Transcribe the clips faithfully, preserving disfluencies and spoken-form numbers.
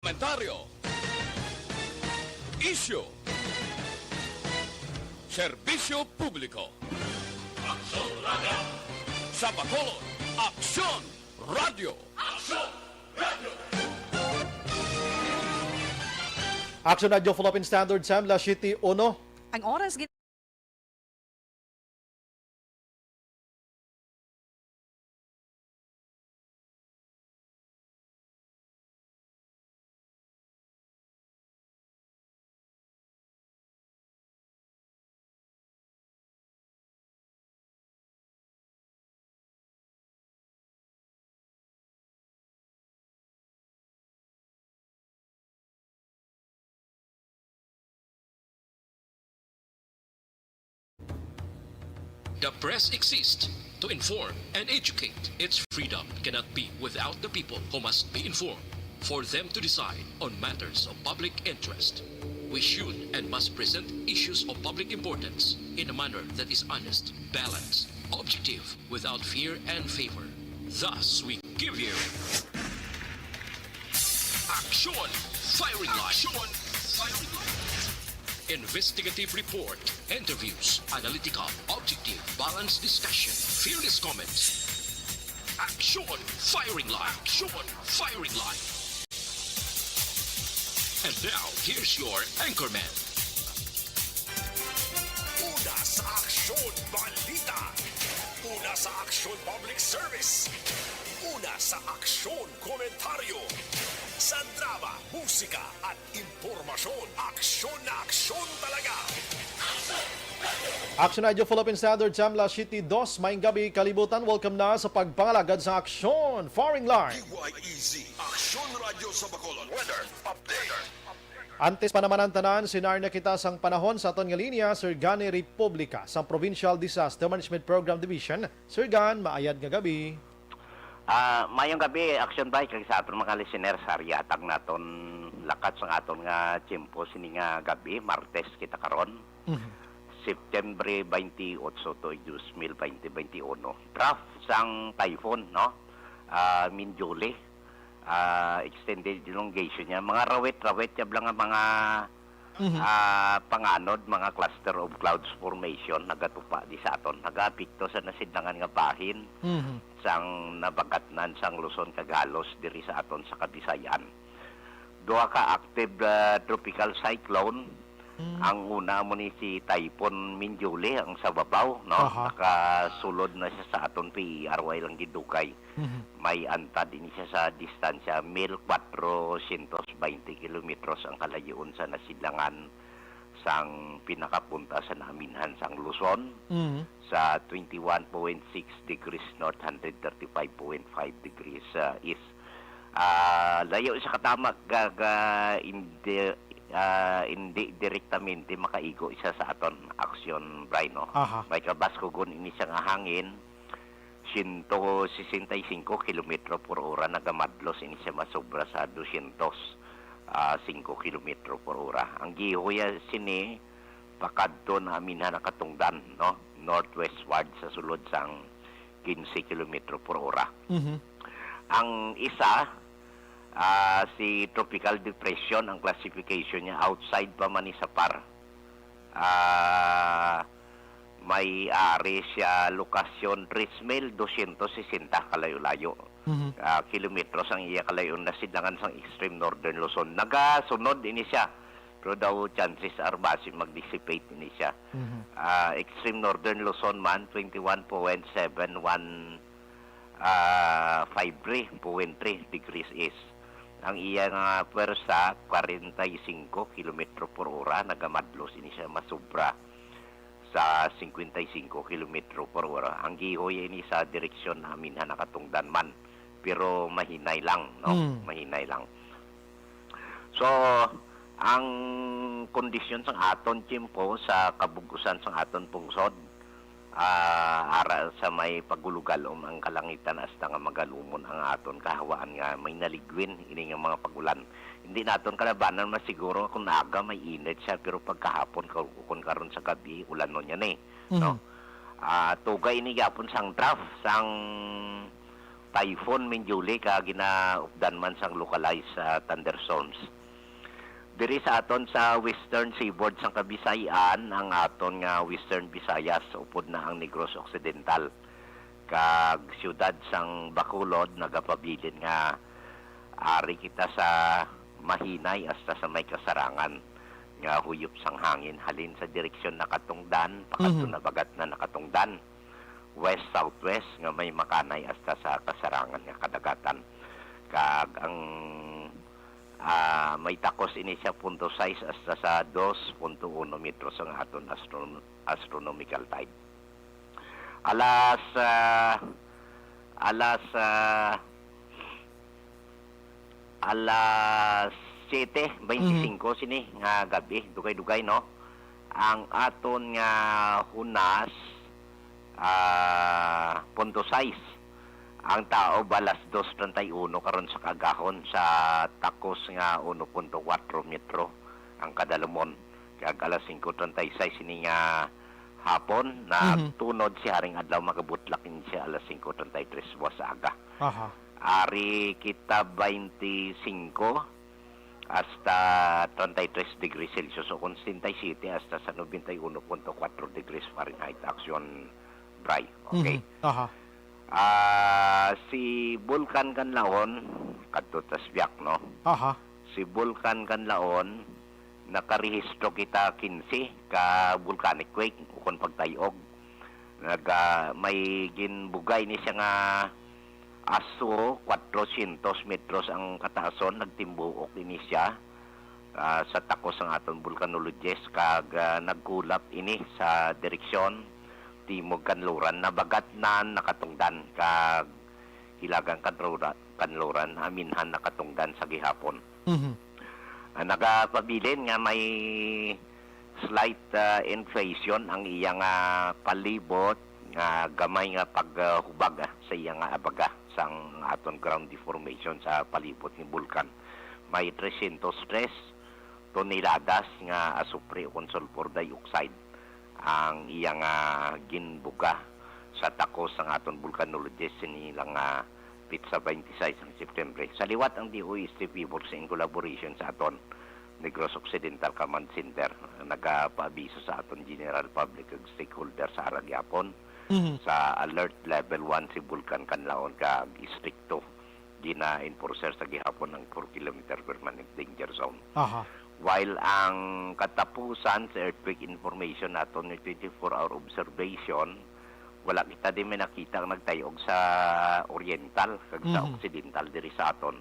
Komentaryo. Isyu. Serbisyo publiko. Aksyon Radio. Sa Bacolod, Aksyon Radio. Aksyon Radio. Aksyon Radio Philippine Standard Time, las siyete uno. Ang oras, gin- The press exists to inform and educate. Its freedom cannot be without the people, who must be informed for them to decide on matters of public interest. We should and must present issues of public importance in a manner that is honest, balanced, objective, without fear and favor. Thus, we give you Aksyon Firing Line. Aksyon Firing Line. Investigative report, interviews, analytical, objective, balanced discussion, fearless comments. Aksyon Firing Line. Aksyon Firing Line. And now, here's your anchorman. Una sa Aksyon Balita. Una sa Aksyon Public Service. Una sa Aksyon Komentaryo. Sa drama, musika, at impormasyon, aksyon na aksyon talaga. Aksyon Radio Philippine Standard Time, las siyete dos, maayong gabi, kalibutan. Welcome na sa pagpangalagad sa Aksyon Firing Line. D Y E Z, Aksyon Radyo sa Bacolod. Weather update. Antes pa naman ang tanan, sinarna kita sang panahon sa aton nga linya, Sir Gani Republica sang Provincial Disaster Management Program Division. Sir Gan, maayad nga gabi. Ah, mayong gabi, Action Bike, kag sa aton mga listener sa Ariatag naton lakat sang aton nga tiyempo sini nga gabi, Martes kita karon, Mhm. September twenty-eight to dos mil twenty, twenty-uno. Trough sang typhoon, no? Ah, Minjuli, ah, extended elongation niya. Mga rawit-rawit, yab lang nga mga Mhm. ah, panganod, mga cluster of clouds formation nagatupa di sa aton. Nagaapekto sa nasidlangan nga bahin Mhm. sang nabagatnan sang Luzon kag halos diri sa aton sa Kabisayan. Duha ka active, ah, tropical cyclone. Mm. Ang una amo ni si Typhoon Minjuli, ang sa babaw, no? Aha. Nakasulod na siya sa aton P E R, way lang gidugay. Mhm. May antad ini siya sa distansya mil kwatrosyentos baynte kilometros ang kalayoon sa nasidlangan sang pinakapunta sa naaminhan sang Luzon, Mhm. sa twenty-one point six degrees north, hundred thirty-five point five degrees, ah, east. Ah, layo sa katama, ga, ga, indi, ah, indi direktamente makaigo siya sa aton aksyon, Bray, no? Aha. May kabaskugon ini siya nga hangin, siyento sesenta y cinco kilometro por ora, nagamadlos ini siya masobra sa dosyentos, ah, singko kilometro por ora. Ang gihoya sini pakadto na aminhan na katungdan, no? Northwestward sa sulod sang quince kilometro por ora. Mhm. Ang isa, ah, si Tropical Depression, ang classification niya, outside pa man ni sa par. Ah, may ari siya lokasyon tres mil dosyentos sesenta kalayo-layo. Mhm. Ah, kilometros ang iya kalayo, nasidlangan sang extreme northern Luzon. Nagasunod ini siya, pero daw chances are basi mag-dissipate ini siya. Mhm. Ah, extreme northern Luzon man, twenty-one point seven one, ah, five three point three degrees east. Ang iya nga pwersa, kwarenta y singko kilometro por ora, nagamadlos ini siya masubra sa singkwenta y singko kilometro por ora. Ang gihoy ini sa direksyon namin ha nakatungdan man, pero mahinay lang, no? Mm. Mahinay lang. So, ang kondisyon sang aton tiyempo sa kabug-usan sang aton pungsod, ah, ara sa may pagulugalom ang kalangitan hasta nga magalumon ang aton kahawaan nga may naligwin ini nga mga pag-ulan. Hindi naton kalabanan masiguro kung aga may init siya, pero pagkahapon, ka-, kung karon sa gabi, ulanon yan eh, no? Mhm. Ah, tugay ini gyapon sang trough, sang Typhoon Minjuli, ka ginaupdan man sang localized, ah, thunderstorms. Diri sa aton sa western seaboard sang Kabisayan, ang aton nga Western Visayas, upod na ang Negros Occidental, kag siyudad sang Bacolod, nagapabilin nga ari kita sa mahinay hasta sa may kasarangan nga huyop sang hangin halin sa direksyon Nakatungdan pakadto Mhm. na bagat na Nakatungdan, west-southwest, nga may makanay hasta sa kasarangan nga kadagatan. Kag ang, ah, may takos ini siya punto sais hasta sa dos punto uno metros ang aton astron-, astronomical tide. Alas, ah, alas, ah, alas siyete beintisinko Mhm. sini nga gabi, dugay-dugay, no? Ang aton nga hunas, ah, punto sais. Ang taob alas dos treinta y uno karon sa kaagahon sa takos nga uno punto kuwatro metro ang kadalumon. Kag alas singko treinta y seis ini nga hapon, Mhm. natunod si Haring Adlaw, magabutlak ini siya alas singko treinta y tres buwas sa aga. Aha. Ari kita beintisinko hasta treinta y tres degrees Celsius o kon setenta y siete hasta sa noventa y uno punto kuwatro degrees Fahrenheit, Action Bray. Okay? Mhm. Aha. Ah, si Bulkan Kanlaon, kadto ta sa biyak, no? Aha. Si Bulkan Kanlaon, nakarehistro kita kinse ka volcanic quake, ukon pagtay-og. Nag, ah, may ginbugay ni siya nga aso, kwatrocientos metros ang kataason, nagtimbuok ini siya, ah, sa takos sang aton volcanologist, kag, ah, nagkulap ini sa direksyon timog kanluran, nabagat na Nakatungdan, kag hilagang kanlura-, kanluran, aminhan Nakatungdan sa gihapon. Mhm. Ah, nagapabilin nga may slight, ah, inflation ang iya nga palibot, nga gamay nga paghubag, ah, sa iya nga abaga sang aton ground deformation sa palibot ni Bulkan. May tresyentos tres toneladas nga asupre ukon sulfur dioxide ang iya nga ginbuga sa takos sang aton volcanologist sini lang nga petsa, twenty-six ang September. Sa liwat, ang D O S T P works in collaboration sa aton Negros Occidental Command Center, nagapaabiso sa aton general public ug stakeholder sa ara gihapon Mhm. sa alert level one si Bulkan Kanlaon kag istrikto gina-enforcer sa gihapon ang four kilometer permanent danger zone. Aha. While ang katapusan sa earthquake information naton ni twenty-four hour observation, wala kita din may nakita ang nagtayog sa oriental kag sa Mhm. occidental diri sa aton.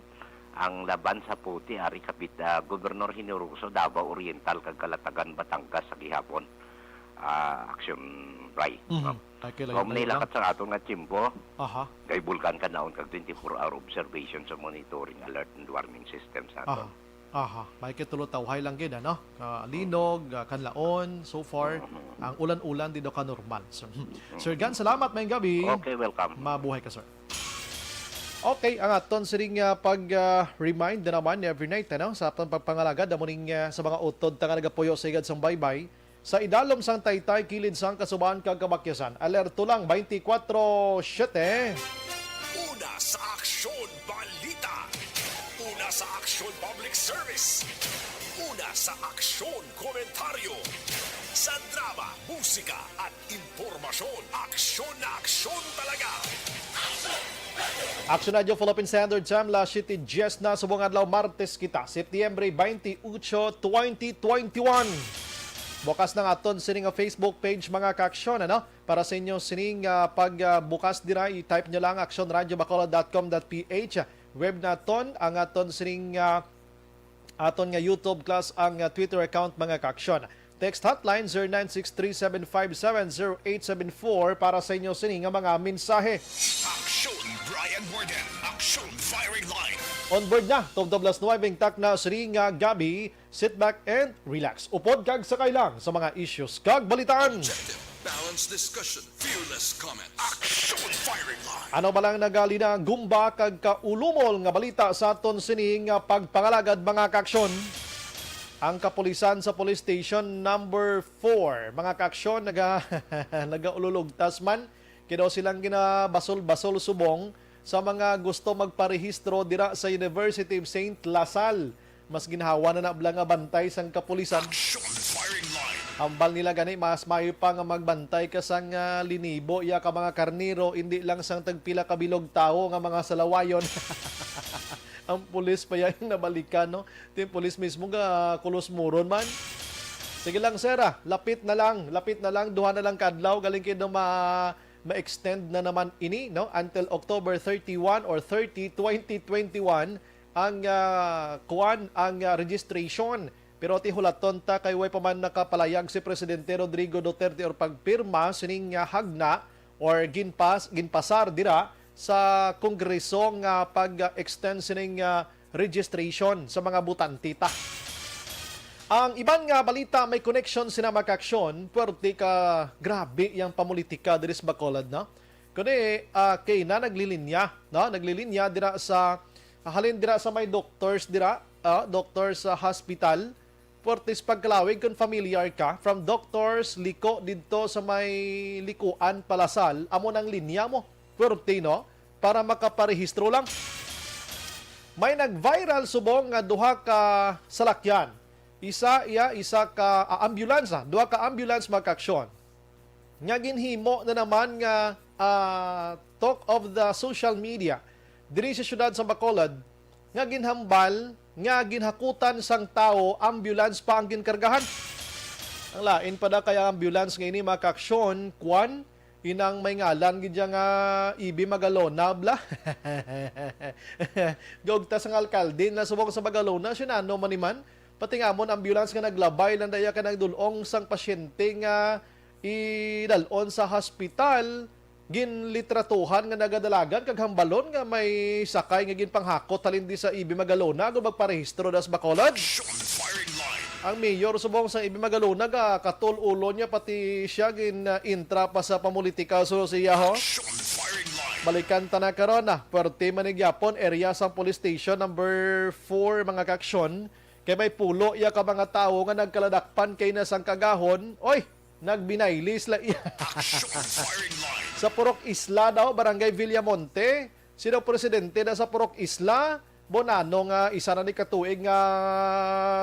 Ang laban sa puti ari kapit, ah, Governor Generoso, Davao Oriental kag Calatagan, Batangas sa gihapon. Ah, Action Bray. Mhm. No? Ay, kailangan Kung tayo lang. nilakat sa aton nga tiyempo, Aha. kay Bulkan Kanlaon kag twenty-four hour observation sa monitoring, alert and warning system sa aton. Aha. Aha. May kitulo tawhay lang gid, ano? Kalinog, ah, Kanlaon, so far, Mhm. ang ulan-ulan dito ka normal. So, Sir Gan, salamat, maayong gabi. Okay, welcome. Mabuhay ka, sir. Okay, ang aton sining, ah, pag, ah, remind na naman every night, ano, sa aton pagpangalagad, amo ning, ah, sa mga utod ta nga nagapuyo sa igad sang baybay, sa idalom sang taytay, kilid sang kasubahan kag kabakyasan. Alerto lang, twenty-four seven. Una sa Aksyon Balita. Una sa Aksyon Public Service. Una sa Aksyon Komentaryo. Sa drama, musika, at impormasyon, aksyon na aksyon talaga. Action Radio Philippine Standard Time, alas siyete dies na subong adlaw, Martes kita, Setyembre twenty-eight, twenty twenty-one. Bukas na ang aton sini nga Facebook page, mga kaaksyon, ano? Para sa inyo sining, ah, pag, ah, bukas dira, i-type nyo lang action radio bacolod dot com dot p h. Web naton ang aton sining, ah, aton nga YouTube, plus ang, ah, Twitter account, mga kaaksyon. Text hotline, zero nine six three seven five seven zero eight seven four, para sa inyo sini nga mga mensahe. Aksyon Brian Warden, Aksyon Firing Line. On board na, tubtob alas nuwebe ang takna sini nga gabi. Sit back and relax. Upod kag sakay lang sa mga issues kag balitaan. Objective, balanced discussion, fearless comment. Aksyon Firing Line. Ano ba lang nagalinagumba kag kaulumol nga balita sa aton sining, ah, pagpangalagad, mga kaaksyon? Ang kapulisan sa Police Station Number Four, mga kaaksyon, naga-, nagaululugtas man. Kay daw silang ginabasol-basol subong sa mga gusto magparehistro dira sa University of Saint La Salle. Mas ginhawa na na bala nga bantay sang kapulisan. Action firing line. Hambal nila gani, mas maayo pa nga magbantay ka sang, ah, linibo iya ka mga karnero, indi lang sang tagpila ka bilog tawo nga mga salawayon. Ang pulis pa iya nabalikan, no? Ti ang pulis mismo nga kulos muron man. Sige lang, sir, ah. Lapit na lang, lapit na lang, duha na lang ka adlaw, galing kay daw ma-, ma-extend na naman ini, no? Until October thirty-one or thirty, twenty twenty-one ang, ah, kuan, ang, ah, registration. Pero ti hulaton ta kay way pa man nakapalayag si Presidente Rodrigo Duterte or pagpirma sining, ah, hagna or ginpas-, ginpasar dira sa Kongreso nga pag-extend sining, ah, registration sa mga butante ta. Ang iban nga balita may connection sina Mac Action, puwerte ka grabe yang pamulitika diri sa Bacolod, no? Kundi, ah, kay na naglilinya, no? Naglilinya dira sa, halin dira sa may doctors dira, ah, doctors sa hospital. Puwerte sa pagkalawig kung familiar ka, from doctors, liko didto sa may likuan, palasal, amo nang linya mo. Puwerte, no? Para makaparehistro lang. May nag-viral subong nga duha ka salakyan. Isa iya, isa ka, ah, ambulance, ah. Duha ka ambulance, Mac Action, nga ginhimo na naman nga, ah, talk of the social media diri sa siyudad sa Bacolod, nga ginhambal nga ginhakutan sang tawo, ambulance pa ang ginkargahan. Ang lain pa da kay ang ambulance nga ini, Mac Action, kwan, inang may ngalan gid siya nga Ibi Magalona, bala. Gaugtas ang alkalde na subong sa Magalona, sinano man ni man. Pati nga amon ambulance nga naglabay lang daya ka nagdul-ong sang pasyente nga idal-on sa hospital, ginlitratuhan nga nagadalagan kag hambalon nga may sakay nga ginpanghakot halin di sa Ibi Magalona agud magparehistro das Bacolod. Action firing line. Ang mayor subong sa Ibi Magalona ga katol ulo niya, pati siya gin, ah, intra pa sa pamulitika, so siya ho. Action firing line. Balikan ta na karon, ah. Puwerte man ni gyapon area sang police station number four, mga kaaksyon, kay may pulo iya ka mga tawo nga nagkaladakpan kay na sang kagahon. Oy, nagbinayli sila iya. Action firing line. Sa Purok Isla daw, Barangay Villamonte, sino presidente na sa Purok Isla? Bonano nga isa na ni katuig nga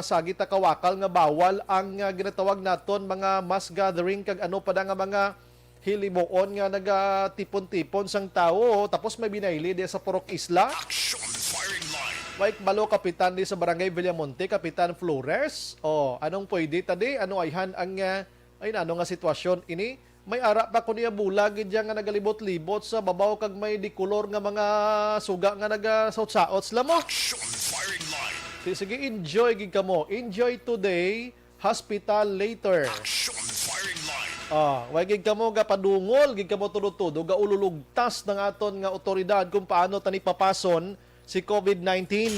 sagit na kawakal nga bawal ang, ah, ginatawag naton mga mass gathering kag ano pa da nga mga hilimuon nga nagatipon-tipon sang tawo, tapos may binayli di sa Purok Isla. Action firing line. Way kabalo, kapitan di sa Barangay Villamonte, Kapitan Flores. Oh, anong pwede ta di? Ano ayhan ang, ah, ay nano nga sitwasyon ini? May ara pa ko niya bulag gid nga nagalibot-libot sa babaw kag may dikolor nga mga suga nga nagasaot-saot sila mo. Action firing line. Si-, sige, enjoy gid kamo. Enjoy today, hospital later. Action firing line. Ah, way gid kamo gapadungol, gid kamo tudo-tudo, gaululugtas ng aton nga otoridad kung paano tani papason si covid nineteen.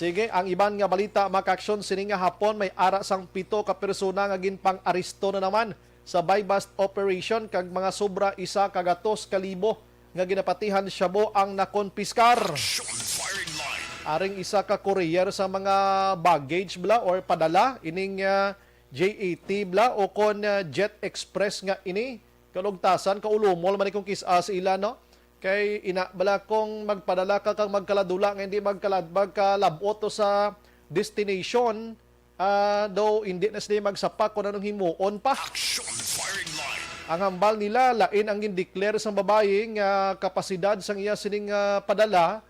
Sige, ang iban nga balita, mga kaaksyon, sini nga hapon may ara sang pito ka persona nga ginpang-aresto na naman sa buy-bust operation kag mga sobra isa ka gatos ka libo nga ginapatihan shabu ang nakonpiskar. Action firing line. Aring isa ka courier sa mga baggage bala or padala ining, ah, J A T bala o kon, ah, Jet Express nga ini. Kalugtasan, kaulumol man ni kung kis-a sa ila, no? Kay ina bala kung magpadala ka kag magkaladula nga hindi magkalad-, magkalab-ot to sa destination, ah, daw hindi na sila magsapak kung anong himuon pa. Action firing line. Ang hambal nila, lain ang gindeclare sang babayi nga kapasidad sang iya sining, ah, padala,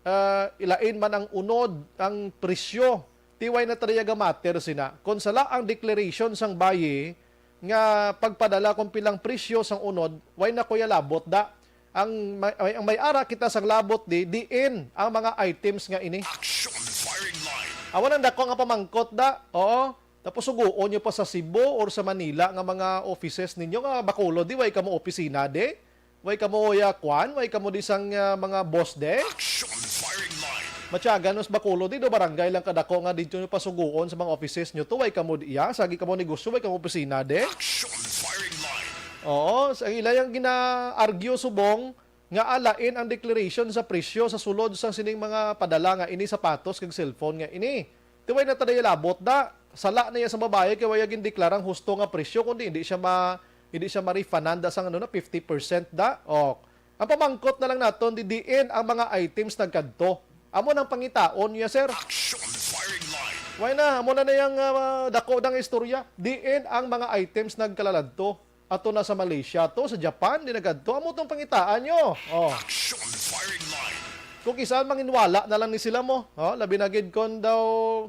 ah, ilain man ang unod, ang presyo. Ti way na tariya ga matter sina. Kung sala ang declaration sang bayi nga pagpadala kung pilang presyo sang unod, way na kuya labot da. Ang may, may, ang may ara kita sang labot di, diin ang mga items nga ini. Action firing line. Awan ang dako nga pamangkot da. Oo. Tapos suguon nyo pa sa Cebu or sa Manila nga mga offices ninyo nga Bacolod di, way kamo opisina di. Way kamo ya kwan, way kamo di sang, ah, mga boss de. Action firing line. Matyagan mas Bacolod di, do barangay lang kadako nga dito nyo pasuguon sa mga offices nyo to, way kamo di ya, sagi kamo negosyo, way kamo opisina de. Action firing line. Oo, sa ila yang gina-argue subong nga alain ang declaration sa presyo sa sulod sang sining mga padala nga ini, sapatos kag cellphone nga ini. Ti way na ta daya labot da. Sala na iya sa babayi kay waya gindeklarang husto nga presyo, kundi hindi siya ma-, hindi siya ma-refundan da sang ano na, fifty percent da. O, Ang pamangkot na lang naton, di diin ang mga items nagkadto? Amo nang pangitaon niya, sir. Action firing line. Why na? Amo na na yang, ah, dako ng istorya. Diin ang mga items nagkalaladto? Ato na sa Malaysia to, sa Japan, di nagkadto? Amo tong pangitaan nyo. Oh. Action firing line. Kung kisan manginwala na lang ni sila mo, oh, labi na gid kon daw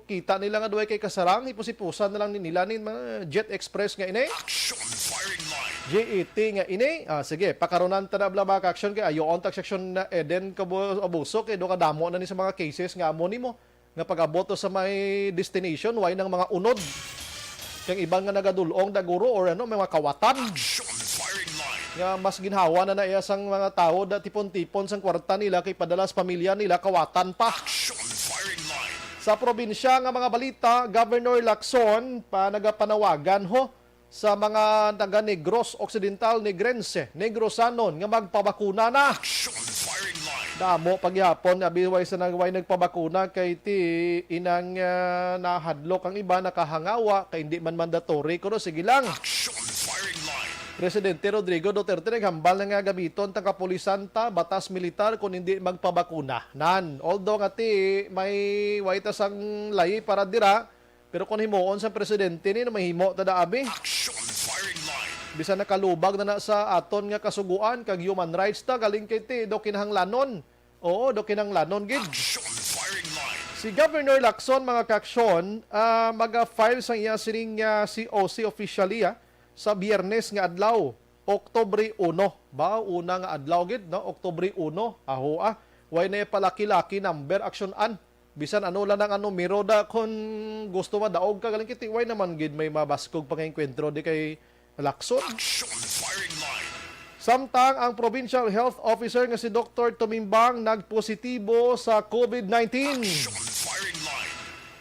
kita nila nga duway kay kasarang, hipos-hipusan na lang ni nila ni mga Jet Express nga ini. Action firing line. J E T nga ini. Ah, sige, pakarunan ta na bala, mga ka-action, kay ayoon ta section na Eden Kabo-, Abuso, kay do kadamo na ni sa mga cases nga amo nimo nga pag-abot to sa may destination, way nang mga unod. Kay iban nga nagadulong daguro or ano, may mga kawatan. Action firing line. Nga mas ginhawa na na iya sang mga tawo da tipon-tipon sang kwarta nila kay padala sa pamilya nila, kawatan pa. Action firing line. Sa probinsya nga mga balita, Governor Lacson pa nagapanawagan ho sa mga taga Negros Occidental, Negrense, Negrosanon nga magpabakuna na. Action firing line. Damo pagyapon abi way sa nagway nagpabakuna kay ti inang, ah, nahadlok ang iba, nakahangawa kay hindi man mandatory, kuno sige lang. Action firing line. Presidente Rodrigo Duterte naghambal na nga gamiton tang kapulisan ta, batas militar, kung hindi magpabakuna. Nan, although nga ti may way ta sang layi para dira, pero kung himuon sa presidente ni, mahimo ta da abi. Action firing line. Bisan nakalubag na na sa aton nga kasugoan kag human rights ta, galing kay ti do kinahanglanon. Oo, do kinahanglanon gid. Action firing line. Si Governor Lacson, mga ka-action, ah, maga-file sang iya sining, ah, C O C officially, ah, sa Biyernes nga adlaw, Oktubre uno. Ba, una nga adlaw gid, no? Oktubre uno. Aho, ah. Way na palaki-laki number, action an. Bisan ano lang ang numero da, kung gusto madaog ka, galing kiti, way naman gid may mabaskog pangaengkwentro di kay Lacson. Action firing line. Samtang ang Provincial Health Officer nga si Doktor Tumimbang nagpositibo sa covid nineteen. Action firing line.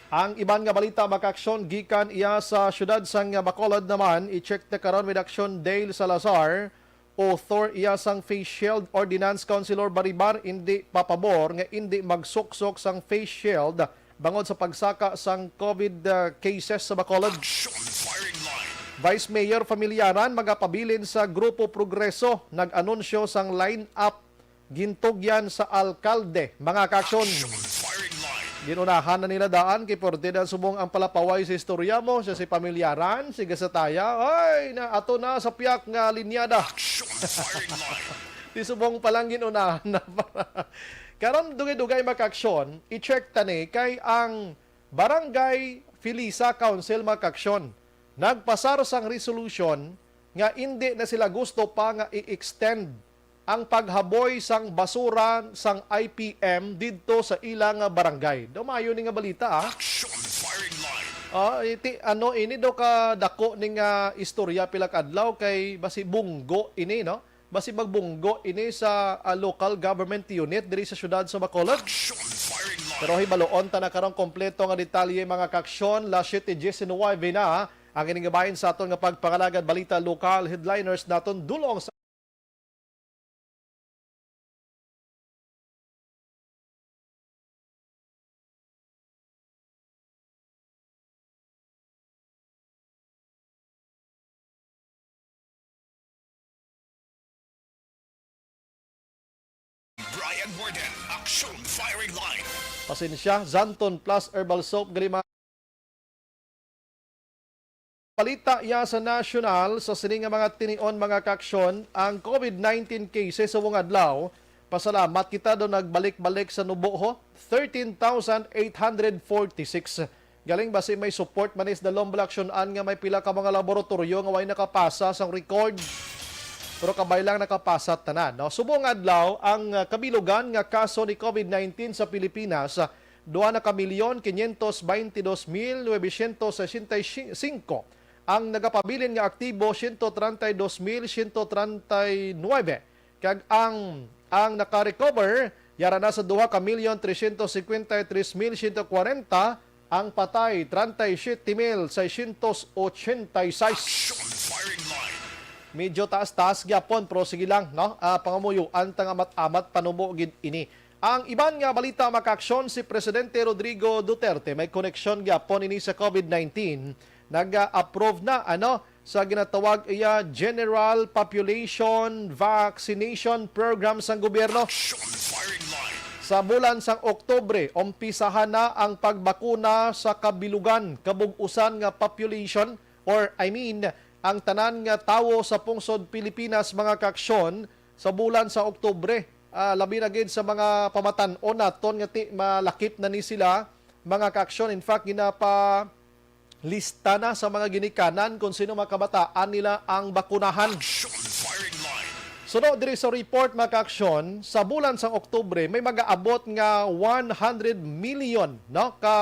Ang iban nga balita, mga ka-action, gikan iya sa siyudad sang Bacolod naman, i-check na karon with Action Dale Salazar, author iya sang face shield ordinance, Councilor Baribar, indi papabor nga indi magsuksok sang face shield bangod sa pagsaka sang covid, ah, cases sa Bacolod. Action firing line. Vice Mayor Familiaran magapabilin sa Grupo Progreso, nag-anunsyo sang line-up gintugyan sa alkalde, mga ka-action. Action firing line. Ginunahan na nila daan kay pwerte na subong ang palapaway sa istorya mo, siya si Familiaran, si Gasataya, ay, na, ato na sa piyak nga linyada. Action firing line. Di subong pa lang ginunahan na para. Karon, dugay-dugay, mga ka-action, i-check ta ni kay ang Barangay Felisa Council, mga ka-action, nagpasar sang resolution nga indi na sila gusto pa nga i-extend ang paghaboy sang basura sang I P M didto sa ila nga barangay. Daw maayo ni nga balita, ah. Action firing line. Ah, iti, ano, ini daw ka dako ni nga istorya pila ka adlaw kay basi bunggo ini, no? Basi magbunggo ini sa, ah, local government unit diri sa siyudad sa Bacolod. Action firing line. Pero hibaluon ta na karong kompleto nga detalye, mga ka-action. Las siete diecinuebe na ang ining bahin sa aton nga pagpangalagad balita, local headliners naton dulong sa Brian Warden, Action Firing Line. Pasensya, Xanthone Plus Herbal Soap, gali, mga balita iya sa nasyonal, sa sini nga mga tinion, mga ka-action, ang covid nineteen cases sa buong adlaw. Pasalamat kita do nagbalik-balik sa nubo, ho. Thirteen thousand eight hundred forty-six. Galing basi may support man is the Lombla Action an nga may pila ka mga laboratoryo nga way nakapasa sang record. Pero kabay lang nakapasa tanan, no? Subong adlaw, ang, ah, kabilugan nga kaso ni covid nineteen sa Pilipinas, ah, duha na ka milyon, quinientos veinte dos mil novecientos sesenta y cinco. Ang nagapabilin nga aktibo, ciento treinta y dos mil ciento treinta y nueve. Kag ang, ang naka-recover, yara na sa duha ka milyon trescientos cincuenta y tres mil ciento cuarenta, ang patay, treinta y siete mil seiscientos ochenta y seis. Action Firing Line. Medyo taas-taas gyapon, pero sige lang, no? Ah, pangamuyuan ta nga amat-amat panubo gid ini. Ang iban nga balita, mga ka-action, si Presidente Rodrigo Duterte may koneksyon gyapon ini sa covid nineteen. nag-approve na, ano, sa ginatawag iya General Population Vaccination Program sang gobyerno. Action Firing Line. Sa bulan sang Oktubre, umpisahan na ang pagbakuna sa kabilugan, kabug-usan nga population, or I mean, ang tanan nga tawo sa pungsod Pilipinas, mga kaaksyon, sa bulan sa Oktubre. Ah, labi na gid sa mga pamatan-on naton nga ti malakip na ni sila, mga kaaksyon. In fact, ginapa lista na sa mga ginikanan kung sino mga kabataan nila ang bakunahan. Action Firing Line. Suno diri sa report, mga kaaksyon, sa bulan sang Oktubre, may magaabot nga one hundred million, no, ka,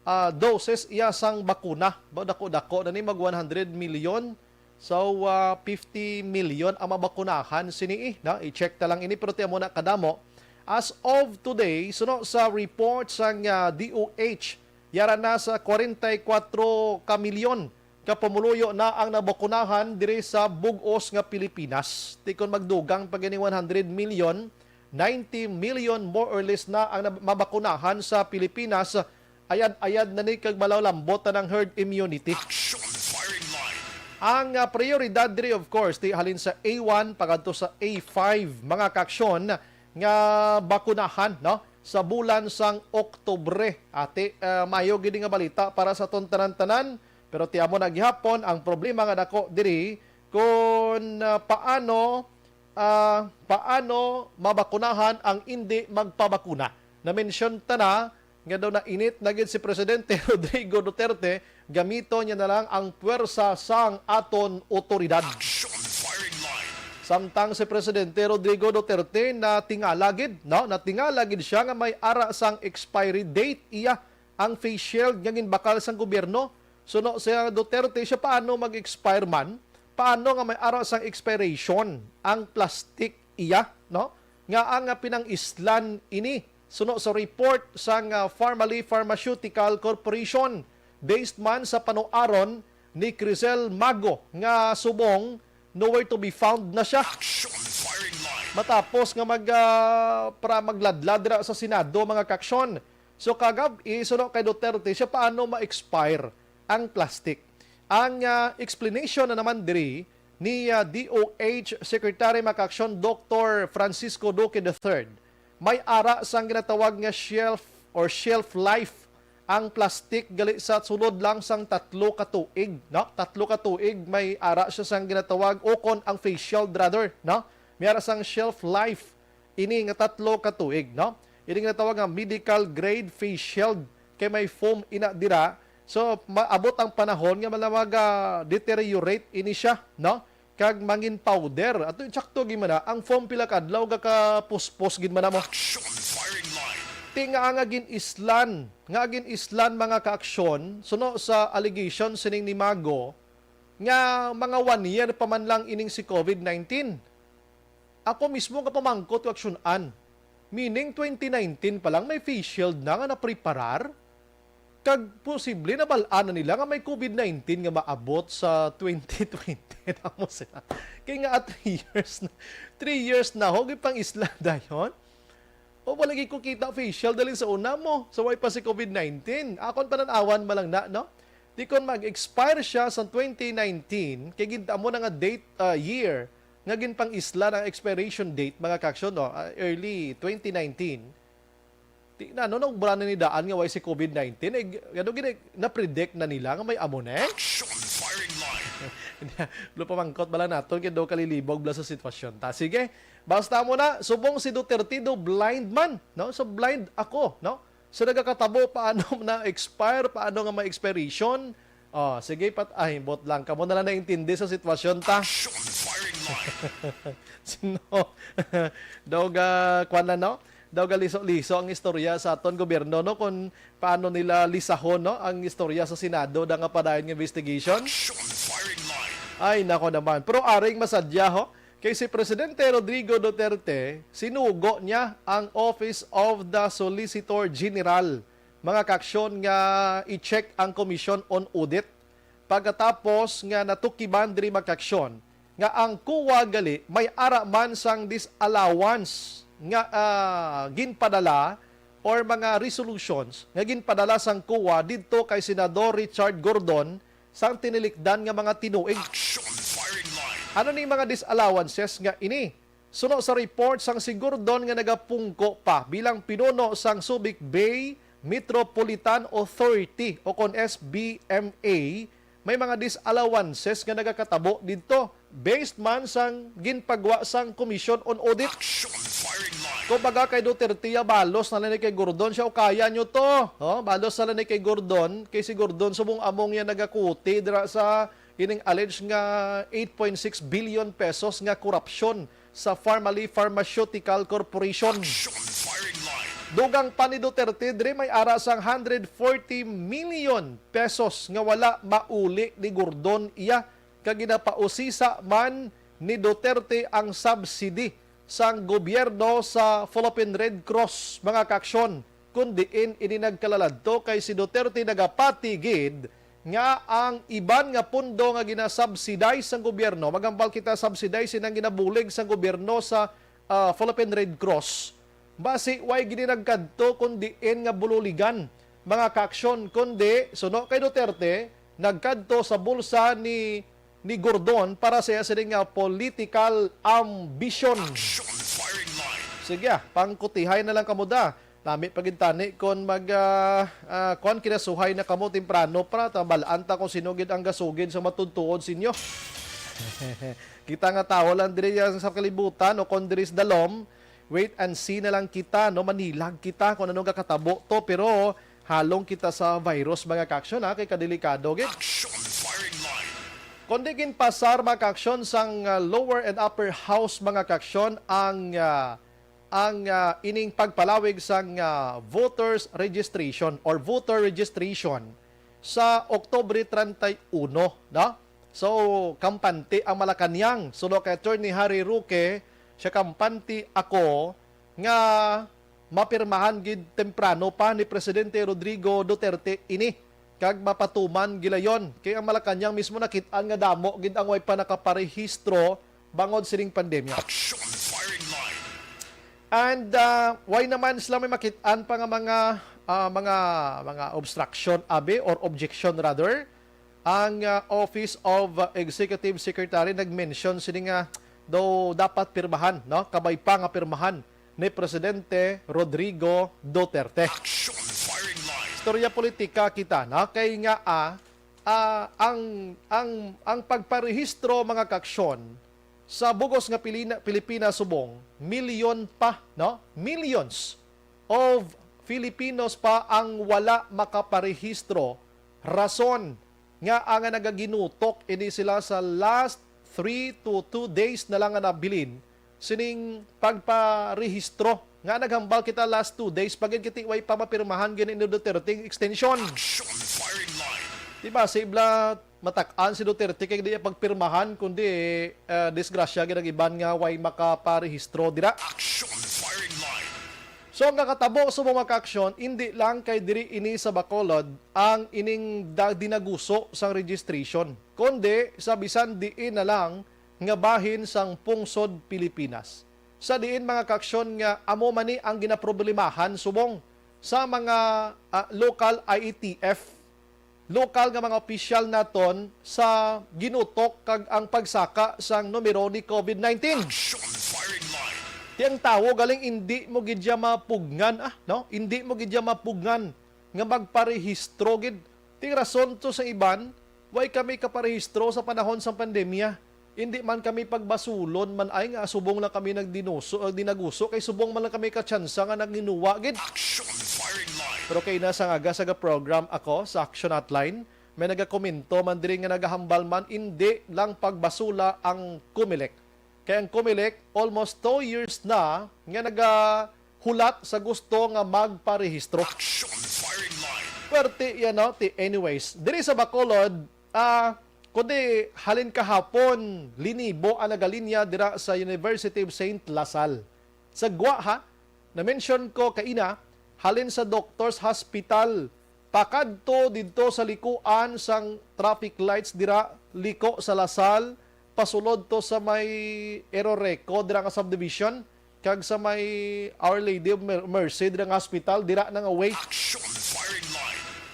ah, doses iya sang bakuna. Ba, dako-dako na ni, mag one hundred million. So, ah, fifty million ang mabakunahan sini, eh, no? I-check ta lang ini, pero tiyan mo na kadamo. As of today, suno sa report sang, ah, D O H, yara na sa kwarenta y kuwatro ka milyon ka pumuluyo na ang nabakunahan diri sa bug-os nga Pilipinas. Ti kon magdugang pa gani one hundred million, ninety million more or less na ang nab-, mabakunahan sa Pilipinas. Ayad-ayad na ni kag malambot na ang herd immunity. Action Firing Line. Ang, ah, prioridad diri, of course, ti halin sa A one pagadto sa A five, mga kaaksyon, nga bakunahan, no, sa bulan sang Oktubre. Ati, ah, maayo gid nga balita para sa aton tanan-tanan, pero tiyan mo na gihapon ang problema nga dako diri kung, ah, paano, ah, paano mabakunahan ang indi magpabakuna. Na-mention ta na nga daw nainit na gid si Presidente Rodrigo Duterte, gamiton niya na lang ang puwersa sang aton otoridad. Action Firing Line. Samtang si Presidente Rodrigo Duterte natingala gid, no? Natingala gid siya nga may ara sang expiry date iya ang face shield nga ginbakal sang gobyerno. Suno si Duterte, siya paano mag-expire man? Paano nga may ara sang expiration ang plastic iya, no? Nga ang pinang-islan ini. Suno sa report sang, ah, Farmally Pharmaceutical Corporation, based man sa panuaron ni Crisel Mago nga subong nowhere to be found na siya. Action Firing Line. Matapos nga mag, ah, pra-, magladlad dira sa Senado, mga kaaksyon. So, kagab-i, suno kay Duterte, siya paano ma-expire ang plastic? Ang, ah, explanation na naman diri ni, ah, D O H Secretary, mga kaaksyon, Doktor Francisco Duque the third, may ara sang ginatawag nga shelf or shelf life ang plastic gali sa sulod lang sang tatlo ka tuig, no? Tatlo ka tuig may ara siya sang ginatawag, o kon ang face shield rather, no? May ara sang shelf life ini nga tatlo ka tuig, no? Ini nga tawag nga medical grade face shield, kay may foam ina dira. So, maabot ang panahon nga malamag, ah, deteriorate ini siya, no? Kag mangin powder. Ato, sakto gid man na, ang foam pila ka adlaw gakapuspos gid man na mo. Action Firing Line. Ti nga, nga gin-islan, nga gin-islan, mga kaaksyon, suno sa allegation sining ni Mago, nga mga one year pa man lang ining si COVID nineteen. Ako mismo nga pamangkot ko, aksyon-an. Meaning, twenty nineteen pa lang may face shield na nga napreparar. Kag posible nabal-an na nila nga may COVID nineteen nga maabot sa twenty twenty. Tamo sila. Kay nga, ah, three years na. Three years na, ho, gipang-isla dayon. O, wala gid ko kita face shield dali sa una mo, sa way pa si COVID nineteen. Akon panan-awan man lang na, no? Di kon mag-expire siya sa twenty nineteen, kay gid amo na nga date, ah, year, nga ginpang-isla ang expiration date, mga kaaksyon, no? Ah, early twenty nineteen. Di na, no, naubra na ni daan nga way si COVID nineteen. Eh, g-, ano gid, eh, na-predict na nila nga may amo na, eh? Action Firing Line. Lo, pamangkot ba lang naton, kay daw kalilibog bala sa sitwasyon ta. Sige, basta mo na, subong si Duterte do blind man, no? So, blind ako, no? So, nagakatabo, paano na-expire, paano nga may expiration? Oh, sige, pat-, ay, bot lang. Kamo na lang naintindi sa sitwasyon ta. Action Firing Line. Sino? Daw ga, kwan lang, no? Daw ga liso-liso ang istorya sa aton gobyerno, no? Kung paano nila lisahon, no, ang istorya sa Senado, da nga padayon nga investigation. Action Firing Line. Ay, nako naman. Pero aring masadya, ho? Kay si Presidente Rodrigo Duterte, sinugo niya ang Office of the Solicitor General, mga kaaksyon, nga i-check ang Commission on Audit. Pagkatapos nga natukiban diri, mga kaaksyon, nga ang COA gali may ara man sang disallowance nga, ah, ginpadala or mga resolutions nga ginpadala sang COA didto kay Senador Richard Gordon sang tinilikdan nga mga tinuig. Ano ni mga disallowances nga ini? Suno sa report sang si Gordon nga nagapungko pa bilang pinuno sang Subic Bay Metropolitan Authority o kon S B M A, may mga disallowances nga nagakatabo didto based man sang ginpagwa sang Commission on Audit. Kumbaga kay Duterte ya, balos na lang ni kay Gordon siya, o kaya nyo to. Oh, balos na lang ni kay Gordon, kay si Gordon subong among ya nagakuti dira sa ining alleged nga eight point six billion pesos nga korupsyon sa Farmally Pharmaceutical Corporation. Dugang pa ni Duterte, diri may ara sang hundred forty million pesos nga wala mauli ni Gordon iya, kag ginapausisa man ni Duterte ang subsidy sang gobyerno sa Philippine Red Cross, mga kaaksyon, kun diin ini nagkalaladto kay si Duterte nagapati gid nga ang iban nga pundo nga ginasubsidize sang gobyerno, maghambal kita, subsidize, inang ginabulig sang gobyerno sa, ah, Philippine Red Cross, basi way gid nagkadto kun diin nga bululigan, mga kaaksyon, kundi suno kay Duterte, nagkadto sa bulsa ni, ni Gordon para sa iya sini nga political ambition. Sige, ah, pangkutihay na lang kamo da. Nami pa gid tani kon mag, ah, ah, kuwan, kinasuhay na kamo temprano para tabal-an ta kung sino gid ang gasugid sa matudtuod sinyo. Kita nga tawo lang diri sa kalibutan o kon diri sa dalom, wait and see na lang kita, no? Manilag kita kung ano gakatabo to, pero halong kita sa virus, mga kaaksyon, ha, kay kadelikado gid. Kundi ginpasar, mga kaaksyon, sang, ah, lower and upper house, mga kaaksyon, ang, ah, ang, ah, ining pagpalawig sang, ah, voters registration or voter registration sa Oktubre treinta y uno, no? So, kampante ang Malacañang. Suno kay Attorney Harry Roque, siya kampante ako nga mapirmahan gid temprano pa ni Presidente Rodrigo Duterte ini, kag mapatuman gilayon, kay ang Malacañang mismo nakit-an nga damo gid ang way pa nakaparehistro bangod sining pandemya. And, ah, why naman sila may makit-an pa nga mga, ah, mga, mga obstruction, abi, or objection rather? Ang, ah, Office of, ah, Executive Secretary nag-mention sini nga daw dapat pirmahan, no? Kabay pa nga pirmahan ni Presidente Rodrigo Duterte. Istorya politika kita, no? Kay nga, ah, ah, ang, ang, ang pagparehistro, mga kaaksyon, sa bugos nga Pilina-, Pilipinas subong, milyon pa, no? Millions of Filipinos pa ang wala makaparehistro. Rason nga ang nagaginutok ini sila sa last three to two days na lang nga nabilin sining pagparehistro. Nga naghambal kita last two days pa gid, kiti way pa mapirmahan gid ni Duterte ang extension. Di ba, si Bla matak-an si Duterte kay di niya pagpirmahan, kundi, eh, disgrasya gid ang iban nga way makaparehistro dira. So, ang kakatabo sa mga kaaksyon, indi lang kay diri ini sa Bacolod ang ining da-, dinaguso sang registration, kundi sa bisan diin na lang nga bahin sang pungsod Pilipinas. Sa diin, mga kaaksyon, nga amo man ni ang ginaproblemahan subong sa mga, ah, local I E T F, lokal nga mga opisyal naton sa ginutok kag ang pagsaka sang numero ni COVID nineteen. Ti ang tawo galing indi mo gid siya mapugngan, ah, no? Indi mo gid siya mapugngan nga magparehistro gid. Ti rason to sa iban, way kami kaparehistro sa panahon sang pandemya. Indi man kami pagbasulon man ay nga subong lang kami nagdinuso, eh, dinaguso, kay subong man lang kami katsansa nga naghinuwa gid. Pero kay na sa nga aga sa program ako sa Action Hotline, may nagakomento man diri nga nagahambal man, indi lang pagbasula ang Comelec. Kay ang Comelec, almost two years na nga nagahulat sa gusto nga magparehistro. Pwerte yan, no? Ti, anyways, diri sa Bacolod, ah, kundi halin kahapon, linibo ang nagalinya dira sa University of Saint La Salle. Sa gwa, ha, na-mention ko kaina, halin sa Doctors Hospital, pakadto didto sa likuan sang traffic lights dira, liko sa La Salle, pasulod to sa may Eroreco dira nga subdivision, kag sa may Our Lady of Mer-, Mercy dira nga hospital, dira na nga way.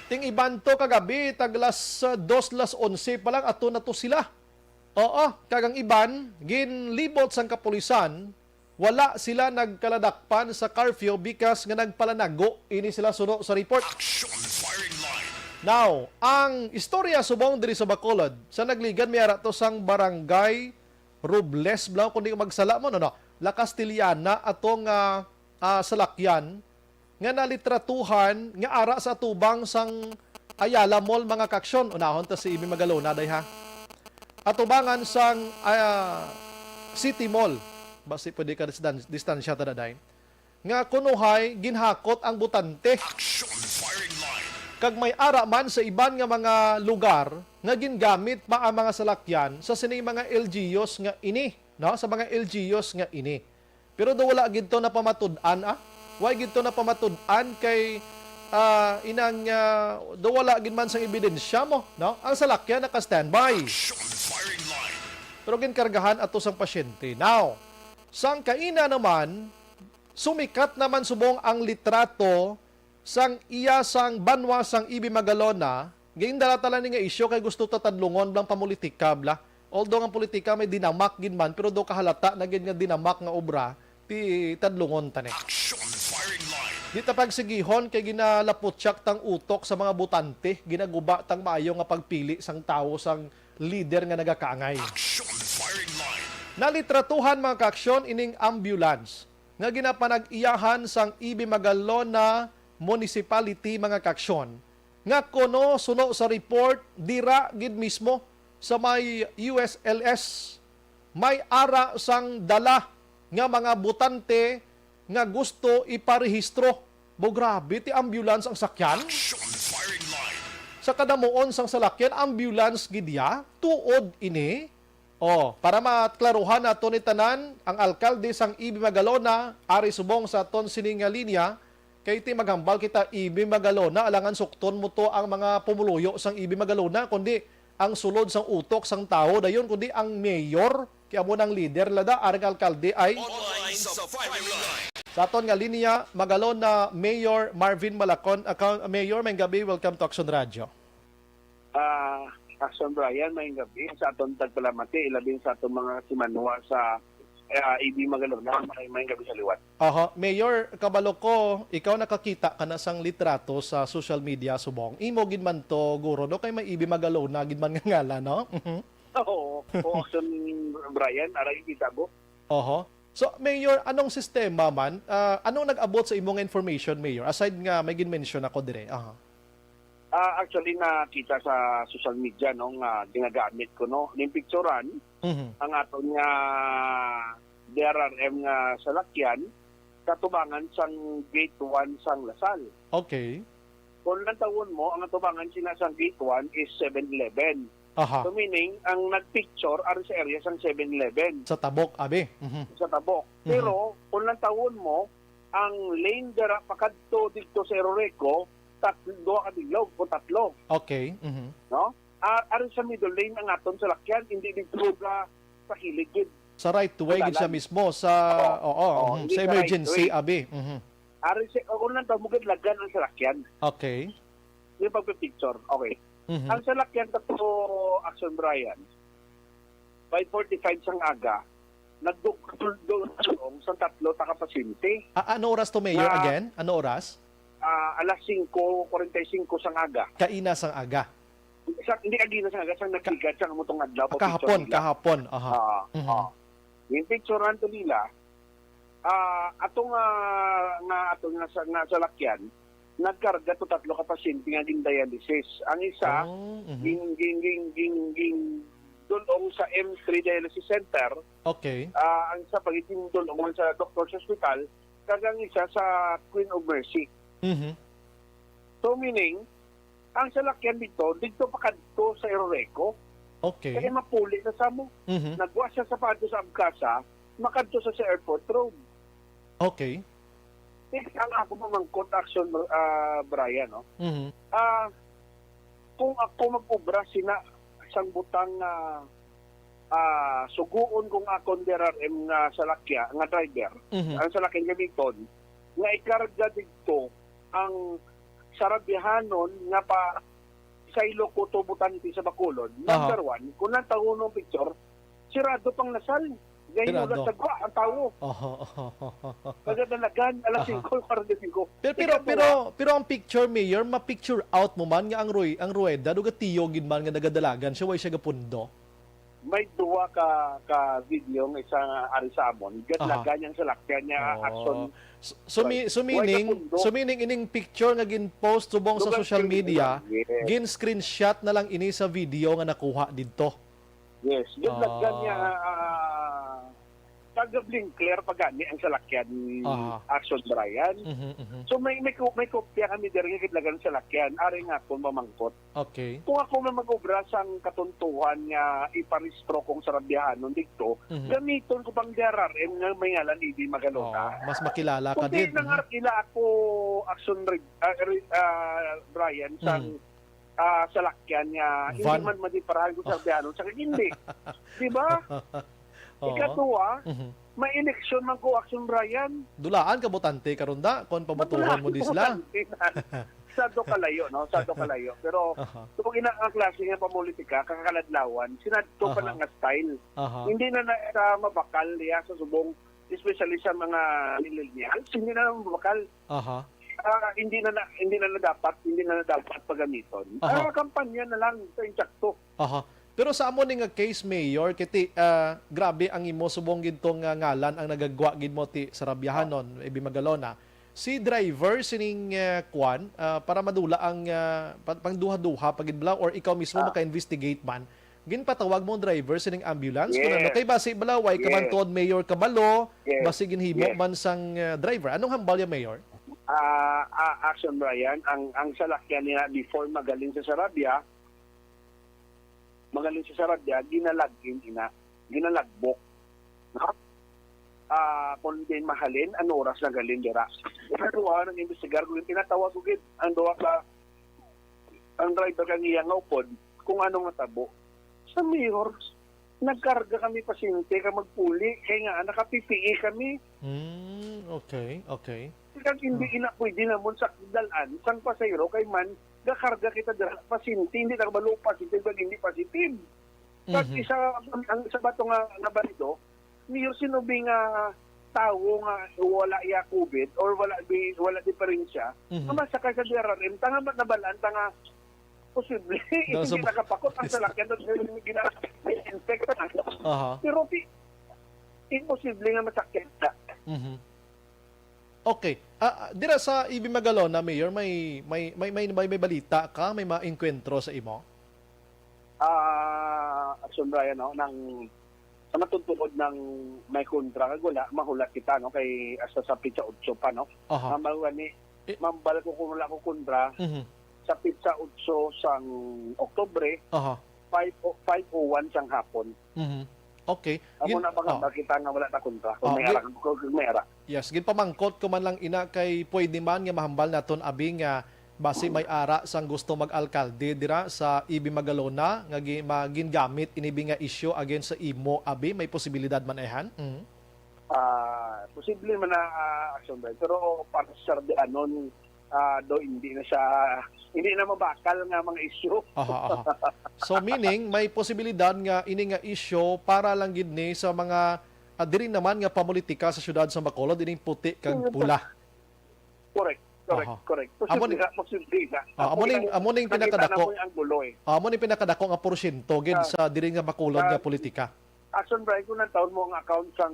Ting iban to kagabi, tag las, ah, dos, las onse pa lang, ato na to sila. Oo, kag ang iban, ginlibot sang kapulisan, wala sila nagkaladakpan sa curfew bikas nga nagpalanago ini sila suno sa report. Action firing line. Now, ang istorya subong diri sa Bacolod, sa Nagligan may ara to sang barangay Robles, bla, kung di ko magsala mo, no, no? La Castellana, atong, ah, ah, salakyan, nga nalitratuhan nga ara sa atubang sang Ayala Mall, mga kaaksyon. Unahon ta si Ibi Magalona, day, ha? Atubangan sang, ah, City Mall. Basi pwede ka distan-, distansya ta, day. Nga kunuhay ginhakot ang botante. Action firing line. Kag may ara man sa iban nga mga lugar nga gingamit pa ang mga salakyan sa sining mga L G Us nga ini, no? Sa mga L G Us nga ini. Pero do wala gid to napamatud-an, ah. Why gid to napamatud-an kay, ah, inang, ah, do wala gid man sang ebidensya mo, no? Ang salakyan naka-standby. Action firing line. Pero ginkargahan ato sang pasyente. Now, sang kaina naman, sumikat naman subong ang litrato sang iya sang banwa sang Ibi Magalona, gindala ta lang ni nga isyu kay gusto ta tadlungon blang pamulitika, bla. Although ang politika may dinamak gid man, pero do kahalata na gid nga dinamak nga obra, ti tadlungon ta ni. Action firing line. Di ta pagsigihon kay ginalaputyak tang utok sa mga botante, ginaguba tang maayo nga pagpili sang tawo sang lider nga nagakaangay. Action firing line. Nalitratuhan, mga kaaksyon, ining ambulance nga ginapanag-iyahan sang Ibi Magalona Municipality, mga kaaksyon, nga kuno suno sa report dira gid mismo sa may U S L S may ara sang dala nga mga botante nga gusto iparehistro. Mo, grabe, ti ambulance ang sakyan? Action firing line. Sa kadamuon sang salakyan, ambulance gid ya? Tuod ini? Oh, para maklaruhan nato ni tanan, ang alkalde sang Ibi Magalona, ari subong sa aton sini nga linya, kay ti maghambal kita Ibi Magalona, alangan sukton mo to ang mga pumuluyo sang Ibi Magalona, kundi ang sulod sang utok sang tawo dayon, kundi ang mayor, kay amo nang leader lada, arang alkalde ay Online sa firing line. Sa aton nga linya, Magalona Mayor Marvin Malacon. Account, Mayor, may gabi, welcome to Action Radio. Ah, Action Brian, may gabi sa aton tagpalamati, ilabi sa aton mga simanwa sa, ah, Ibi Magalona, may, may gabi sa liwat. Aha, Mayor, kabalo ko, ikaw nakakita ka na sang litrato sa social media subong. Imo gid man to, guro, no? Kay may Ibi Magalona gid man nga ngalan, no? Mhm. Oo, oo, Action Brian, aray kita mo. Oho. So, Mayor, anong sistema man? Ah, anong nag-abot sa imo nga information, Mayor? Aside nga may gin-mention ako dire. Aha. Ah, actually, nakita sa social media, no, nga ginagamit ko, no, ning picturan, Mhm. ang aton nga D R R M nga salakyan, katubangan sang gate one sang Lasal. Okay. Kung lantawon mo, ang atubangan sina sang gate one is Seven Eleven. Aha. So, meaning, ang nagpicture ari sa area sang Seven Eleven. Sa tabok, abi. Mhm. Sa tabok. Mhm. Pero, kung lantawon mo, ang lane dira pakadto didto sa Eroreco, tat-, duha ka bilog o tatlo. Okay. Mhm. No? Ah, ari sa middle lane ang aton salakyan, hindi didto sa, sa kilid gid. Sa right way gid siya mismo, sa, oo, mhm, sa emergency, abi. Mhm. Ari si, o, kung lang daw, mugad lagan ang salakyan. Okay. Yung pagpipicture, okay. Mhm. Ang salakyan, tatlo, Action Brian, five forty-five sang aga, nagdugtong sa tatlo ta ka pasyente. Ah, ano oras to, Mayor, again? Ano oras? Ah, alas singko kwarenta y singko sang aga. Kaina sang aga? Sa, hindi, agina sang aga, sang nagligad, sang amutong adlaw, Ah, kahapon, picture nila. Kahapon, aha. Ah, Mhm. ah. Yung picturean to nila, ah, ato nga, nga, ato nga sa, nga salakyan, nagkarga to tatlo ka pasyente nga gin-dialysis. Ang isa, Oh, mhm. gin, gin, gin, gin, gin, dulong sa M three Dialysis Center. Okay. Ah, ang isa pa, gin, dulong man sa Doctor's Hospital, kag ang isa sa Queen of Mercy. Mhm. So, meaning, ang salakyan dito, dito pa kadto sa Eroreco. Okay. Kaya mapuli na sa mo. Mhm. Nagwa siya sa paadto sa Abcasa, makadto sa, sa Airport Road. Okay. Ito ang ako mamangkot, Action, ah, Brian, no? Mhm. Ah, kung ako mag-obra sina sang butang nga, ah, suguon kong akon D R R M nga salakya, nga driver, Mhm. ang salakyan gamiton, nga ikarga dito ang Sarabyahanon nga pa saylo ko to botante sa Bacolod, Aha. number one, kung lang tawo ng picture, sirado pang Lasal. Dahil Sirado. wala sa gwa ang tao. Oho, oho, oho, oho. Nagadalagan, alas Aha. singko, kwarenta y singko. Pero, pero, Ikaduha, pero, pero ang picture, Mayor, ma-picture out mo man nga ang Roy, ang Rueda, do gatiyo gid man nga nagadalagan siya, way siya gapundo. May duha ka, ka video nga isa nga ari sa amon, Aha. gadlagan niyang salakyan niya, Oh. action So, so, mi-, Right. so Way meaning, gapundo. so meaning ining picture nga gin-post subong sa Lugar social media, Pilipinas, yes. gin-screenshot na lang ini sa video nga nakuha didto. Yes, gadlagan Ah. niya, ah, taga Blinkler pa gani ang salakyan ni Aha. Action Brian. Mhm, mhm. So, may, may ko-, may kopya kami diri nga gadlagan sa salakyan. Ari nga akon mamangkot. Okay. Kung ako man mag-obra sang katuntuhan nga iparehistro kong sarabyahanon didto, Mhm. gamiton ko pang D R R M nga may ngalan A B Magalona. Oh, mas makilala ka Kundi din, nang mhm. arkila ako, Action Re-, ah, Re-, ah, Brian, sang, Mhm. ah, salakyan nga hindi Van. man madiparahan ko Oh. sarabyahanon, sa hindi. Di ba? Oo. Ikaduha, Mhm. may eleksyon man ko, Action Brian. Dulaan ka botante karon da, kon pabotohan mo di sila. Dulaan ko botante na. Sado kalayo, no? Sado kalayo. Pero Aha. kung ina ang klase nga pamulitika, kakaladlawan, sinadto pa Aha. na nga style. Aha. Hindi na na sa mabakal niya sa subong, especially sa mga millennials, hindi na mabakal. Aha. Ah, hindi na, na, hindi na, na dapat, hindi na, na dapat pagamiton. Aha. Ah, kampanya na lang sa insakto. Aha. Pero sa amo ni nga case, Mayor, kiti, ah, grabe ang imo subong gid to nga ngalan ang nagagwa gid mo ti sa Rabiahanon, Ebi Magalona. Si driver sining, ah, kwan, ah, para madula ang, ah, pa-, pangduha-duha pa gid bala, or ikaw mismo Ah. maka-investigate man, ginpatawag mo ang driver sining ambulance? Kung ano, Yes. kay basi bala, way ka man Yes. tuod, Mayor, kabalo, Yes. basi ginhimo Yes. man sang, ah, driver. Anong hambal ya, Mayor? Ah, ah, Action Brian, ang, ang salakyan niya before magaling sa Sarabia, magaling sa Sarabia, ginalag-in ina, ginalagbok. No? Ah, kung din mahalin, ano oras na galing dira? Ikaduha, nag-imbestigar ko, tinatawag ko gid ang duha ka, ang driver kang iya nga upod, kung anong natabo. Sa Mayor, nagkarga kami pasyente ka magpuli, kay nga naka-P P E kami. Mm, okay, okay. Kag hindi Ah. ina pwede namon sa dalan, sang pasahero, kay man, gakarga kita dira, pasyente, hindi na kabalo, positive kag hindi positive. Kag Mhm. isa, ang, ang isa ba to nga, nga balido, Mayor, sino bi nga tawo nga wala iya covid or wala di, wala diferensya, Mhm. nga masakay sa D R R M, tanga ba nabalaan ta nga posible, Nasa hindi nakapakot ang salakyan, tapos gina-, gina-, infect na. Aha. Pero ti-, imposible nga masakyan siya. Mhm. Okay. Ah, ah, dira sa Ebi Magalona, Mayor, may, may, may, may, may, may balita ka? May maengkwentro sa imo? Ah, Action Brian, no, nang sa matutuod nang may kontra kag wala, mahulat kita, no, kay hasta sa petsa otso pa, no. Aha. Ang mga ni, Eh. mambal ko kung wala ko kontra, Mhm. sa petsa otso sang Oktubre, Aha. five o, five oh one sang hapon. Mhm. Okay. Amo Gin-, na, baka oh. makita nga wala na kontra. Kung Oh, may gi-, ara, kung may ara. Yes, ginpamangkot ko man lang ina kay pwede man nga mahambal naton abi nga basi may ara sang gusto mag-alkalde dira sa Ebi Magalona nga gi-, ma-, gingamit ini bi nga issue against sa imo abi, may posibilidad man ayhan? Mhm. Ah, posible man na, ah, Action Brian. Pero para sa Sardianon, ah, do, hindi na siya, hindi na mabakal nga mga issue. Aha, aha. So, meaning, may posibilidad nga ini nga issue para lang gid ni sa mga, ah, diri naman nga pamulitika sa siyudad sa Bacolod, ining puti kag Sige, pula. Correct, correct, Aha. correct. Amo ni, Posible nga, posible nga. ah, Ako amo ning, lang, amo ning nakita na pinakadako. mo yung anggulo eh. Ah, amo ning pinakadako nga porsyento gid Ah, sa diri nga Bacolod ah, nga politika. Action Brian, kung nagtaon mo ang account sang,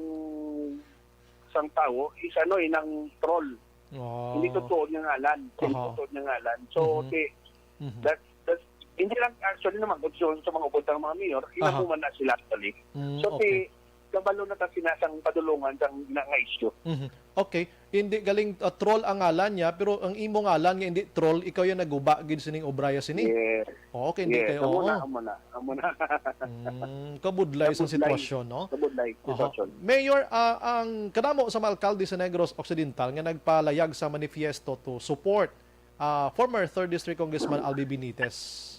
sang tawo, is ano eh, nang troll. Oh. Hindi totoo nga ngalan. Hindi Aha. totoo nga ngalan. So, Mhm. ti-, Mhm. that, that's, hindi lang actually naman, kung sa, sa mga upod ng mga mayor, Aha. inamuman na sila actually. Mm, So, okay. ti-, kabalo na ta sina sang padulungan sang na nga issue. Mhm. Okay. Hindi galing, ah, troll ang ngalan niya, pero ang imo ngalan nga hindi troll, ikaw yung naguba gid sining obra ya sini. Yes. Oh, okay, hindi Yes, kayo, amo na, oo. amo na, amo na. Mm, kabudlay sa Kabudlay. sitwasyon, no? Kabudlay Aha. sitwasyon. Mayor, ah, ang kadamo sa mga alkalde sa Negros Occidental nga nagpalayag sa manifiesto to support, ah, former third District Congressman Albi Benitez.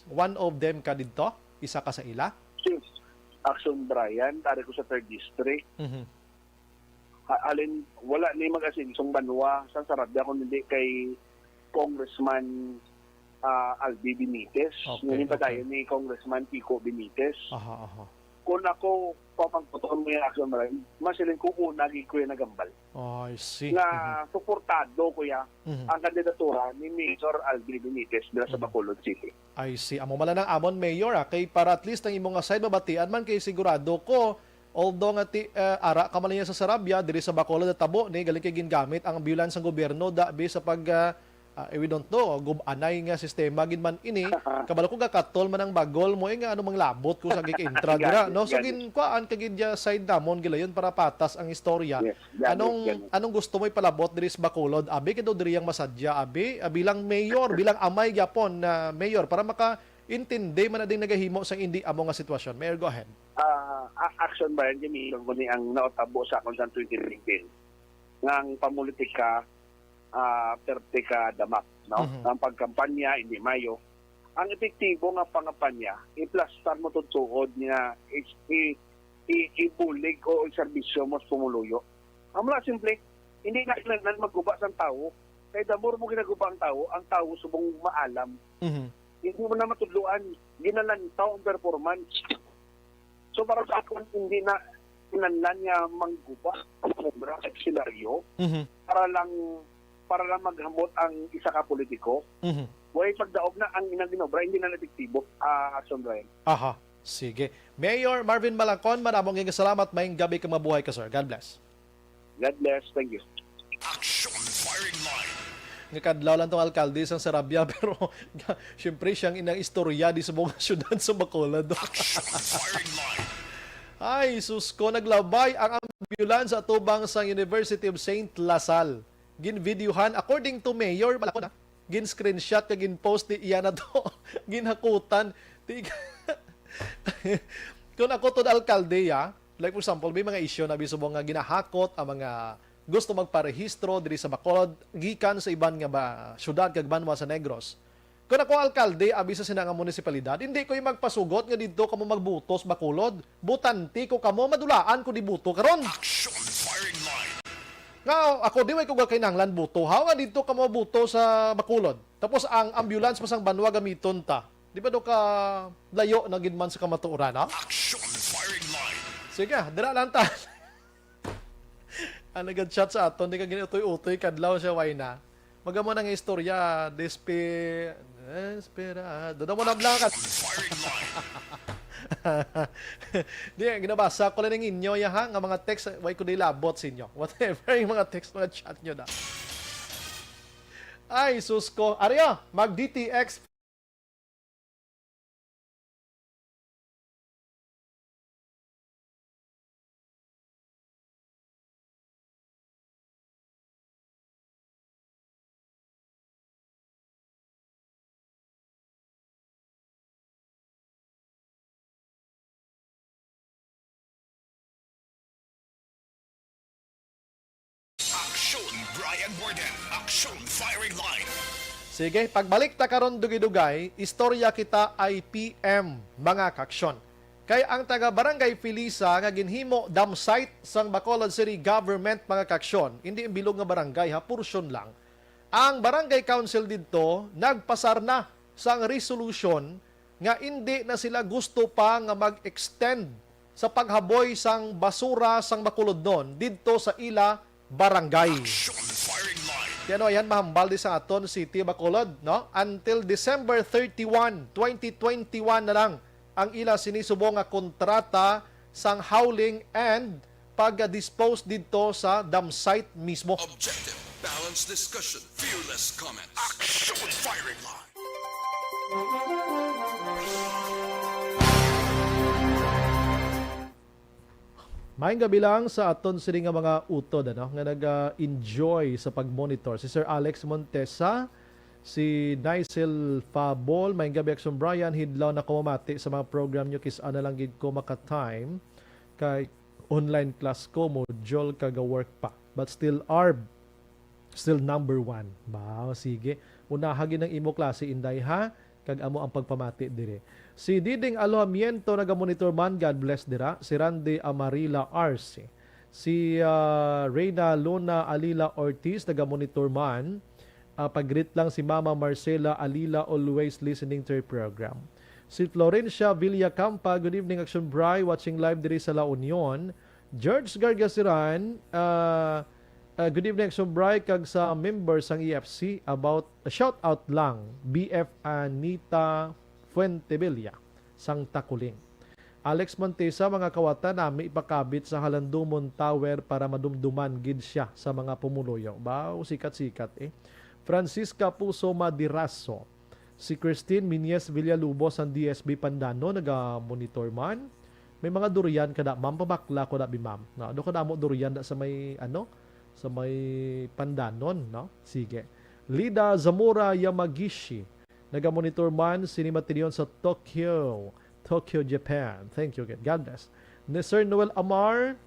One of them ka didto? Isa ka sa ila? Yes. Action Brian, dari ko sa third District. Mhm. Ha-, halin, wala ni mag-asensong banwa sa Sarabia, kung hindi kay, Congressman, ah, Albi Benitez, Okay, ngunit okay. padayon ni Congressman Kiko Benitez. Aha, aha. Kung ako, pamangkuton mo yung action, Brian, masiling ko una, gid ko yung nagambal. Oh, I see. Nga Mhm. suportado ko ya Mhm. ang kandidatura ni Mayor Albi Benitez dira sa Mhm. Bacolod City. I see. Amo man lang amon, Mayor, ah, kay para at least ang imo nga side mabatian man, kay sigurado ko, although nga ti, ah, ara ka man niya sa Sarabia, diri sa Bacolod natabo ni, galing kay gingamit ang ambulance sang gobyerno, da, bi sa pag, ah, ah, eh, we don't know, gub-anay nga sistema gid man ini. Kabalo ko gakatol man ang bagol mo, eh, nga ano mang labot ko sa gig-intra dira, Gani, no? So, gani. gin-, kuhaan ka gid ya side namon, gilayon para patas ang istorya. Yes, gani, Anong, gani. anong gusto mo ipalabot diri sa Bacolod? Abi, kay daw diri ang masadya, abi, ah, bilang mayor, bilang amay gyapon na mayor, para makaintindi man na ding nagahimo sang indi amo nga sitwasyon. Mayor, go ahead. Ah, a-, action ba yan? Gamiton ko ni ang nautabo sa akon sa twenty nineteen. Nga ang pamulitika, ah, perte ka damak, no? Mhm. Ang pagkampanya, hindi mayo. Ang epektibo nga pangampanya, iplastar mo tutuod nga is-, i-, i-, ibulig o iserbisyo mo sa pumuluyo. Ang mga simple, hindi na kinahanglan magguba sang tawo. Kay the more mo ginaguba ang tawo, ang tawo subong maalam. Mhm. Hindi mo na matudloan, ginalantaw ang performance. So, para sa akon, hindi na kinahanglan nga mangguba ang obra sa senaryo Mhm. para lang, para lang maghamot ang isa ka politiko. Mhm. Way pagdaog na ang inang ginobra, hindi na epektibo, ah, Action Brian. Aha. Sige. Mayor Marvin Malacon, madamo nga salamat. Maayong gabi kag mabuhay ka, sir. God bless. God bless. Thank you. Action Firing Line. Nga kadlaw lang tong alkalde sang Sarabia, pero siyempre, siya ang inang istorya di sa mga syudad sa Bacolod. Action Firing Line. Ay, sus ko, naglabay ang ambulance sa atubang sang University of Saint La Salle. Ginvideohan, according to Mayor Malacon, ah, gin-screenshot kag gin-post ni iya na to. Ginhakutan. Ti-, kung ako to alkalde, ah, like, for example, may mga issue na bisubong nga ginahakot ang mga gusto magparehistro diri sa Bacolod gikan sa iban nga ba, syudad kag banwa sa Negros. Kung ako alkalde, abi sa sina nga munisipalidad, hindi ko yung magpasugot nga didto kamo magbuto sa Bacolod. Butante ko kamo, madulaan ko di buto karon. Action Firing Line. Nga ako, di way ko kakinahanglan buto. Haw nga didto kamo buto sa Bacolod. Tapos ang ambulance pa sang banwa gamiton ta. Di ba do ka layo na gid man sa kamatuoran, ha? Action Firing Line. Sige, dira lang ta. Ang nag-chat sa aton, di ka gini utoy-utoy, kadlaw siya, way na. Magamo na nga istorya, despe-, desperado. Damo na blank. Action Firing Line. Di, ginabasa ko lang ang inyo, ya, ha? Nga mga text, way ko di labot sa inyo. Whatever yung mga text, mga chat nyo na. Ay, sus ko. Ari, ah, mag-D T X. Action Brian Warden, Action Firing Line. Sige, pagbalik ta karon dugay-dugay, istorya kita I P M, mga kaaksyon. Kay ang taga Barangay Felisa nga ginhimo dump site sang Bacolod City Government, mga kaaksyon, hindi ang bilog nga barangay ha, portion lang. Ang Barangay Council didto nagpasar na sang resolution nga indi na sila gusto pa nga mag-extend sa paghaboy sang basura sang Bacolodnon didto sa ila barangay. Action Firing Line. Kaya ano, ayan, mahambal di sa aton City Bacolod, no? Until December thirty-one, twenty twenty-one na lang ang ila sini subong nga kontrata sang hauling and pag-dispose didto sa dump site mismo. Objective, balanced discussion, fearless comments. Action Firing Line. Maayong gabi lang sa aton sini nga mga utod, ano, nga naga-enjoy sa pag-monitor. Si Sir Alex Montesa, si Nicel Fabol, maayong gabi, Action Brian. Hidlaw na ko mamati sa mga program nyo, kis-a na lang gid ko maka-time kay online class ko, module, kag work pa. But still, Arb, still number one. Ba, sige. Unaha gid ang imo klase, Inday, ha? Kag amo ang pagpamati dire. Si Diding Alojamiento nagamonitor man, God bless dira. Si Randy Amarila Arce. Si, ah, Reyna Luna Alila Ortiz nagamonitor man. Ah, pag-greet lang si Mama Marcela Alila, always listening to your program. Si Florencia Villacampa, good evening, Action Bri, watching live diri sa La Union. George Gargasiran, ah, ah, good evening, Action Bri, kag sa member sang E F C, about, a shout out lang, B F Anita Fuentebella, sang Takuling. Alex Montesa, mga kawatan, nami ipakabit sa Halandumon Tower para madumduman gid siya sa mga pumuluyo. Baw, sikat-sikat eh. Francisca Puso Madiraso. Si Christine Minyes Villalubos sang D S B Pandanon, naga-monitor man. May mga durian ka da, ma'am? Pabakla ko da, bi, ma'am. No, do ka damo durian da sa may, ano, sa may Pandanon, no? Sige. Lida Zamora Yamagishi, naga-monitor man sini matinion sa Tokyo, Tokyo, Japan. Thank you again. God bless. Ni Sir Noel Amar,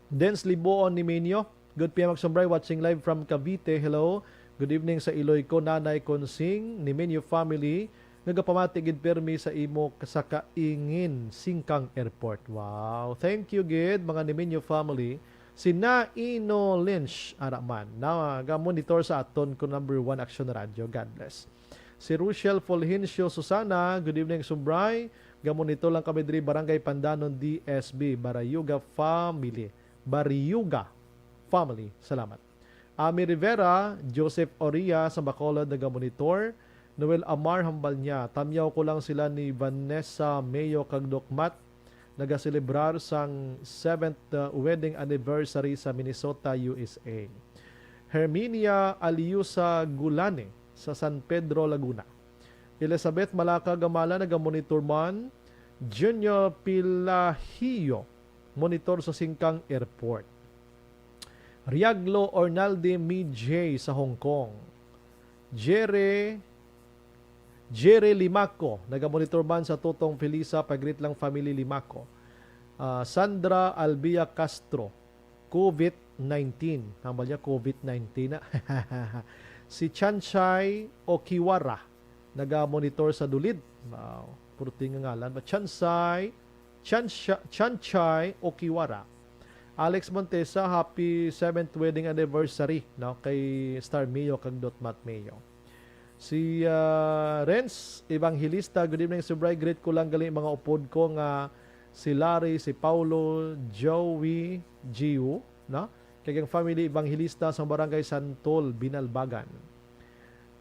Dens Liboon Nimenyo. Good P M, Action Bri, watching live from Cavite. Hello. Good evening sa iloy ko, Nanay Consing, Nimenyo family. Nagapamati gid permi sa imo sa kaingin, Singkang Airport. Wow. Thank you gid, mga Nimenyo family. Si Naino Lynch, ara man, naga-monitor sa aton ko number one Action Radio. God bless. Si Rochelle Fulgencio Susana, good evening, Action Bri. Ga-monitor lang kami diri, Barangay Pandanon, D S B, Barayuga family. Barayuga family. Salamat. Ami Rivera, Joseph Oria sa Bacolod, naga-monitor. Noel Amar, hambal niya, tamyaw ko lang sila ni Vanessa Mayo kag Doc Matt, nagaselebrar sang seventh, uh, wedding anniversary sa Minnesota, U S A. Herminia Aliusa Gulane sa San Pedro, Laguna. Elizabeth Malaka Gamala, naga-monitor man. Junior Pilahio, monitor sa Singkang Airport. Riaglo Ornaldi Mijay sa Hong Kong. Jere, Jere Limaco, naga-monitor man sa Tutong Felisa, pag-greet lang family Limaco. Ah, Sandra Albia Castro, COVID nineteen. Hambal niya, COVID nineteen na. Si Chanchay Okiwara, naga-monitor sa Dulid. Wow, purti nga ngalan. But Chanchay, Chanchay, Chanchay Okiwara. Alex Montesa, happy seventh wedding anniversary, no, kay Star Mio kag Dotmat Mio. Si, ah, Renz Evangelista, good evening, Sir Bri. Greet ko lang gali mga upod ko nga si Larry, si Paulo, Joey, Gio, no? Kag ang family Evangelista sa Barangay Santol, Binalbagan.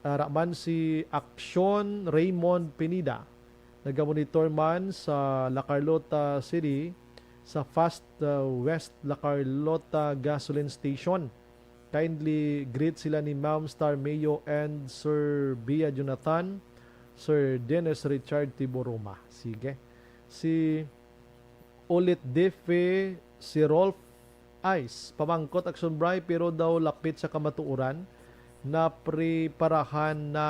Ara man si Action Raymond Pinida, nagamonitor man sa La Carlota City, sa Fast, uh, West La Carlota Gasoline Station. Kindly greet sila ni Ma'am Star Mayo and Sir Bia Jonathan, Sir Dennis Richard Tiboroma. Sige. Si Ulit Dife, si Rolf Ice, pamangkot Action Bri, pero daw lapit sa kamatuoran, napreparahan na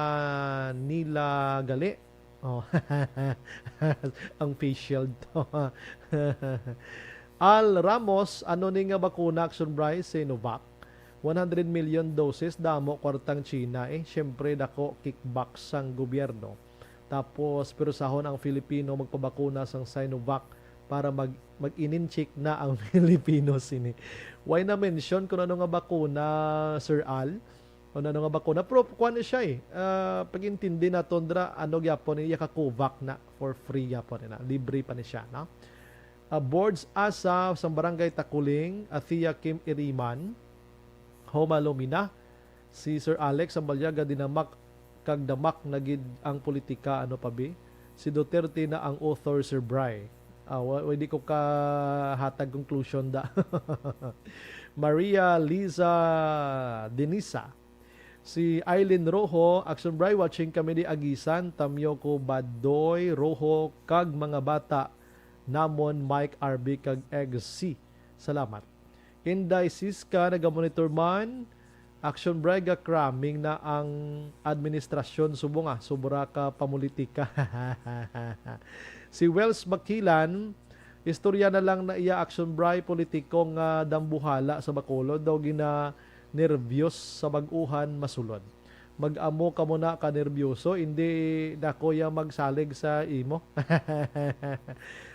nila gali. Oh. Ang face shield to. Al Ramos, ano ni nga bakuna, Action Bri? Sinovac. One hundred million doses, damo kwartang China eh. Siyempre, dako kickback sang gobyerno. Tapos, pirusahon ang Filipino magpabakuna sang Sinovac para mag-, mag-ininchik na ang Filipino sini. Why na mention kung ano nga bakuna, Sir Al? O ano nga bakuna? Pero kuwan na siya eh. Ah, pag-intindi naton dira, ano gyapon, iya ka Covax na, for free gyapon na. Libre pa ni siya, no? Ah, Boards Asa sa Barangay Takuling, Athea Kim Iriman, Homa Lumina, si Sir Alex ang balyaga, dinamak kag damak na gid ang politika, ano pa bi? Si Duterte na ang author, Sir Bry. Ah, wa-, wa-, di ko kahatag conclusion da. Maria Liza Denisa. Si Aileen Rojo, Action Bry, watching kami di Agisan, Tamyo ko Badoy, Rojo, kag mga bata namon, Mike, R B, kag Egg C. Salamat. Inday Siska, nagamonitor man. Action Bry, ga-cramming na ang administrasyon subong, ah, sobra ka pamulitika. Si Wells Bakilan, istorya na lang na iya, Action Bry, politiko nga dambuhala sa Bacolod daw gina-nervyos sa bag-uhan masulod. Mag-amo ka mo na ka nervyoso, hindi na ko ya magsalig sa imo.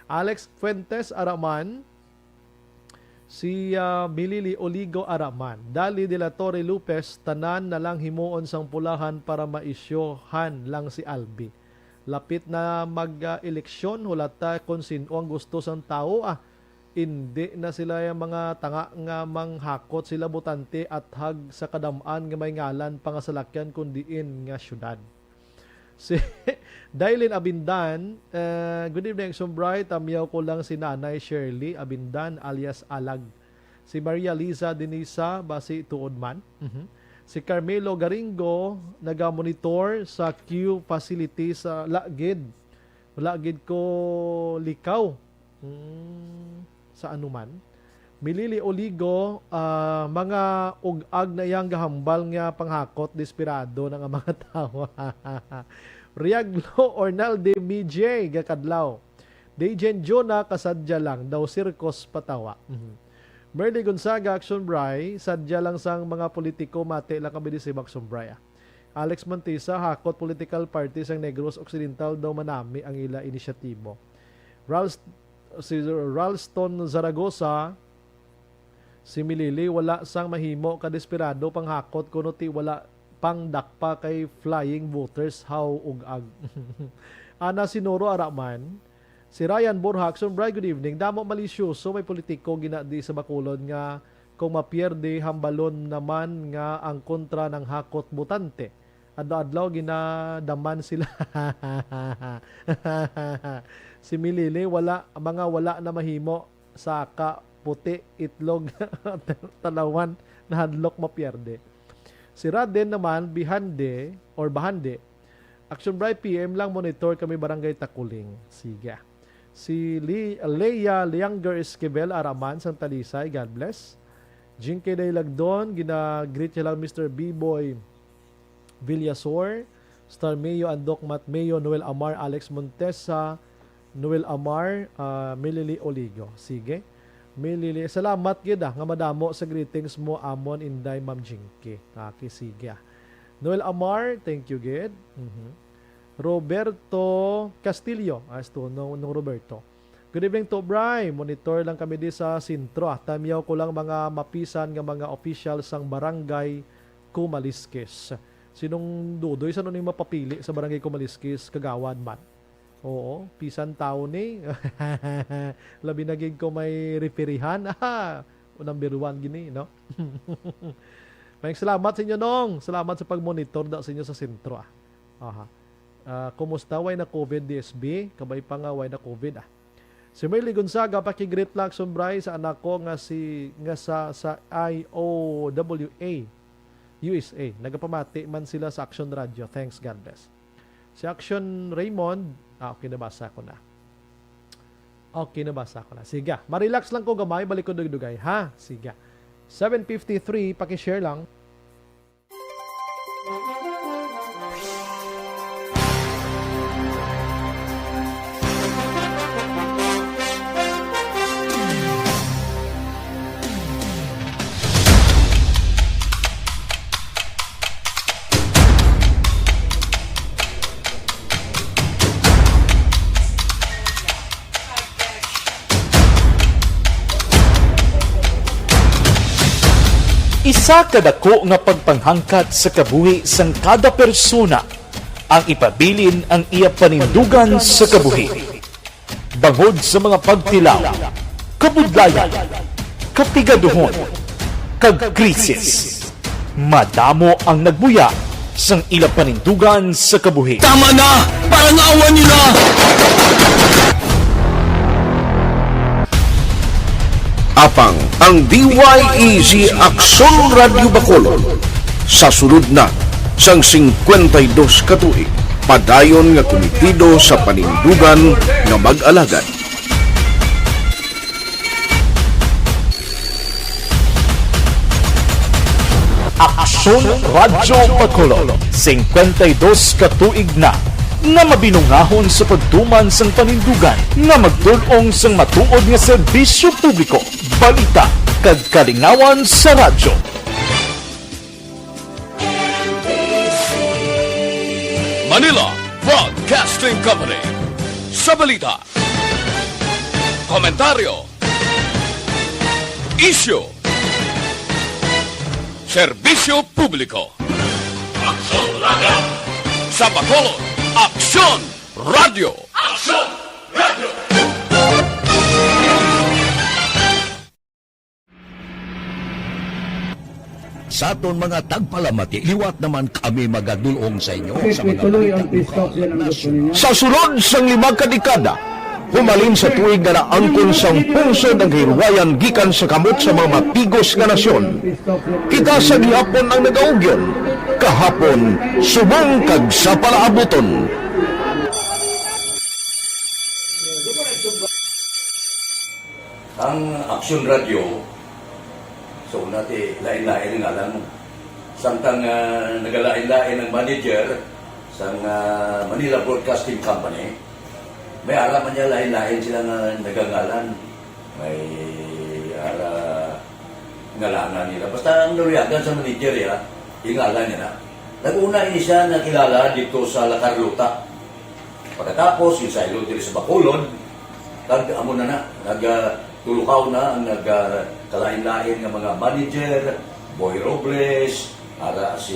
Alex Fuentes, ara man. Si, ah, Milili Oligo Araman, Dali de la Torre Lopez, tanan na lang himuon sang pulahan para maisyohan lang si Albi. Lapit na mag, ah, eleksyon, hulata kon sin-o ang gusto sang tawo, ah. Indi na sila yung mga tanga nga manghakot sila botante athag sa kadam-an nga may ngalan pa nga salakyan kon diin nga syudad. Si Dailin Abindan, eh, "Good evening, Action Bright. Tamyaw ko lang si Nanay Shirley Abindan alias Alag." Si Maria Liza Denisa, basi tuod man. Mhm. Si Carmelo Garingo, naga-monitor sa queue facility sa Lagid. Wala gid ko likaw. Hmm, sa anuman. Milili Oligo, ah, mga ug-ag na iyang gahambal nga panghakot, desperado na nga mga tawo. Riaglo Ornaldi Mijay, gakadlaw. Dejen Jonah, kasadya lang daw, sirkos patawa. Mhm. Merly Gonzaga, Action Bray, sadya lang sang mga politiko, mati lang kami di si Action Bray, ah. Alex Montesa, hakot political party sang Negros Occidental daw manami ang ila inisyatibo. Ralst-, si Ralston Zaragoza, si Milili, wala sang mahimo, kadesperado panghakot kuno ti wala pang dakpa kay flying voters, haw ug ag. Ana Sinoro Araman, si Ryan Borja, Action Bray, good evening. Damo malisyoso may politiko gina di sa Bacolod nga kung mapierde, hambalon naman nga ang kontra ng hakot botante. Adlaw-adlaw ginadaman sila. Si Milili, wala, mga wala na mahimo, saka puti, itlog, talawan, nahadlok, mapierde. Si Raden naman, Bihande, or Bahande, Action Bray, P M lang, monitor kami, Barangay Takuling. Sige. Si Li-, Leia Lianger Esquivel Araman sang Talisay, God bless. Jinky Day Lagdon, gina-greet siya lang, Mister B-Boy Villasor, Star Mayo, Andok Mat Mayo, Noel Amar, Alex Montesa, Noel Amar, ah, Milili Oligo. Sige. Milili, salamat gid, ah, nga madamo sa greetings mo, amon, Inday, Ma'am Jinky. Okay, sige, ah. Noel Amar, thank you gid. Mhm. Roberto Castillo. Ah, esto, no, no, Roberto. Good evening to, Bray. Monitor lang kami di sa sentro, ah. Tamyaw ko lang mga mapisan nga mga opisyal sang barangay Kumaliskis. Sinong Dudoy, sa ning mapapili sa barangay Kumaliskis, kagawad man? Oo, pisan tawo ni. Labi na gid ko may referihan. Aha, number one gini, no? Maayong salamat sa inyo, Nong. Salamat sa pag-monitor da sa inyo sa sentro, ah. Aha. Ah, kumusta? Way na COVID, D S B? Kabay pa nga way na COVID, ah. Si Merly Gonzaga, pakigreet lang, Action Bray, sa anak ko nga si, nga sa, sa I O W A, U S A. Nagapamati man sila sa Action Radio. Thanks, God bless. Si Action Raymond, ah, okay, nabasa ko na. Okay, nabasa ko na. Sige, ma-relax lang ko gamay, balik ko dugdugay, ha? Sige. Seven fifty-three, paki-share lang. Isa ka dako nga pagpanghangkat sa kabuhi sang kada persona ang ipabilin ang iya panindugan sa kabuhi. Bangod sa mga pagtilaw, kabudlayan, kapigaduhon, kag krisis, madamo ang nagbuya sang ila panindugan sa kabuhi. Tama na! Parang awa niyo na! Apang ang D Y E G Aksyon Radyo Bacolod sa sulod na sang singkwenta y dos ka tuig, padayon nga kumitido sa panindugan nga mag-alagad. Aksyon Radyo Bacolod, singkwenta y dos ka tuig na nga mabinungahon sa pagtuman sang panindugan nga magtul-ong sang matuod nga serbisyo publiko, balita, kag kalingawan sa radyo. Manila Broadcasting Company. Sa balita, komentaryo, Isyu. Serbisyo publiko. Aksyon Radio. Sa Bacolod, Aksyon Radio. Aksyon Radio. Sa aton mga tagpalamati, liwat naman kami magadulong sa inyo sa mga balita lokal, nasyonal. Sa sulod sang lima ka dekada, humalin sa tuig nga naangkon sang pungsod ang kahilwayan gikan sa kamot sa mga mapigos nga nasyon. Kita sa gihapon ang nagaugyon, kahapon, subong kag sa palaabuton. Ang Aksyon Radio, so, nati, lain-lain ang ngalan mo. Samtang, ah, nagalain-lain ang manager sang, ah, Manila Broadcasting Company, may ara man niya lain-lain sila nga nagangalan. May ara ngalangan nila. Basta ang naluyagan sa manager, ya, yung ngalan niya na. Nag-una ini siya nakilala dito sa La Carlota. Pagkatapos, yung saylo diri sa Bacolod, kag amo na na, nag, ah, tulukaw na ang nag, ah, kalain-lain nga mga manager, Boy Robles, ara si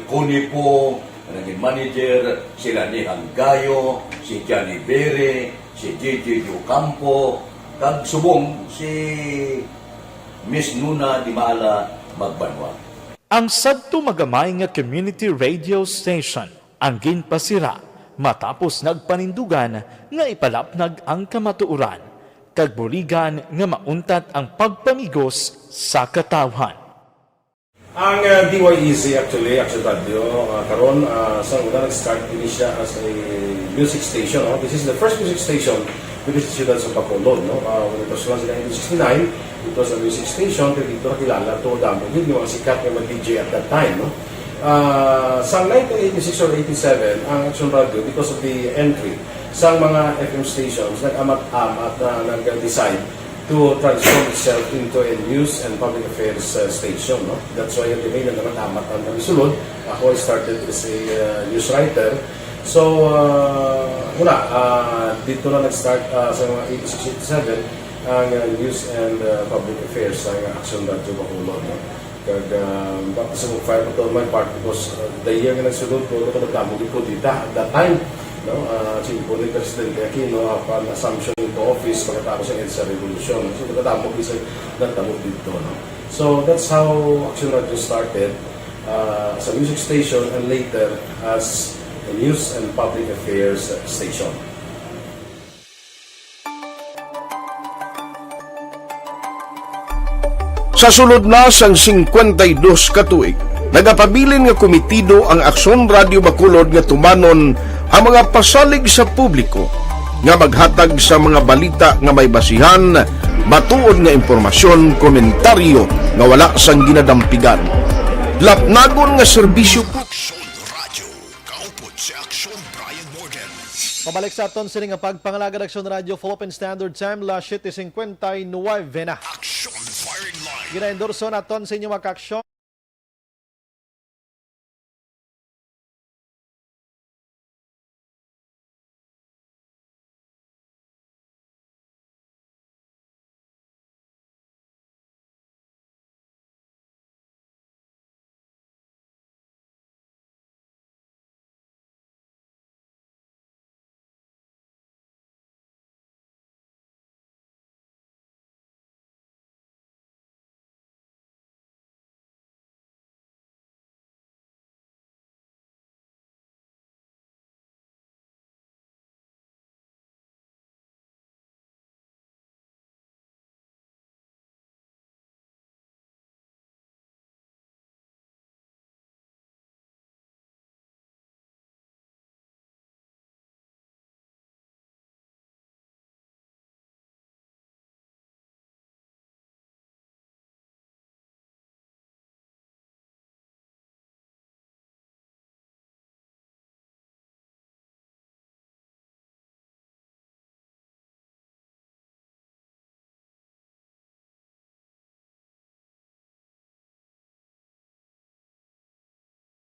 Connie Pong, nga naging manager, sila ni Hanggayo, si Johnny Bere, si J J Ocampo, kag subong si Miss Nuna Dimala Magbanwa. Ang sadto magamay nga community radio station ang ginpasira matapos nagpanindugan nga ipalapnag ang kamatuoran kag buligan nga mauntat ang pagpamigos sa katawhan. Ang, uh, D Y E C, actually, Action Radio, uh, karon, uh, sa una nag-start ini siya as a music station, no? This is the first music station within the siyudad sa Bacolod, no? Uh, when it was launched in nineteen sixty-nine, it was a music station, pero dito nakilala to damo gid yung mga sikat nga mga D J at that time, no? Uh, sa nineteen eighty-six or eighty-seven, ang Action Radio, because of the entry sa mga F M stations, nag-amat-amat na nag-decide to transform itself into a news and public affairs, uh, station, no? That's why, ultimately, nagkatamat ang kami sulod. Ako, I started as a, uh, news writer. So, uh, wala, uh, dito na nag-start, uh, sa mga eighty-six, eighty-seven ang, uh, news and, uh, public affairs sa Action Radio Bacolod, no? Kag, ah, baka sa mag-fire pa to on my part because, ah, the year nga nagsulod ko, ito nagdamo gid ko dita at that time, no? Ah, simple ni Presidente Aquino, ah, upon assumption into office pagkatapos ng EDSA Revolution. So, nagdamo gid sa nagdamo dito, no? So, that's how Action Radio started, ah, as a music station and later as a news and public affairs station. Sa sulod na sang singkwenta y dos ka tuig, nagapabilin nga komitido ang Aksyon Radio Bacolod nga tumanon ang mga pasalig sa publiko nga maghatag sa mga balita nga may basihan, matuod nga impormasyon, komentaryo nga wala sang ginadampigan. Lapnagon nga serbisyo. Aksyon Radio. Kaupod si Aksyon Brian Morgan. Pabalik sa aton sini nga pagpangalagad, Aksyon Radio, Philippine Standard Time, las siete cincuenta y nueve na. Aksyon Firing Line. Ginaendorso naton sa inyo, mga ka-aksyon.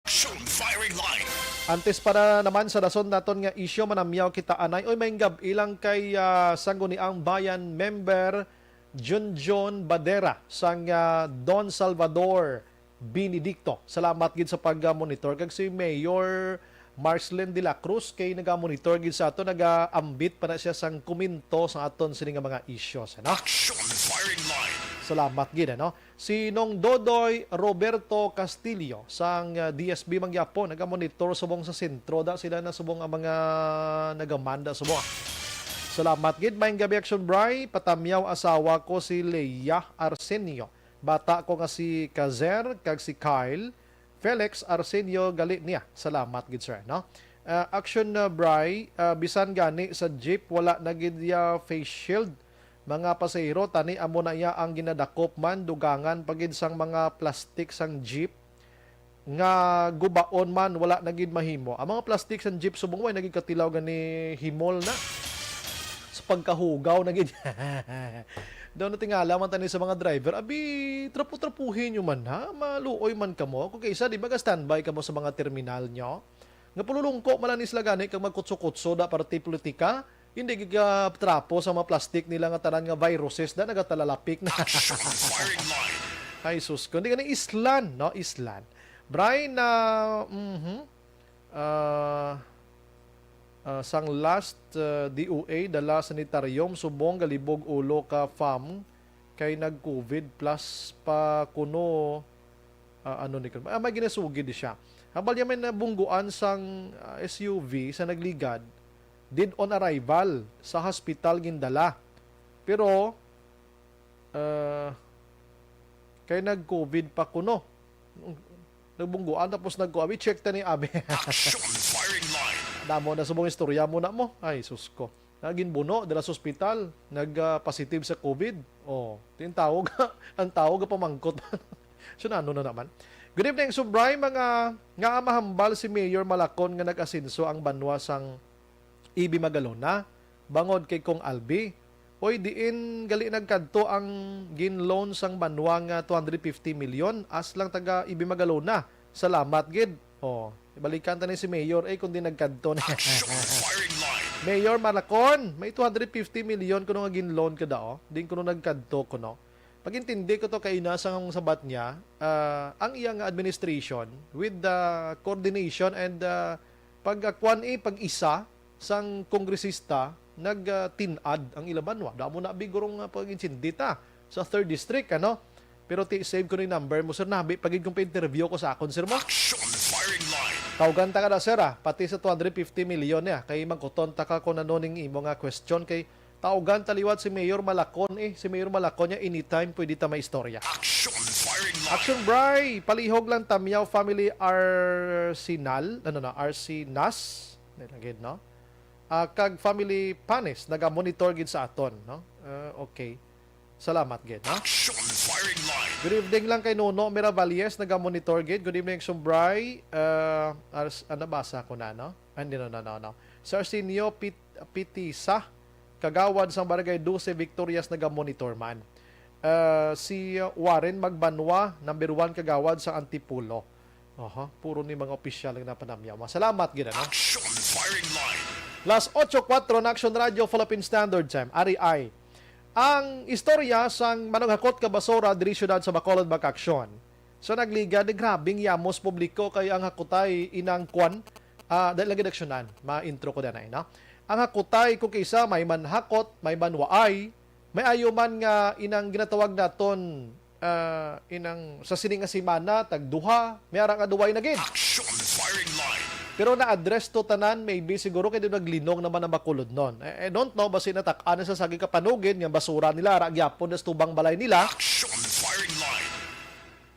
Action Firing Line. Antes pa na naman sa dason naton nga isyu, manamyaw kita anay. Oy, maayong gab-i lang kay, ah, Sangguniang Bayan member Junjun Badera sang, ah, Don Salvador Benedicto. Salamat gid sa pag-monitor. Kag si Mayor Marcelin de la Cruz kay naga-monitor gid sa ato, nagaambit pa na siya sang komento sa aton sini nga mga issues, ano? Action firing line. Salamat gid, ano? Si Nong Dodoy Roberto Castillo sang, ah, D S B mangyapon, naga-monitor subong sa sentro da sila na subong ang mga nagamanda subong. Salamat gid. Maayong gabi, Action Bri. Patamyaw asawa ko si Leia Arsenio. Bata ko nga si Kazer kag si Kyle. Felix Arsenio gali niya. Salamat gid, sir, no? Ah, Action, ah, Bri, ah, bisan gani sa jeep, wala na gid ya face shield. Mga pasahero, tani amo na iya ang ginadakop man, dugangan pa gid sang mga plastic sang jeep nga gubaon man, wala na gid mahimo. Ang mga plastic sang jeep subong way na gid katilaw gani himol na. Sa pagkahugaw na gid. Daw natingala man tani sa mga driver, abi, trapu-trapuhin nyo man ha, maluoy man kamo. Kung kaisa, di ba, ga-standby kamo sa mga terminal nyo? Nga pululungko man lang ni sila gani kag magkutso-kutso da parte politika, hindi gigatrapo sa mga plastic nila nga tanan nga viruses da nagatalalapik na. Action firing line. Ay, sus ko. Hindi gani islan, no? Islan. Brian, na, mhm. Ah, ah, sang last, ah, D O A, dala sanitarium, subong galibog ulo ka fam, kay nag-COVID plus pa kuno, ah, ano ni, ah, may ginasugid siya. Habal niya may nabungguan sang, ah, S U V sa nagligad, dead on arrival, sa hospital gindala. Pero, ah, kay nag-COVID pa kuno. Nagbungguan tapos nagkuha. I-check ta ni abi. Action firing line. Damo na subong istorya mo na mo. Ay, sus ko. Naging buno, dala sa ospital, nag, ah, positive sa COVID. Oh, tin tawag, ang tawag pamangkot. So, nano na naman. Good evening, Subray. Mga nga mahambal si Mayor Malacon nga nag-asenso ang banwa sang Ibi Magalona, bangod kay Kong Albi. Oy, diin gali nagkadto ang gin-loan sang banwa nga two hundred fifty million? As lang taga Ibi Magalona. Salamat gid. Oh, ibalikan ta ni si Mayor, eh, kung di nagkadto na. Action firing line. Mayor Malacon, may two hundred fifty million kuno nga gin-loan ka da, oh. Din kuno nagkadto kuno. Pag-intindi ko to kay ina sa sabat niya, ah, ang iya nga administration with the coordination and, ah, pag-, ah, kuwan, eh, pag-isa sang kongresista nag, ah, tin-ad ang ila banwa. Damo na bigurong, ah, pag-intindi ta sa third district, ano? Pero ti save ko ni number mo, sir, nabi pagid kung pa-interview ko sa akon, sir, mo. Action firing line. Tawgan ta ka na, sir, ah, pati sa two hundred fifty million niya. Kay magkuton ta ka kung ano ning imo nga question kay tawgan ta liwat si Mayor Malacon, eh. Si Mayor Malacon niya, anytime pwede ta maistorya. Action firing line. Action Bri, palihog lang Tamyaw family Arsenal, ano na, Arsenas, nilagid, no? Ah, kag family Panes, naga-monitor gid sa aton, no? Ah, okay. Salamat gid, no? Action firing line. Good evening lang kay Nuno Miravalles, naga-monitor gid. Good evening, Sumbray. Ah, ars-, ah, nabasa ko na, no? Ah, hindi, no, no, no, no. Si Arsenio Pit-, Pitisa, kagawad sang Barangay Doce Victorias, naga-monitor man. Ah, si Warren Magbanwa, number one kagawad sa Antipolo. Aha, puro ni mga opisyal ang napanamyaw. Masalamat gid, ano? Action firing line. Las ocho kuwatro na Action Radio Philippine Standard Time, R A I. Ang istorya sang manughakot ka basura diri siyudad sa Bacolod, Bakaksyon. Sa nagligad, grabing yamos publiko kay ang hakutay inang kwan, ah, dahil lagi aksyonan, ma-intro ko danay, no? Ang hakutay kung kaisa may manhakot, may manwaay, may ayo man nga inang ginatawag naton, ah, inang sa sini nga semana, tagduha, may ara nga duway na gid. Action firing line. Pero na-address to tanan, maybe siguro kay di naglinong naman ang Bacolod nun. I, I don't know, basi natak-an na sa sagi kapanugid nga basura nila, ara gyapon na sa tubang balay nila. Action firing line.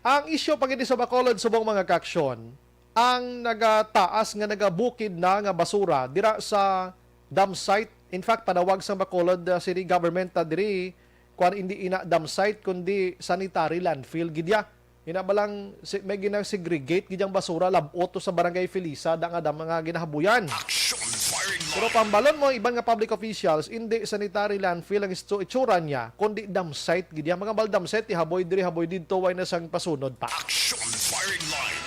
Ang isyu pa gid sa Bacolod, subong mga kaaksyon, ang nagataas nga nagabukid na nga basura dira sa dump site. In fact, panawag sa Bacolod, uh, City Government, uh, diri, kwan, hindi ina dump site, kundi sanitary landfill gid ya. Ina ba lang, si, may ginasegregate gid ang basura, lab-ot to sa Barangay Felisa, da nga dam nga ginahabuyan. Action firing line. Pero pambalon mo, iban nga public officials, hindi sanitary landfill ang istu-, itsura niya, kundi dump site gid ya. Mga bal dump site, ihaboy diri, haboy didto, way na sang pasunod pa. Action firing line.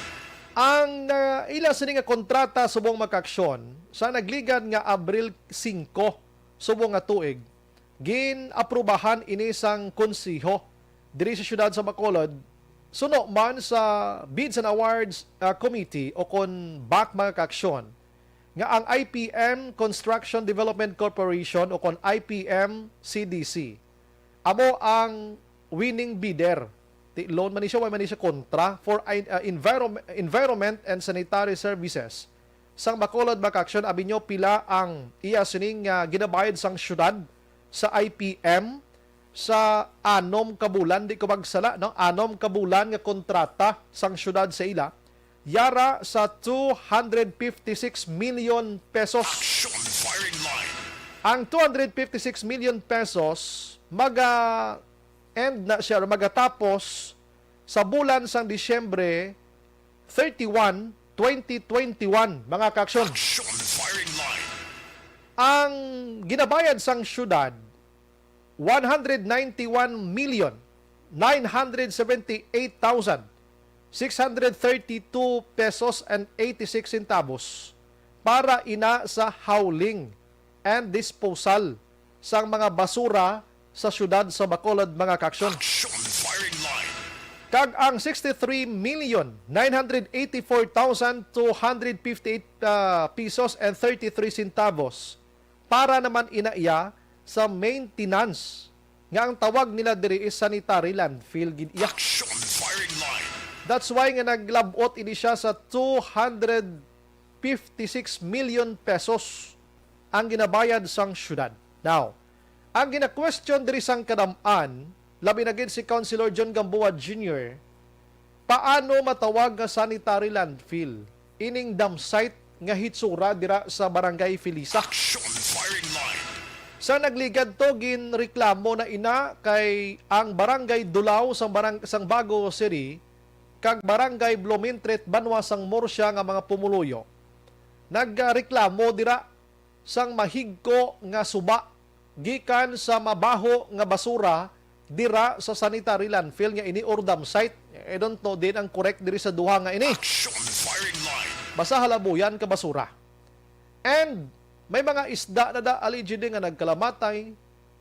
Ang, ah, ila sini nga kontrata subong makaaksyon sa nagligad nga Abril singko subong nga tuig, Gin-aprubahan ini sang konseho diri sa siyudad sa Bacolod, suno man sa Bids and Awards, ah, Committee o kon BAC, mga kaaksyon, nga ang I P M Construction Development Corporation o kon I P M C D C amo ang winning bidder. Ti loan man ni siya, wa man ni siya kontra for, ah, envirom-, environment and sanitary services. Sang Bacolod, mga kaaksyon, abi nyo pila ang iya sining, ah, ginabayad sang syudad sa I P M sa anom ka bulan, di ko magsala, no? Anom ka bulan nga kontrata sang syudad sa ila, yara sa two hundred fifty-six million pesos. Action firing line. Ang two hundred fifty-six million pesos maga-end na siya, or magatapos sa bulan sang Disyembre thirty-one, twenty twenty-one, mga kaaksyon. Action firing line. Ang ginabayad sang syudad, one hundred ninety-one million nine hundred seventy-eight thousand six hundred thirty-two pesos and eighty-six centavos para ina sa hauling and disposal sang mga basura sa siyudad sa Bacolod, mga kaaksyon. Action firing line. Kag ang sixty-three million nine hundred eighty-four thousand two hundred fifty-eight, ah, pesos and thirty-three centavos para naman ina iya sa maintenance, nga ang tawag nila diri is sanitary landfill gid iya. Action firing line. That's why nga naglab-ot ini siya sa two hundred fifty-six million pesos ang ginabayad sang syudad. Now, ang gina-question diri sang kadam-an, labi na gid si Councilor John Gamboa Junior, paano matawag nga sanitary landfill ining dump site nga hitsura dira sa Barangay Felisa? Action firing line. Sa nagligad to, ginreklamo na ina kay ang Barangay Dulao sang barang-, sang Bago City kag Barangay Blumentritt banwa sang Murcia nga mga pumuluyo nagreklamo dira sang mahigko nga suba gikan sa mabaho nga basura dira sa sanitary landfill nga ini or dump site. I don't know din ang correct diri sa duha nga ini. Action firing line. Basta halabuyan ka basura. And may mga isda na da allegedly nga nagkalamatay,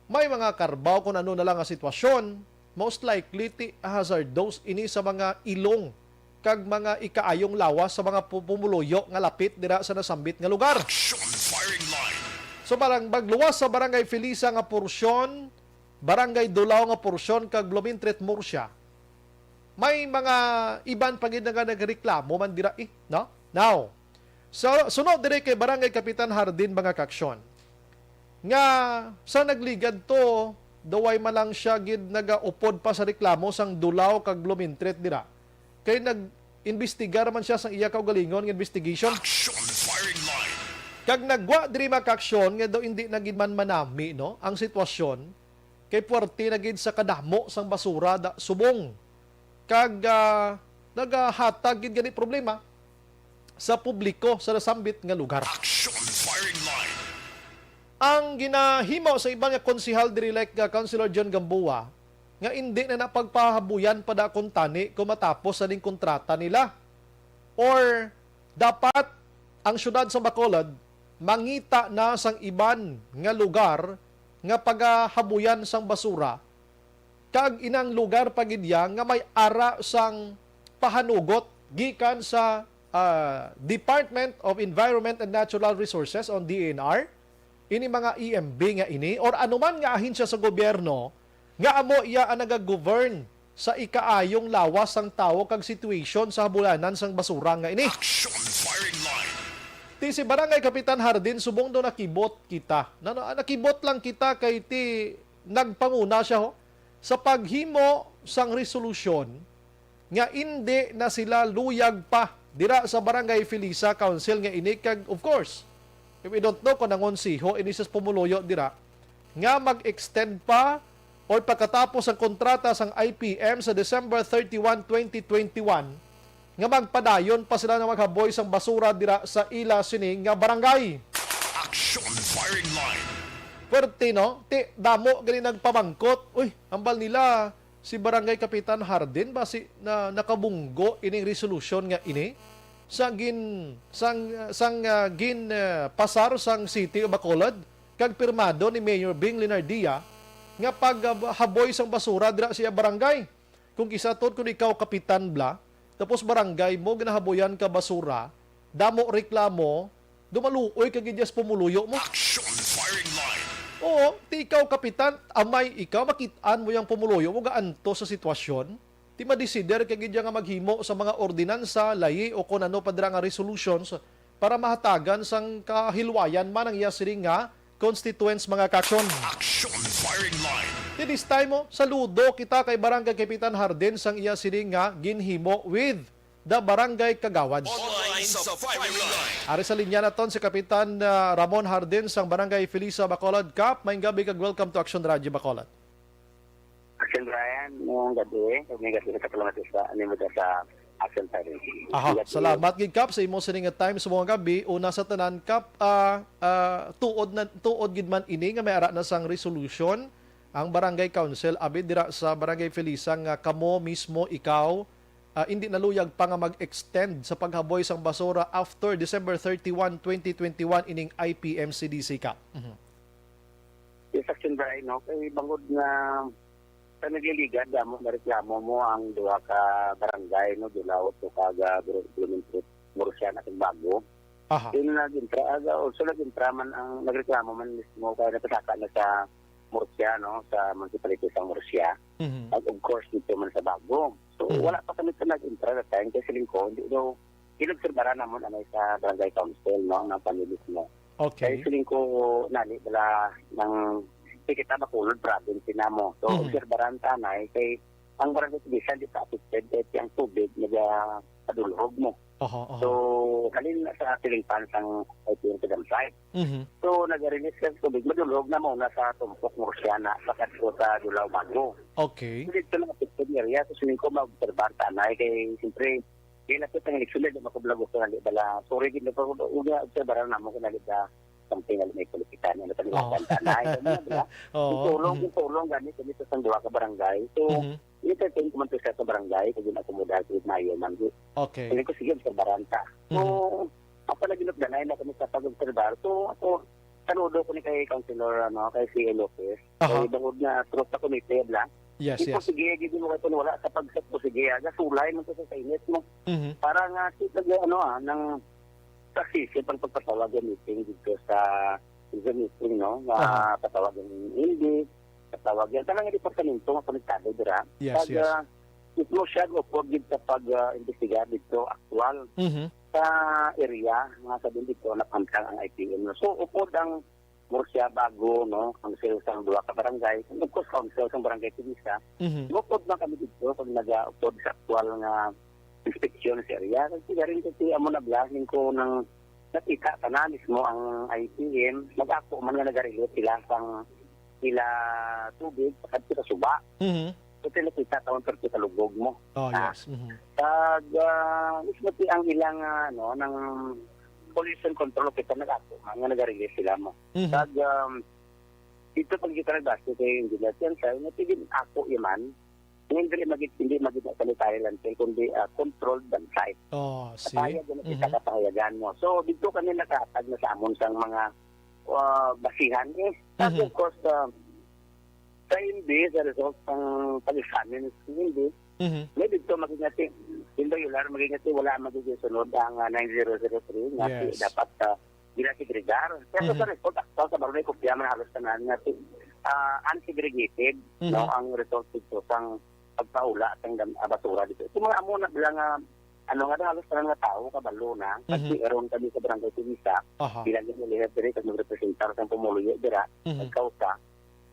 may mga karbaw kung ano na lang nga sitwasyon, most likely ti hazardous ini sa mga ilong kag mga ikaayong lawas sa mga pu-, pumuluyo nga lapit dira sa nasambit nga lugar. Action firing line. So, barang-, magluwas sa Barangay Felisa nga porsyon, Barangay Dulao nga porsyon, kag Blumentritt, Murcia, may mga iban pa gid nga nagreklamo man dira, eh, no? Now, sa sunod diri kay Barangay Kapitan Hardin, mga kaaksyon, nga sa nagligad to, daw way man lang siya gid nagaupod pa sa reklamo sang Dulao kag Blumentritt dira. Kay nag-imbestigar man siya sa iya kaugalingon nga investigation. Action firing line. Kag nagwa diri, mga kaaksyon, nga daw hindi na gid man manami, no, ang sitwasyon, kay puwerte na gid sa kadamo sang basura da subong, kag, ah, nagahatag gid gani problema sa publiko sa nasambit nga lugar. Action firing line. Ang ginahimo sa iban nga konsehal diri, like, uh, Councilor John Gamboa, nga indi na napagpahabuyan pa da kuntani kung matapos sa ning kontrata nila. Or dapat ang siyudad sa Bacolod mangita na sang iban nga lugar nga pagahabuyan sang basura, kag inang lugar pa gid iya nga may ara sang pahanugot gikan sa, ah, Department of Environment and Natural Resources o D E N R, ini mga E M B nga ini, or anuman nga ahensya sa gobyerno nga amo iya ang nagagovern sa ikaayong lawas sang tawo kag situation sa habulanan sang basura nga ini. Action firing line. Ti si Barangay Kapitan Hardin, subong do nakibot kita. Na, na, nakibot lang kita kay ti nagpanguna siya, ho, sa paghimo sang resolusyon nga indi na sila luyag pa dira sa Barangay Felisa Council nga ini, kag, of course, we don't know kung nangonsiho ini sa pumuluyo dira nga mag-extend pa or pagkatapos ang kontrata sang I P M sa December thirty-one, twenty twenty-one, nga magpadayon pa sila nga maghaboy sang basura dira sa ila sini nga barangay. Action firing line. Puwerte, no? Ti damo gani nagpamangkot. Uy, ambal nila si Barangay Kapitan Hardin ba si na, nakabunggo ining resolusyon nga ini sa gin-, sang, sang, ah, gin, ah, pasar sang City of Bacolod? kag pirmado ni Mayor Bing Lenardia nga paghaboy sang basura dira sa iya barangay. Kung isa, tod, kung ikaw kapitan bala, tapos barangay mo ginahaboyan ka basura, damo reklamo, dumaluoy ka gid sa pumuluyo mo. Action firing line. Oo, ti ikaw kapitan, amay ikaw, makit-an mo yang pumuluyo mo gaanto sa sitwasyon. Ti madesider ka gid nga maghimo sa mga ordinansa, layi, o kon ano pa dira nga resolutions para mahatagan sang kahilwayan man ang iya sini nga constituents, mga ka-aksyon. Action firing line. Ti this time, oh, saludo kita kay Barangay Kapitan Hardin sang iya sini nga ginhimo with the Barangay Kagawad. Online sa firing line. Ari sa linya naton si Kapitan, ah, Ramon Hardin sang Barangay Felisa, Bacolod. Kap, maayong gabi kag welcome to Action Radio Bacolod. Action Brian, ngayong gabi, ngayong gabi sa kalamat sa, ano mo sa Action Firing. Aha, salamat gid, Kap, sa imo sini nga time sa mga gabi. Una sa tanan, Kap, ah, ah, tuod na, tuod gid man ini nga may ara na sang resolution ang Barangay Council, abi dira sa Barangay Felisa, nga kamo mismo, ikaw, ah, hindi naluyag pa nga mag-extend sa paghaboy sang basura after December thirty-one, twenty twenty-one, ining I P M C D C, Kap. Mhm. Yes, Action Brian, no? Kay bangod nga sa nagliligad, damo na reklamo mo ang duha ka barangay, no? Dulao to kag, ah, Bro-, Blumentritt, Murcia na kag Bago. Aha. Yun, nag-intra, ah, also nag-intra man ang, nagreklamo man mismo kay napasaka na sa Murcia, no? Sa municipality sa Murcia. Mhm. At of course, dito man sa Bago. So, mhm, wala pa kami sa nag-intra that time, kay siling ko, hindi daw, inobserbaran namon anay sa barangay council, no, ng pamilya mo. Okay. Kay siling ko, nali, bala, ng, di kita Bacolod province na mo. So, mhm, obserbaran ta, anay, kay ang barangay Tibisa, di pa affected, kay ang tubig, naga, padulhog mo. Oho, oho. So, halin na sa siling pan sang I P M sa dam site. Mhm. So, nag-release ka sa tubig, madulog na mo na sa Tumpok, Murciana, pakadto sa Dulao, Bago. Okay. Dito na affected area, so sining ko maobserbar ta anay kay, siyempre, di na po tang eleksyon, di makublag ko na bala. Sorry, di na po, una, obserbaran namo kung nalita something na may politikan, ano, panilasan ta anay. Ano na, di ba? Oo. Yung tulong, mhm, yung tulong, gani, kami sa sang duha ka barangay. So, mhm. Entertain ko man to siya sa barangay, kag ginakomodar ko, maayo man. Okay. Sabi ko, "Sige, obserbaran ta." So, mhm, ako na ginugdanay na kami sa pag-obserbar. So, ako, saludo ko ni kay Councilor, ano, kay C A Lopez. Aha. Kay bangod nga, through sa committee, bla. Yes, yes. Sige, gid mo kay wala sa pag-set ko, sige, aga, sulay man to sa init mo. Mhm. Para nga, kita ga, ano, ah, nang success, yung pagpatawag ng meeting dito sa, sa meeting, no? Nga, aha, patawag ng N B, patawag yan. Kanang departamento nga konektado dira. Yes, yes. Kag, ah, mismo siya upod gid sa pag, ah, imbestigar dito aktual, mhm, sa area nga sa din dito napantang ang I P M. So, upod ang Murcia, Bago, no, council sa duha ka barangay, and of course, council sa barangay Tibisa. Mhm. Upod man kami dito kag nagaupod sa aktual nga inspeksyon sa area. Kag sigarin kasi amo na blasting ko nang nakita ka na mismo ang I P M, nag-ako man nga nagarelate sila sang ila tubig pakadto sa suba. Mhm. So, nakita taon perti sa lubog mo. Oh, ah, yes. Mhm. Kag, ah, mismo ti ang ilang, ah, ano, nang pollution control kita nag-ako man nga nagarelate sila mo. Mhm. Kag, um, dito pag kita nagbase kay Engineer Tiensay, nga tigin ako iman, nga hindi magit-, hindi magit-, sanitary landfill, kundi, ah, controlled dump site. Oh, see? Kapahayag na kita, mhm, kapahayagan mo. So, dito kami nakahatag na sa amon sang mga, ah, basihan, eh. Tapos, mhm, of course, ah, sa hindi, sa result ng pag-examine sa hindi, mhm, may dito magiging, hindi, wala magiging, wala magiging sunod ang, ah, nine zero zero three, nga, yes, dapat, ah, ginasegregar. Pero, mhm, sa report, actual, sa barangay, kopya man halos tanan nga si, ah, unsegregated, mhm, no, ang result dito sang pagpaula sang dam-, ah, basura dito. So, mga amo na lang, ah, ano nga, halos tanan nga tawo, kabalo na. Kasi, mhm, aron kami sa barangay Tibisa, aha, bilang yung lihat diri, kag magrepresentar sa pumuluyo dira, mhm, ang kausa,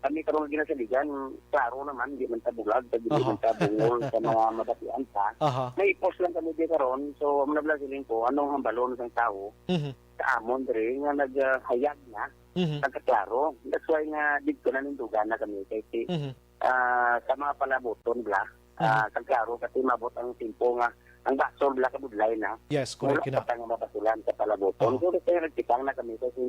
kami karong ginasaligan, klaro naman, di man ta bulag, kag di, aha, man ta bungol sa mga mabatian ta. Aha. May post lang kami di karon, so, amo na lang siling ko, anong hambalon sang tawo, mhm, sa amon diri nga naghayag na, mhm, nagkaklaro. That's why nga dito nanindugan na kami kay si, mhm, ah, sa mga palaboton bla, mhm, ah, kagklaro kasi mabot ang timpo nga ang basol bla kabudlay na. Yes, correct. Wala kina pa nga mabasulan sa palaboton. Oo. So, kaya nagtikang na kami kasi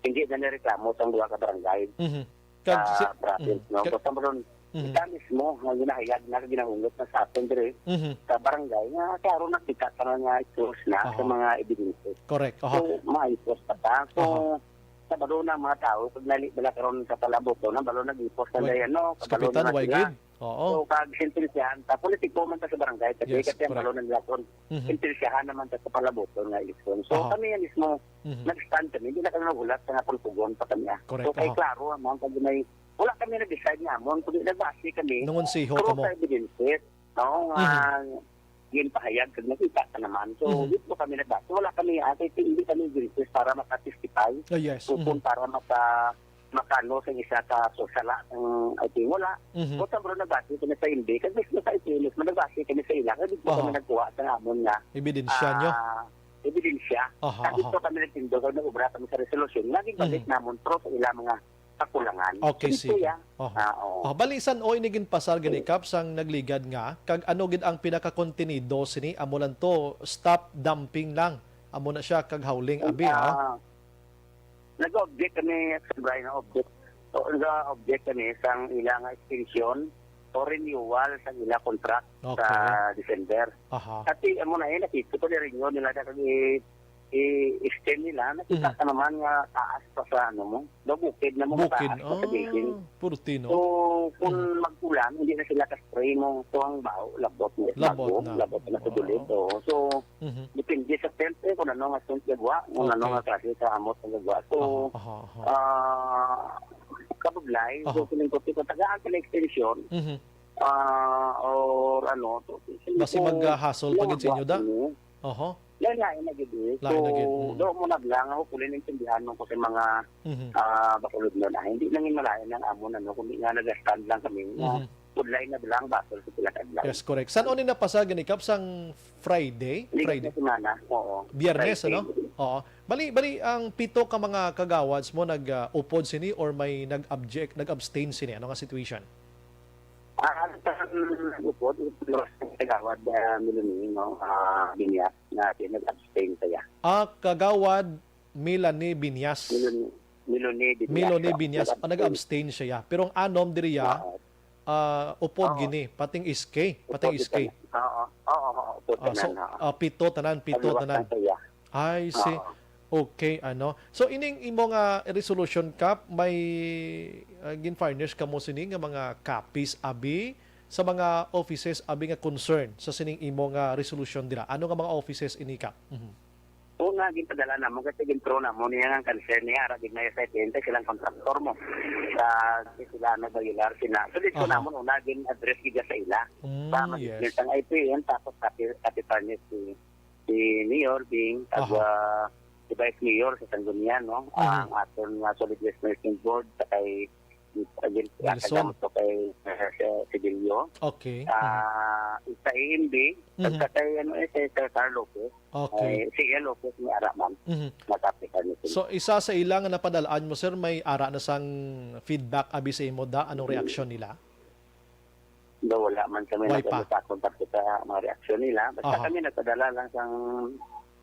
hindi na nireklamo sa duha ka barangay. Mhm. Kag sa si-, province, mhm, no? Kag, basta mo ron, mhm, kita mismo, ang ginahayag na, ginahungot na sa atin dire, mhm, sa barangay, nga klaro nakita sa mga source na, aha, sa mga evidences. Correct. Aha. So, maayos pa ta. So, aha, Kabalo na ang mga tawo, kag nali bala karon sa palaboton, ang balo nag-ipos na Wag-, dayon, no? Kabalo kapitan, na way sila. Gid. Oo. So, kag sentensyahan ta, politiko man ta sa barangay, kasi Yes, kasi ang correct. Balo na nila kon Mhm. Sentensyahan naman ta sa palaboton nga eleksyon. So, Aha. Kami nga mismo, Mhm. Nag-stand kami, hindi na kami maghulat sa nga pulpugon pa kami, ah. Correct, So, kay aha. Klaro naman, pag may, wala kami nag-decide nga amon, kundi nagbase kami Nangonsiho through kamo. Sa evidences, no, nga Mhm. ginpahayag kag nakita ka naman. So, Mhm. Dito kami nagbase. Wala kami, ah, kay hindi kami evidences para makatestify. Oh, yes. Kung Mhm. Para maka-, makano sa isa ka so, sala ang, I think, wala. Mhm. Kung sa bro, nagbase kami sa hindi, kag mismo sa I P N S, nagbase kami sa ila, kag dito Aha. Kami nagkuha sa amon nga, Ebidensya nyo? Ah, ebidensya. Aha, Sa dito aha. Kami nagtindog, kag nag-obra kami sa resolusyon, nga gibalik Mhm. Namon, pero sa ila mga kakulangan. Okay, Dito sige. Ya. Aha. Ah, oo. Ah, bali, san-o ini ginpasar gani, Kap, sang nagligad nga? Kag ano gid ang pinakakontenido sini? Amo lang to, stop dumping lang. Amo na siya, kag howling, abi, ha? Ah, nag-object kami, Sir Brian, object. O, nag-object kami sang ila nga extension o renewal sang ila contract Okay. Sa December. Aha. Kasi, amo na, eh, nakita ko, ni-renew nila na kag i-, i-extend nila. Nakita Mhm. Ka naman nga taas pa sa, ano mo, daw bukid na mo, Bukid. Taas pa sa building. Ah, purti, no? So, kung Mhm. Mag-ulan, hindi na sila ka-spray mo. So, ang bao, labot na, Labot bago, na. Labot na sa Oo. Dulit. Oo. So, Mhm. Depende sa tent, eh, kung ano nga tent gagawa, kung ano Okay. Nga klase sa amot ang gagawa. So, Aha, aha, aha. Ah, kabudlay, Aha. So, feeling ko, kung tagaan sila extension, Mhm. Ah, or ano, so, feeling Basi ko, mag-, ah, hassle pa gid sa inyo, da? Ano? Oho. Lain-lain na gid, eh. Lain na gid, So, mm. Do mo na lang, ako, kung naintindihan mo ko sa mga, Mhm. Ah, bakulod na na. Hindi nang malain ang amon, ano, kundi nga nag-stand lang kami na Mhm. Budlay na lang, basol sa pila ka adlaw. Yes, correct. San-o ni napasar gani, Kap, sang Friday? Ligat Friday? Na semana, oo. Biyernes, Friday. Ano? Oo. Bali, bali, ang pito ka mga kagawads mo nag, ah, upod sini or may nag-object, nag-abstain sini? Ano nga situation? Ah, ang sa nag-upod, yung kagawad, ah, Melanie, no? Ah, Binyas, na siya nag-abstain siya. Ah, kagawad Melanie Binyas. Melanie, Melanie Binyas, Melanie no? Binyas. Ah, Nag-abstain. Nag-abstain siya. Pero ang anom diri ya, Oo. Ah, upod Oo. Gini, pating S K, pating Upod S K. Tanan. Oo, oo, oo, upod Ah, so, tanan, oo. Ah, pito tanan, pito Pagluwas tanan. Lang siya. I see. Oo. Okay, ano. So, ining imo nga resolution, Kap, may, ah, gin-furnish kamo sini nga mga copies, abi, sa mga offices, abi, nga concern sa sining imo nga resolution dira? Ano nga mga offices ini, Kap? Mhm. Una, ginpadala namon kasi gintro namon niya nga concern niya, ara gid na sa kliyente silang kontraktor mo. Sa sila nagbayular sila. So, dito Aha. Namon una gin-address gid sa ila. Mm, Sa yes. Management ang I P N, tapos copy, copy furnish si, si Mayor Bing, Aha. Taga, si Vice Mayor sa Sangguniang, no? Mhm. Ang aton nga Solid Waste Management Board, sa kay Again, Wilson. Taga mo to kay, uh, si Sibilio. Okay. Mhm. Ah, sa A M B, Mhm. Sa kay, ano, eh, kay Sir Carl Lopez. Okay. Ay, si L Lopez may ara man. Mhm. Matapit, ano, sila. So, isa sa ila nga napadalaan mo, sir, may ara na sang feedback abi sa imo da? Anong Mm. reaksyon nila? Do, wala man kami Way pa. Nagkakita kung parte sa mga reaksyon nila. Basta Aha. Kami nagpadala lang sang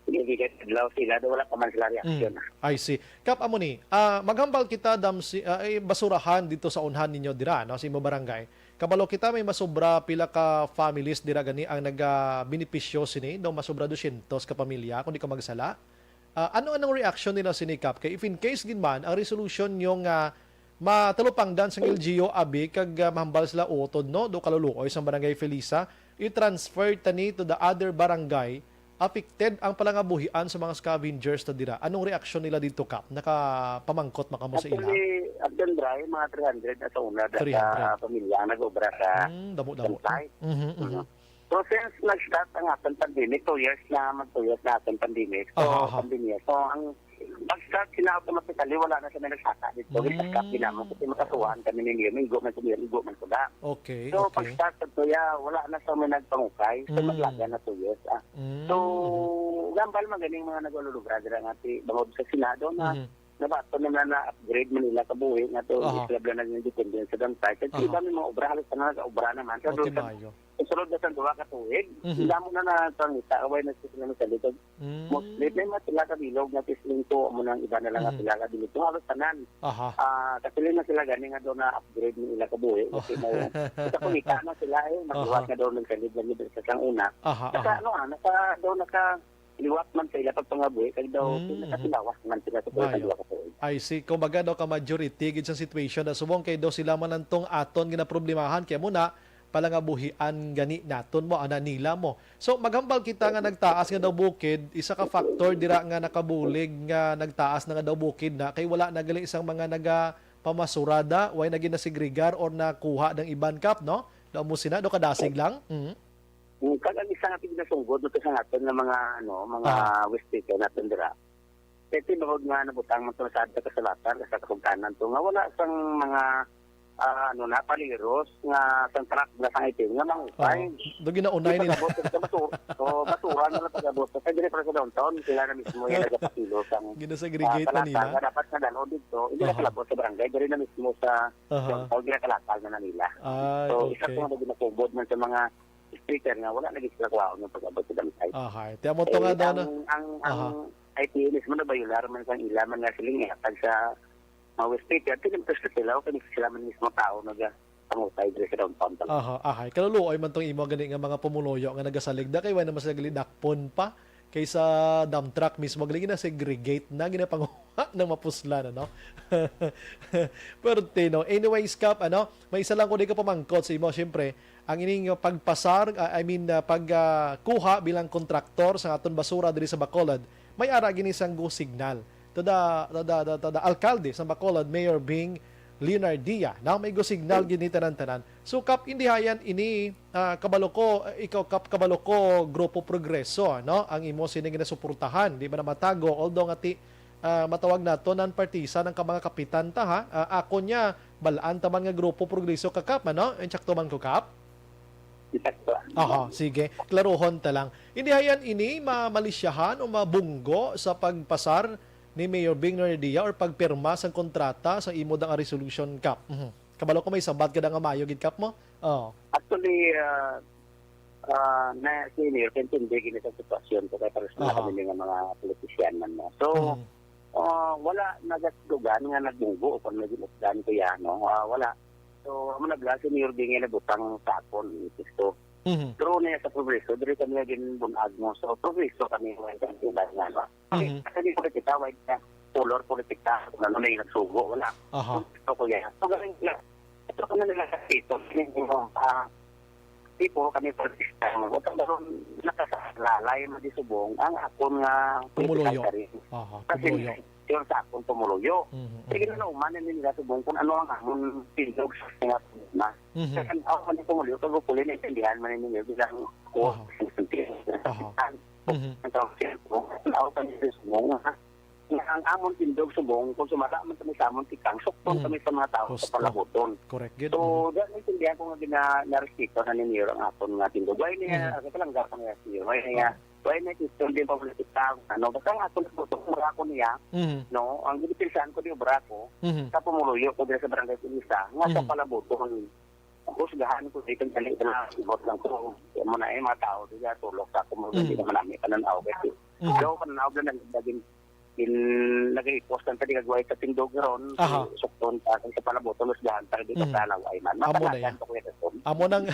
Hindi ka adlaw sila, do wala pa man sila reaksyon. Mm, I see. Kap, amo ni, ah, maghambal kita, dam, si, ah, eh, basurahan dito sa unhan ninyo dira, no, sa imo barangay. Kabalo kita, may masobra pila ka families dira gani ang nagabenepisyo sini, no, masobra dosyentos ka pamilya, kung di ko magsala. Ah, ano, anong reaksyon nila sini, Kap? Kay if in case gid man, ang resolution nyo nga matalupangdan sang L G U abi kag, ah, mahambal sila utod, no, do kaluluoy sang Barangay Felisa, i-transfer tani to the other barangay affected ang palangabuhian sa mga scavengers na dira. Anong reaksyon nila dito, Kap? Nakapamangkot ba kamo sa ila? Actually, Abdon Bray, mga three hundred na sa una, da-, Three hundred. Sa pamilya ang nag-obra sa Hmm, damo-damo. Sa site. Mhm, mhm. Mhm. So, since nag-start ang aton pandemic, two years na, mag two years na aton pandemic. So, Aha, aha. Pandemya. So, ang pag-start sila automatically, wala na sila nagsaka dito. Mm. Nagsasak din naman kasi makasuhan kami ni Mayor. Igo man sa Mayor, igo man sa da. Okay, So, okay. Pag-start sa tuya, wala na sa may nagpangukay. So, Mm. Maglaga na two years, ah. Mm. So, gambal man ganing mga nag-ululubra dira nga si bangod sa Senado na Mhm. nabaton na na upgrade man nila kabuhi nga to, Aha. Sila bala naging independent sa dam site. Kag Aha. Iba may mga obra, halos na nag-obra naman. Sa O, doon sa timayo. Sa sulod na sang duha ka tuig, Mhm. Damo na na pangita, away na sila sa likod. Mm. Mostly, may mga pila ka bilog nga pislingko, amo nang iba na lang nga Mhm. Pila ka bilog. Kung halos tanan, Aha. Ah, kasi na sila gani nga doon na upgrade ng ila kabuhi. Kasi Oh. May, sa pangita na sila eh, magluwas Aha. Na doon ng kalib lang sa sang una. Aha, Naka, aha. Ano, ah, naka, doon naka, liwat man sa ila pagpangabuhi, kag daw, Mm, mhm. Nakatilawas man sila sa Bayo. Pagpangabuhi. I see. Kumbaga daw ka majority gid sa situation na subong kay daw sila man ang tong aton ginaproblemahan kay mo na palangabuhian gani naton mo ana nila mo. So maghambal kita nga nagtaas nga daw bukid, isa ka factor dira nga nakabulig nga nagtaas na nga daw bukid na kay wala na gali isang mga nagapamasurada, way na ginasegregar or nakuha ng iban kap, no? Daw mo sina, daw kadasig lang. Mm. Mm, kag ang isa nga pignasunggod mo sa naton nga mga ano, mga Ah. waste paper naton dira. Kay tinuod nga nabutang man to sa kasulatan sa kasugtanan to nga wala sang mga ah, ano na paliros nga sang truck na sang itim nga mangupay. Oh, do ginaunay nila. Ipasabot sa basura. O basura na lang pag-abot. Kaya dili para sa downtown, sila na mismo yung nagapakilo sang Ginasegregate ah, na nila. kalata. Dapat na dalhon dito, hindi na Aha. kalabot sa barangay, diri na mismo sa Aha. downtown, ginakalakan na na nila. Ay, So, isa okay. ko nga ginatubod man sa mga speaker nga wala lagi sila kuhaon yung pag-abot sa dam site. Ahay. Ti amo to nga Eh, daw ang, na. ang, ang Aha. I T N is mo nabayular man sang ila man nga siling ihatag sa mga waste paper, pinagpres na sila o kani sila man mismo tao nagapangutay diri sa downtown talaga. Aha, ahay. Kaluluoy man tong imo gani nga mga pumuluyo nga nagasalig da kay wala naman sila gali dakpon pa kaysa dump truck mismo gali gina-segregate na ginapanguha ng mapuslan, ano? Pero tino. Anyways, Kap, ano, may isa lang ko di ka pamangkot sa imo, syempre, ang ining pagpasar, ah, I mean, ah, pag, ah, kuha bilang kontraktor sa aton basura diri sa Bacolod, may ara gini sang go signal to the, to the, to the, to the alkalde sa Bacolod, Mayor Bing Leonardia. Now, may go signal gini tanan-tanan. So, Kap, indihayan ini, ah, kabalo ko, eh, ikaw, Kap, kabalo ko, Grupo Progreso, no? Ang imo sini ginasuportahan, di ba na matago? Although nga ti, ah, matawag nato non-partisan ang ka mga kapitan ta, ha? Ah, ako niya, balaan ta man nga Grupo Progreso ka, Kap, ano? Insakto man ko, Kap? Isakto. Aha, sige. Klaruhon ta lang. Indihayan ini mamalisyahan o mabunggo sa pagpasar ni Mayor Bing Leonardia or pagpirma sang kontrata sa imo da nga resolution, Kap. Mhm. Kabalo ko may sabat ka da nga mayo gid, Kap, mo? Oh. Actually, ah, ah, na si Mayor, kaintindi gini sa sitwasyon ko kay pares na Aha. kami nga mga politician man, no? So, Mhm. ah, wala nagasdugan nga nagbunggo o kung naging updan ko yan, no? Ah, wala. So, amo na bala si Mayor Bing nga nabutang sa akon, ipisto. Mhm. Pero niya sa progreso, diri kami naging bunag mo. So, progreso kami, wala kami iban nga, no? Mhm. Kasi di politika, wala na color politika, kung ano na yung nagsugo, wala. Aha. Gusto ko yan. So, galing na. Ito ko na nila sa tito, hindi mo, ah, tipo kami politika, wala ka doon nakasalalay, madisubong, ang akon nga Pumuluyo. political career. Aha, Kasi pumuluyo. Yun sa akon pumuluyo. Mhm. Sige na nauman na nila subong kung ano ang amon tindog sa mga problema. Mhm. Kaya ang ako man pumuluyo, kag hopefully naintindihan man ninyo bilang ko. Aha. Aha. Mhm. Ang tawag siya ko, ang tawag pa nila subong, ha? Nga ang amon tindog subong, kung sumala man kami sa amon tikang, sukton Mhm. kami sa mga tao Gusto. sa palabuton. Correct gid. So, dahil naintindihan ko nga gina, narespeto na ninyo ang aton nga tindog. Why niya, Mhm. kasi lang gapang nga siya. Why niya, why niya question din pa politika, ano, basta nga ako nagbuto, mura ko niya, Mhm. no, ang ginipinsaan ko di obra ko, Mhm. sa pumuluyo ko diri sa barangay Pulisa, nga sa Mhm. palabuton. Ang husgahan ko, di kang dali na, ibot lang ko. Kaya mo na eh, mga tao, di ka tulog sa ako, mga Mhm. hindi naman namin pananaw. Kasi, Mhm. daw pananaw na nagdagin, in, nag-i-post lang tadi, kagway sa tindog ron, Aha. sukton pa, sa palabuton, husgahan pa, di ka Mhm. talaw, ay man. Amo na Mapalagan yan. ko kaya sa Amo nang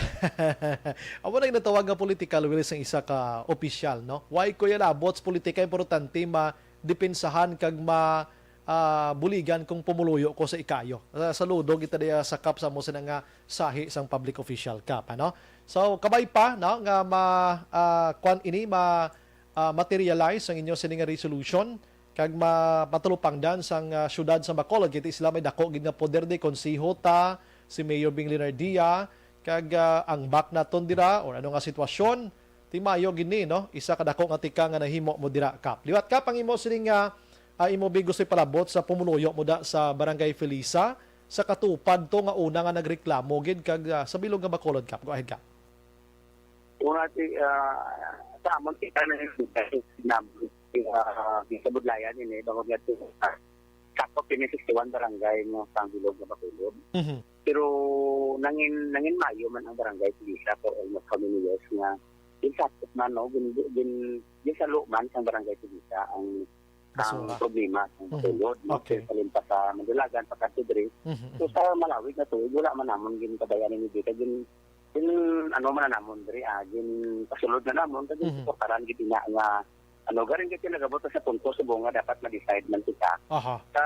amo nang natawag nga political will sang isa ka opisyal, no? Why ko yan abot sa politika importante ma depensahan kag ma ah, buligan kung pumuluyo ko sa ikayo. Ah, saludo kita diya sa kap sa mo sina nga sahi sang public official kap, ano? So kabay pa, no, nga ma ah, kwan ini ma ah, materialize ang inyo sini nga resolution kag ma matalupangdan sang ah, syudad sa Bacolod kay ti sila may dako gid nga poder di konseho ta si Mayor Bing Leonardia kag ah, ang back naton dira or ano nga sitwasyon ti mayo gini, no, isa ka dako nga tika nga nahimo mo dira kap. Liwat kap ang imo sini nga ah, imo bi gusto ipalabot sa pumuluyo mo da sa Barangay Felisa sa katupad to nga una nga nagreklamo gid kag ah, sa bilog nga Bacolod kap. Go ahead kap. Una si ah, sa amon kita na yung namin ah, sa Budlayan ini bangod nga ti ah, sakop ini sixty-one barangay mo sa bilog nga Bacolod. Mhm. Pero nangin nangin mayo man ang barangay Pulisa for almost how many years nga ginsakop man, no, gin, gin, ginsalo man sang barangay Pulisa ang ang Basura. Problema sa Mhm. tulod, no? Okay. Sa Kalimpa sa Mandalagan, pagkadto diri. Mhm. So sa malawig na tuig, wala man namon ginkabayan ni Bita gin, gin ano man na namon diri, ah, gin pasulod na namon kag Mhm. suportaran gid ina nga ano, garing gid nagabot sa punto subong nga dapat ma-decide man kita. Aha. Sa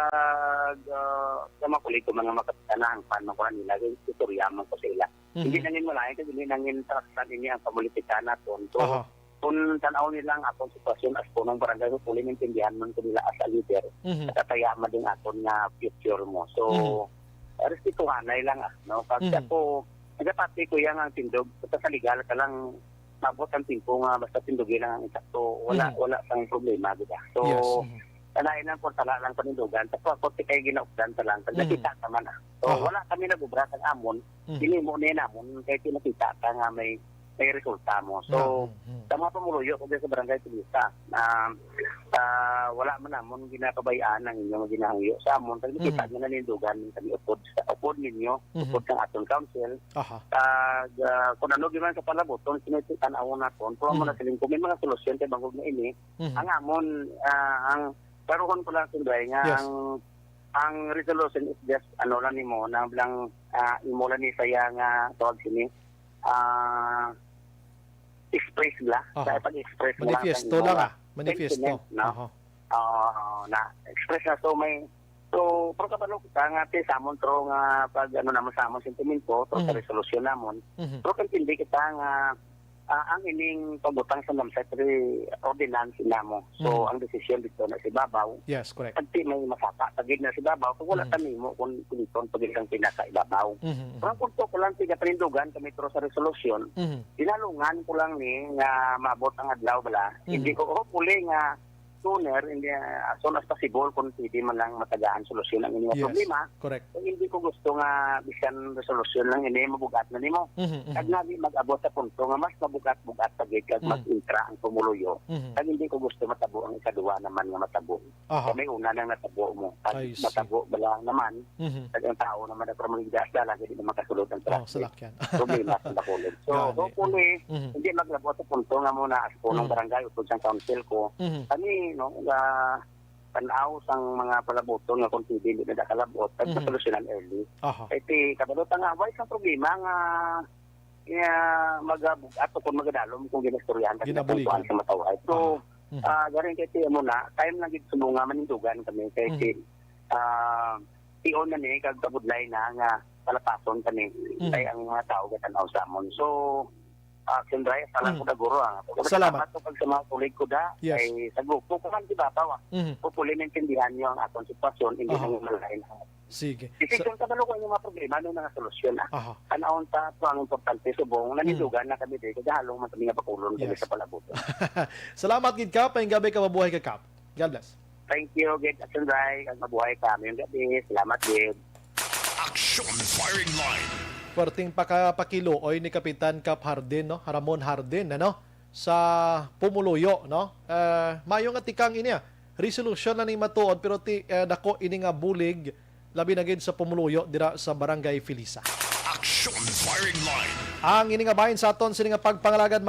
Makulit ko mga makapitana ang pan man ko nila, istorya man ko sa ila. Mhm. Hindi nangin malain, kay hindi nangin traksan ini ang pamulitika naton. So, Aha. kung tanaw nila ang akong sitwasyon as punong barangay, hopefully, maintindihan man ko nila as a leader. Mhm. At ataya man din aton nga future mo. So, Mhm. respetuhanay lang, ah, no? Pag Mhm. ako, nagapati ko yang ang tindog, basta sa legal ka lang, mabot ang timpo nga basta tindugi lang ang insakto, wala, Mhm. wala sang problema, di ba? So, Yes. Mhm. kalain lang kung tala lang panindugan, tapos ako ti kay ginaupdan ta lang, pag Mhm. nakita ka man, ah. So, Aha. wala kami nagubra sa amon, Mhm. ginimo ni namon, kay ti nakita ka nga may, may resulta mo. So, Mhm. Mhm. sa mga pumuluyo ko dyan sa Barangay Tulisa, ah, ah, wala man namon ginakabayaan ang inyong ginahangyo sa amon, kay nakita Mhm. nyo nanindugan kami upod sa, upod ninyo, Mhm. upod sang aton council. Aha. Kag, ah, kung ano gyud man sa palaboton, sino ito tan-awon naton. Pero amo na Mhm. siling ko, may mga solusyon kay bangod na ini. Mhm. Ang amon, ah, ang klaruhon ko lang, Sir Dre, nga Yes. ang, ang resolution is just, ano lang nimo, na lang, ah, imo lang ni saya nga tawag sini, ah, express la. Aha. Sa pag-express mo lang sa Manifesto imo lang, nga ah. Manifesto. Sentiment, no? Aha. Oo, na express na. So, may, so, pero kabalo kita nga ti samon, pero nga pag ano naman sa amon sentimento, pero sa Mhm. resolusyon namon, Mhm. pero kantindi kita nga, ah, ang ining pagbutang sa namsay tri ordinance namo. So, Mhm. ang desisyon dito na si Babaw, Yes, correct. pag ti may masapa, pagid na si Babaw, kung wala Mhm. kami mo, kung kuliton, pagid ang pinakaibabaw. Mhm, mhm. Pero ang punto ko lang, tiga panindugan kami, pero sa resolusyon, Mhm. dinalungan ko lang ni nga maabot ang adlaw bala. Mhm. Hindi ko, hopefully nga, sooner, hindi, ah, as soon as possible, kung pwede man lang matagaan solusyon ang inyong Yes, problema. Correct. Kung hindi ko gusto nga bisan resolusyon lang ini, mabugat na nimo. Mhm, mhm. Kag nga di mag-abot sa punto nga mas mabugat-bugat pa gid kag Mhm. mag-intra ang pumuluyo. Mhm. Kag hindi ko gusto matabo ang ikaduha naman nga matabo. Aha. Kay may una nang natabo mo. Kag I see. matabo bala naman, Mhm. kag ang tao naman na pramangida, lagi di naman kasulod ang Oh, traffic. salakyan. Problema sa Bacolod. So, Gani. hopefully, Mhm. hindi maglabo sa punto nga muna as punong Mhm. barangay, upod sang council ko. Mhm. Kami, no, nga tan-aw sang mga palaboton nga kung pwede, hindi na nakalabot, Mhm. nagpasolusyonan early. Aha. Kay ti, kabalo ta nga, why sang problema nga, nga magabug-at o kung magadalom kung ginastoryahan ka sa Ginabuligan. kung sa matawhay. So, Aha. Mhm. ah, garing kay ti, amo na, time lang gid sumunga, manindugan kami. Kay Mhm. ti, ah, tion na ni, kag kabudlay na nga palapason kami. Mhm. Kay ang mga tao gatan-aw sa amon. So, ah, Sir Dre, sa lang Mhm. ko na guro, ah. Salamat. Salamat ko kag sa mga kulig ko da, Yes. kay sa grupo ko man, di ba, tawa? Mhm. Hopefully, naintindihan niyo ang akong sitwasyon, hindi Aha. nang malain. Sige. Sa Decision ka ba, ko yung mga problema, may mga solusyon, ah. Aha. Panahon ta, ito ang importante, subong, Mhm. nanindugan na kami, di, kaya halong man kami nga Bacolod, kami Yes. sa palaboton. Salamat gid, Kap. Maayong gabi ka, mabuhay ka, Kap. God bless. Thank you, gid, Sir Dre, kag mabuhay ka. Maayong gabi. Salamat, gid. Action Firing Line. Perting pakapakiluoy ni Kapitan Kap Hardin, no? Ramon Hardin, ano? Sa pumuluyo, no? Eh, maayo nga tikang ini, ah. Resolution na ning matuod, pero ti, eh, dako ini nga bulig, labi na gid sa pumuluyo dira sa Barangay Felisa. Action Firing Line. Ang ini nga bahin sa aton sini nga pagpangalagad,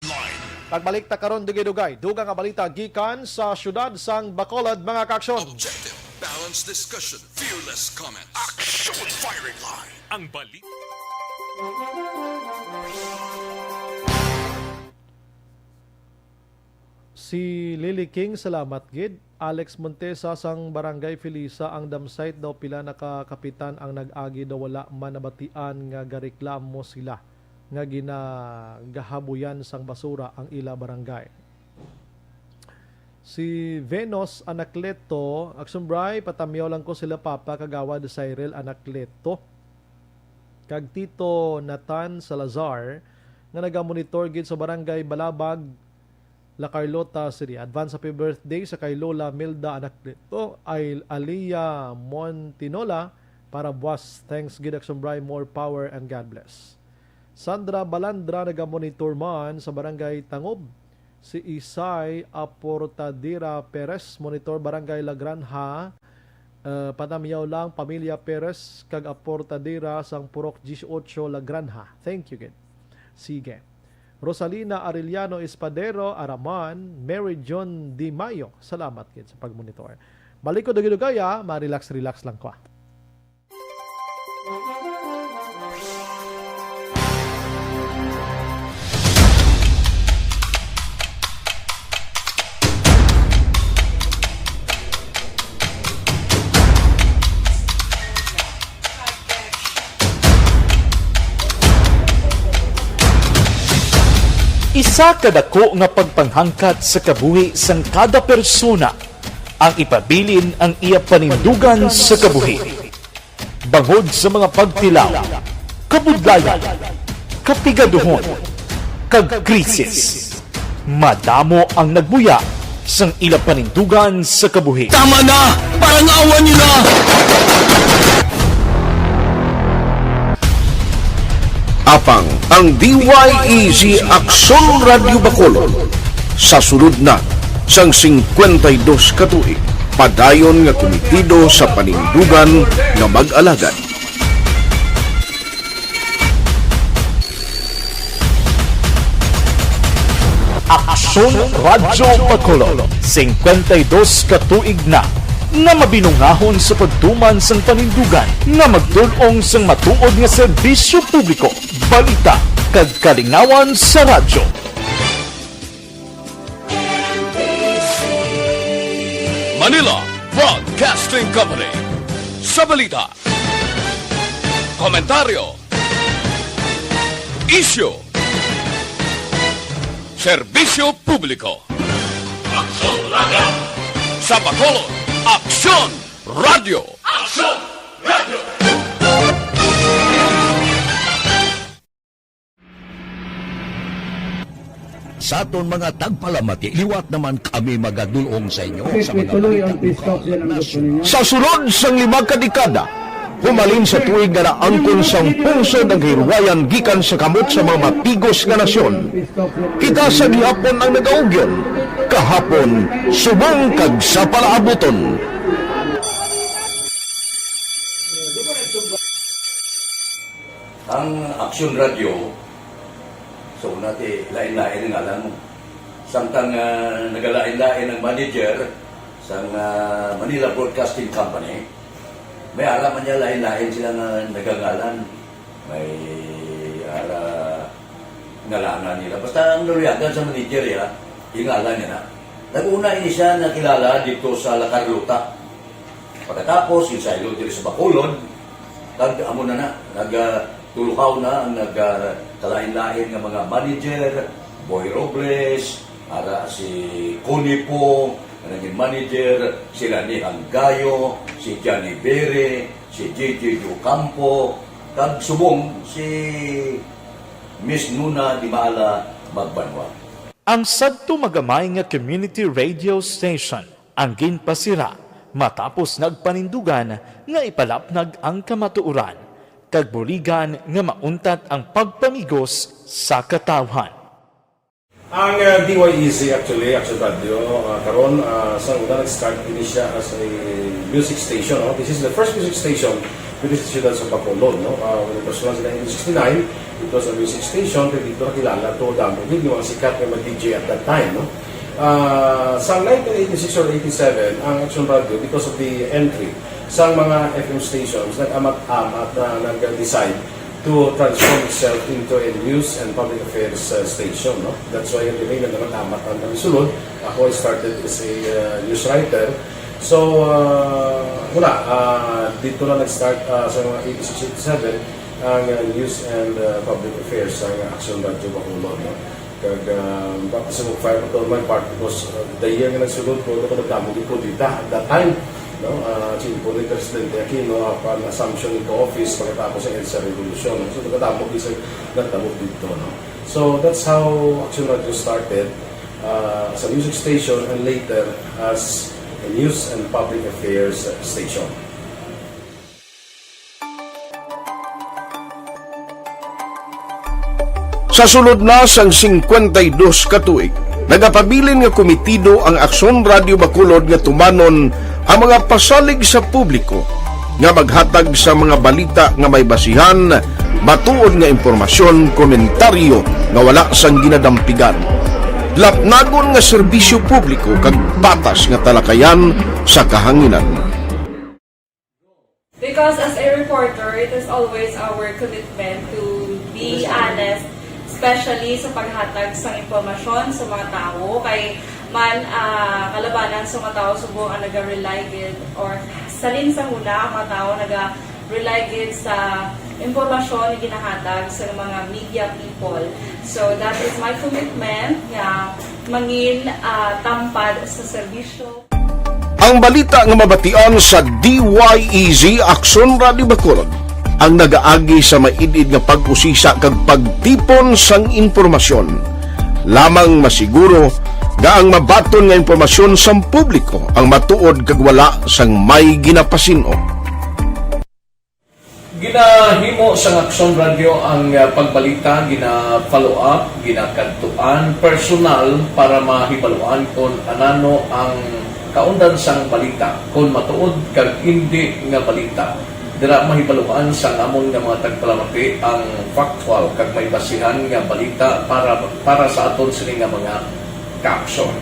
Line. Pagbalik ta karon, dugay-dugay, dugang nga balita gikan sa siyudad sang Bacolod, mga kaaksyon. Objective, balanced discussion, fearless comment. Action Firing Line. Ang balita. Si Lily King, salamat gid. Alex Montesa sang Barangay Felisa, ang dam site daw pila na ka kapitan ang nag-agi daw wala man nabatian nga gareklamo sila nga ginagahabuyan sang basura ang ila barangay. Si Venus Anacleto, Aksumbray, patamyaw lang ko sila Papa Kagawad Cyril Anacleto kag Tito Nathan Salazar nga nagamonitor gid sa Barangay Balabag, La Carlota City. Advance happy birthday sa kay Lola Milda Anacleto, ay Alia Montinola, para buwas. Thanks gid, Aksumbray, more power and God bless. Sandra Balandra nagamonitor man sa Barangay Tangob. Si Isay Aportadira Perez, Monitor, Barangay La Granja. Eh, panamyaw lang, Pamilya Perez kag Aportadira sang Purok Dieciocho, La Granja. Thank you, gid. Sige. Rosalina Arellano Espadero Araman, Mary John Di Mayo. Salamat, gid, sa pagmonitor. Balik ko dugay-dugay, ah. Ma-relax-relax lang ko, ah. Isa ka dako nga pagpanghangkat sa kabuhi sang kada persona ang ipabilin ang iya panindugan sa kabuhi. Bangod sa mga pagtilaw, kabudlayan, kapigaduhon, kag krisis, madamo ang nagbuya sang ila panindugan sa kabuhi. Tama na! Parang awa niyo na! Apang ang D Y E Z Aksyon Radyo Bacolod, sa sulod na sang singkwenta y dos ka tuig, padayon nga kumitido sa panindugan nga mag-alagad. Aksyon Radyo Bacolod, singkwenta y dos ka tuig na nga mabinungahon sa pagtuman sang panindugan nga magdul-ong sang matuod nga serbisyo publiko, balita, kag kalingawan sa radyo. Manila Broadcasting Company. Sa balita, komentaryo, isyu, serbisyo publiko. Aksyon Radyo. Sa Bacolod, Aksyon Radyo. Aksyon Radyo. Sa aton mga tagpalamati, liwat naman kami magadul-ong sa inyo sa mga balita lokal, nasyonal. Sa sulod sang lima ka dekada, humalin sa tuig nga naangkon sang pungsod ang kahilwayan gikan sa kamot sa mga matigos nga nasyon, kita sa gihapon ang nagaugyon, kahapon, subong kag sa palaabuton. Ang Aksyon Radyo, so, una ti, lain-lain ang ngalan mo. Samtang, ah, nagalain-lain ang manager sang, ah, Manila Broadcasting Company, may ara man niya lain-lain sila nga nagangalan. May ara ngalanan nila. Basta ang naluyagan sa manager, ya, yung ngalan niya na. Nag-una ini siya nakilala dito sa La Carlota. Pagkatapos, yung saylo diri sa Bacolod, kag amo na na, nag, ah, tuluhaw na ang nag, ah, kalain-lain nga mga manager, Boy Robles, ara si Connie Pong, nga naging manager, sila ni Hanggayo, si Johnny Bere, si J J Ocampo, kag subong si Miss Nuna Di Maala Magbanwa. Ang sadto magamay nga community radio station ang ginpasira matapos nagpanindugan nga ipalapnag ang kamatuoran kag buligan nga mauntat ang pagpamigos sa katawhan. Ang, ah, D Y E Z, actually, Action Radio, ah, karon, ah, sa una nag-start ini siya as a music station, no? This is the first music station diri sa siyudad sa Bacolod, no? Ah, when it was launched in nineteen sixty-nine, it was a music station, kay dito nakilala to, damo gid yung mga sikat nga mga D J at that time, no? Ah, sa nineteen eighty-six or eighty-seven, ang Action Radio, because of the entry sa mga F M stations, nag-amat-amat na nag-decide to transform itself into a news and public affairs, uh, station, no? That's why, anyway, nagkakatamat ang kami sulod. Ako, I started as a, uh, news writer. So, uh, wala, uh, dito na nag-start, uh, sa mga eighty-six, eighty-seven, ang, uh, news and, uh, public affairs, ang Action Radio Bacolod, no? Kag, ah, baka sa mag-fire ko to, my part, because, ah, the year nga nagsulod ko, ako nagdamo gid ko dita at that time, no? Ah, si Impo ni Presidente Aquino, ah, pan assumption into office pagkatapos sa EDSA Revolution, no? So, nagdamo gid sa nagdamo dito, no? So, that's how Action Radio started, ah, as a music station and later as a news and public affairs station. Sa sulod na sang singkwenta y dos ka tuig, Nagapabilin nga komitido ang Aksyon Radyo Bacolod nga tumanon ang mga pasalig sa publiko nga maghatag sa mga balita nga may basihan, matuod nga impormasyon, komentaryo nga wala sang ginadampigan, lapnagon nga serbisyo publiko kag patas nga talakayan sa kahanginan. Because as a reporter, it is always our commitment to be honest, especially sa paghatag sang impormasyon sa mga tawo. Kay man, ah, kalabanan sa mga tawo subong ang naga-rely gid, or salin sa huna ang mga tawo naga-rely gid sa impormasyon nga ginahatag sa mga media people. So that is my commitment nga mangin, ah, tampad sa serbisyo. Ang balita nga mabatian sa D Y E Z Aksyon Radyo Bacolod ang nagaagi sa maid-id nga pag-usisa kag pagtipon sang impormasyon. Lamang masiguro nga ang mabaton nga impormasyon sang publiko ang matuod kag wala sang may ginapasin-o. Ginahimo sang Aksyon Radyo ang, ah, pagbalita, gina-follow up, ginakadtuan personal para mahibaluan kon anano ang kaundan sang balita, kon matuod kag indi nga balita. Dira mahibaluan sang amon nga mga tagpalamati ang factual kag may basihan nga balita para, para sa aton sini nga mga kaaksyon.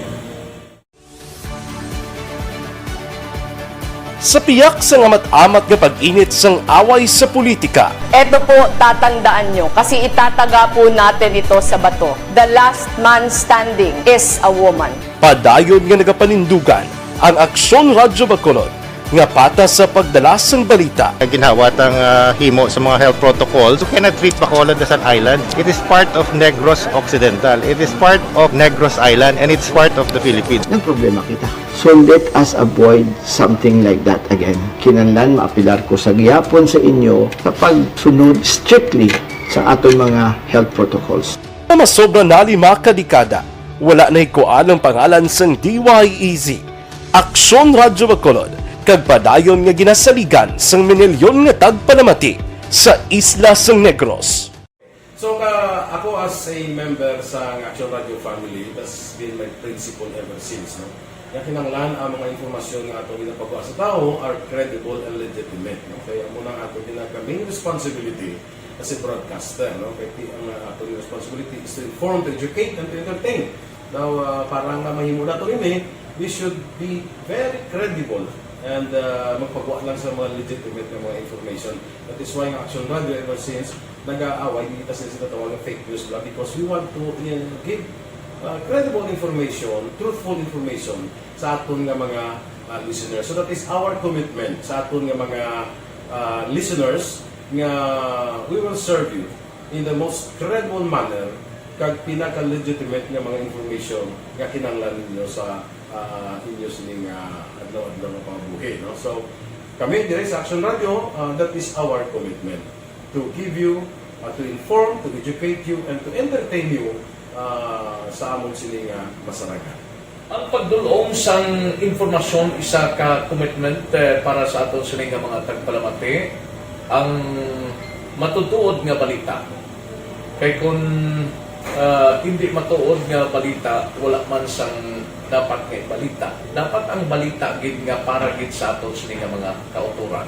Sa piyak sang amat-amat nga pag-init sang away sa politika, Eto po, tatandaan nyo, kasi itataga po natin ito sa bato. The last man standing is a woman. Padayon nga nagapanindugan ang Aksyon Radyo Bacolod nga patas sa pagdala sang balita. Ginhawat ang, ah, himo sa mga health protocols. You cannot treat Bacolod as an island. It is part of Negros Occidental. It is part of Negros Island, and it's part of the Philippines. Nagproblema kita. So let us avoid something like that again. Kinahanglan maapilar ko sa gihapon sa inyo sa pagsunod strictly sa aton mga health protocols. Nga masobra na lima ka dekada, wala nahikuan ang pangalan sang D Y E Z, Aksyon Radyo Bacolod, kag padayon nga ginasaligan sang minilyon nga tagpalamati sa isla sang Negros. So, ka, ako as a member sa Action Radio family, that's been my principle ever since, no? Nga kinahanglan ang mga impormasyon nga atong ginapagawa sa tawo are credible and legitimate, no? Kaya amo na ang ato ginaka main responsibility as a broadcaster, no? Kay ti-, ang, uh, ato responsibility is to inform, to educate, and to entertain. Now, uh, para nga mahimo nato ini, we should be very credible and, uh, magpagawa lang sa mga legitimate nga mga information. That is why ang Action Radio ever since nag-aaway, di kita sila sinatawag ng fake news blog because we want to, uh, give, uh, credible information, truthful information sa aton nga mga, uh, listeners. So that is our commitment sa aton nga mga, uh, listeners nga we will serve you in the most credible manner kag pinaka-legitimate nga mga information nga kinahanglan ninyo sa, ah, inyo sining, ah, adlaw-adlaw nga pangabuhi, no? So, kami diri sa Action Radio, ah, that is our commitment to give you, ah, to inform, to educate you, and to entertain you, ah, sa amon sini nga masaragan. Ang pagdul-ong sang impormasyon isa ka commitment, eh, para sa aton sini nga mga tagpalamati. Ang matutuod nga balita. Kay kun, ah, hindi matuod nga balita, wala man sang dapat nga balita. Dapat ang balita gid nga para gid sa aton sini nga mga kautoran.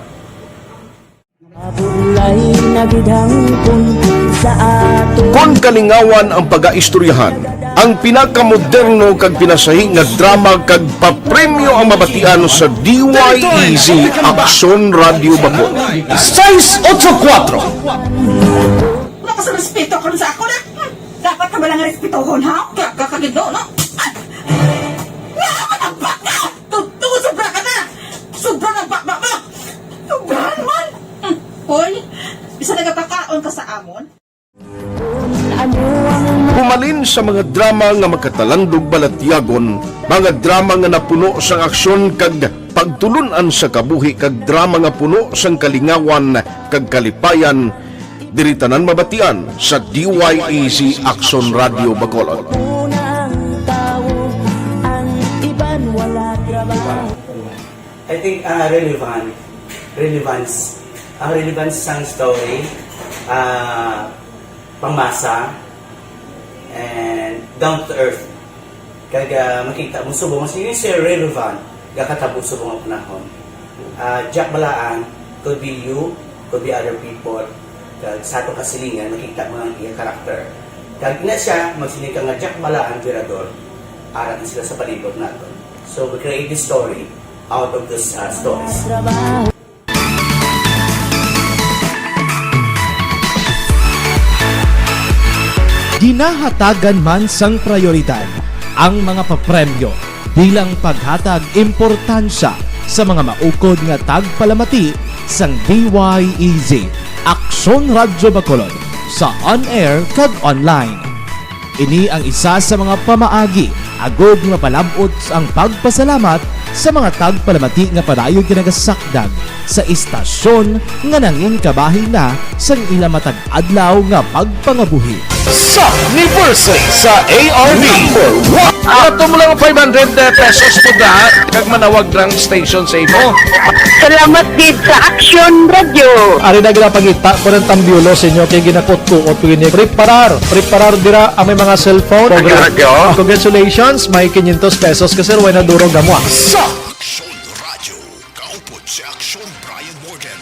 Kon kalingawan ang pagaistoryahan, ang pinakamoderno kag pinasahi nga drama kag papremyo ang mabatian sa D Y E Z Aksyon Radio Bacolod. Sais otso kuwatro. Wala ka sa respeto karon sa ako na. Hmm, dapat ka ba lang respetohon, ha? Kaya ka kagido, no? Ay! Wala ka na baka! Totoo, sobra ka na! Sobra na baka mo! Sobra naman! Hmm, hoy, bisa nagapakaon ka sa amon? Humalin sa mga drama nga makatalandog balatyagon, mga drama nga napuno sang aksyon kag pagtulun-an sa kabuhi kag drama nga puno sang kalingawan kag kalipayan, diri tanan mabatian sa D Y E Z Aksyon Radio Bacolod. I think, ah, relevant, relevance, ang relevance sang story, ah, pangmasa, and down to earth. Kag, ah, makita mo subong, mas yun, sir, relevant, gakatabo subong ang panahon. Ah, Jack Balaan, could be you, could be other people, kag sa ato kasilingan, makita mo ang iya karakter. Kag ina siya, magsiling ka nga Jack Balaan, Virador, ara na sila sa palibot nato. So, we create this story out of those, ah, stories. Ginahatagan man sang prayoridad ang mga papremyo bilang paghatag importansya sa mga maukod nga tagpalamati sang D Y E Z, Aksyon Radyo Bacolod, sa on-air kag online. Ini ang isa sa mga pamaagi agod nga mapalab-ot ang pagpasalamat sa mga tagpalamati nga padayon ginagasakdag sa istasyon nga nangin kabahin na sang ila matag adlaw nga pagpangabuhi. Sa anniversary sa A R B. Number one. Ato mo lang five hundred pesos po da, kag manawag lang station sa imo. Salamat gid sa Action Radio. Ari na ginapangita ko ng tambyulo sa inyo kay ginakutkuot ko ini. Preparar, preparar dira ang may mga cellphone. Action Radio. Congratulations, may quinientos pesos ka, sir, way na durog amo, ah. Sa Action Radio, kaupod si Action Brian Morgan.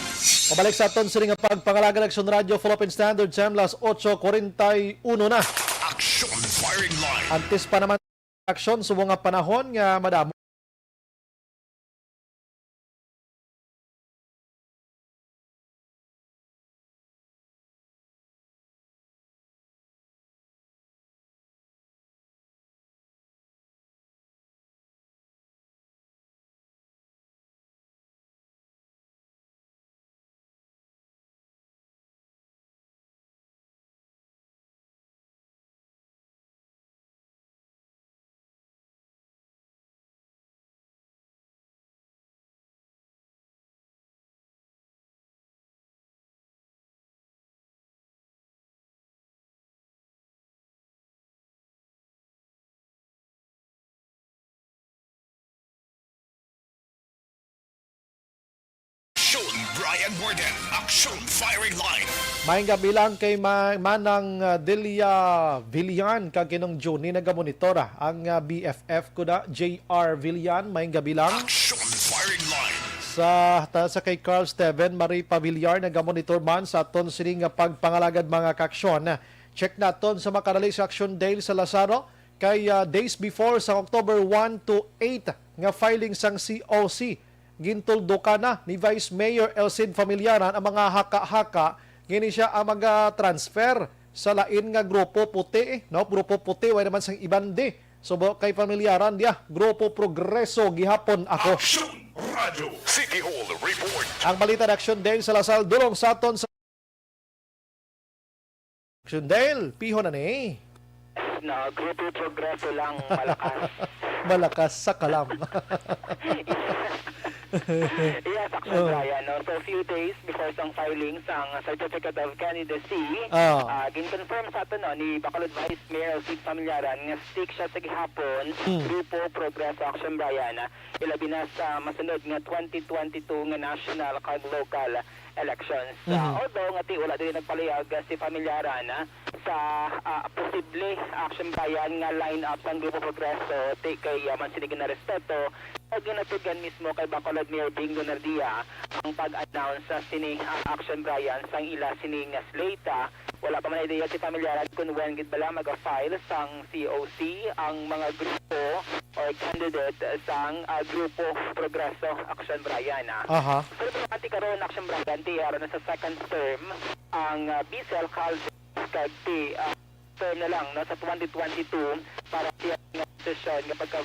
Pabalik sa aton sini nga pagpangalagan, Action Radio, Philippine Standard Time, las ocho cuarenta y uno na. Action Firing Line. Antes pa naman aksyon, subong nga panahon nga madamo Action Brian Warden, Action Firing Line. Maayong gabi lang kay Ma- Manang, ah, Delia Villan kag Kinong Juni nagamonitor, ah, ang, ah, B F F ko na, J R Villan. Maayong gabi lang. Action Firing Line. Sa ta- sa kay Carl Steven Marie Pavillar nagamonitor man sa aton sini nga pagpangalagad, mga kaaksyon. Check naton sa makadali sa Action Dale Salazaro. Kay, ah, days before, sa October one to eight nga filing sang C O C, gintuldukan na ni Vice Mayor Elcid Familiaran ang mga haka-haka nga ini siya ang mag-transfer sa lain nga grupo puti, eh, no? Grupo puti, way naman sang iban di. So, bo- kay Familiaran diya, Grupo Progreso gihapon ako. Action Radio City Hall Report. Ang balita na Action Dale Salazar, dulong sa aton sa Action Dale, piho na ni. No, Grupo Progreso lang malakas. Malakas sa kalam. Yes, Action Oh. Brian, no? So, few days before sang filing sang Certificate of Candidacy, Oh. ah, gin-confirm sa ato, no, ni Bacolod Vice Mayor Sid Familiaran nga stick siya sa gihapon, Hmm. Grupo Progreso, Action Brian, ah, ilabi na sa masunod nga twenty twenty-two nga national kag local elections. Mhm. Ah, although nga ti wala diri nagpalayag, ah, si Familiaran, ah, sa, ah, posible, Action Brian, nga line-up sang Grupo Progreso, ti kay, ah, man sini ginarespeto o ginatugyan mismo kay Bacolod Mayor Bing Lunardia ang pag-announce sa sini, ah, Action Brian, sang ila sini nga slate, ah. Wala pa man ideya si Familiaran kung when gid bala maga-file sang C O C ang mga grupo or candidate sang, ah, Grupo Progreso, Action Brian, ah. Aha. Pero anti karon, Action Brian, ti ara na sa second term ang, ah, Vice Alcalde kag ti, ah, term na lang, no, sa twenty twenty-two para siya nga posisyon nga pagka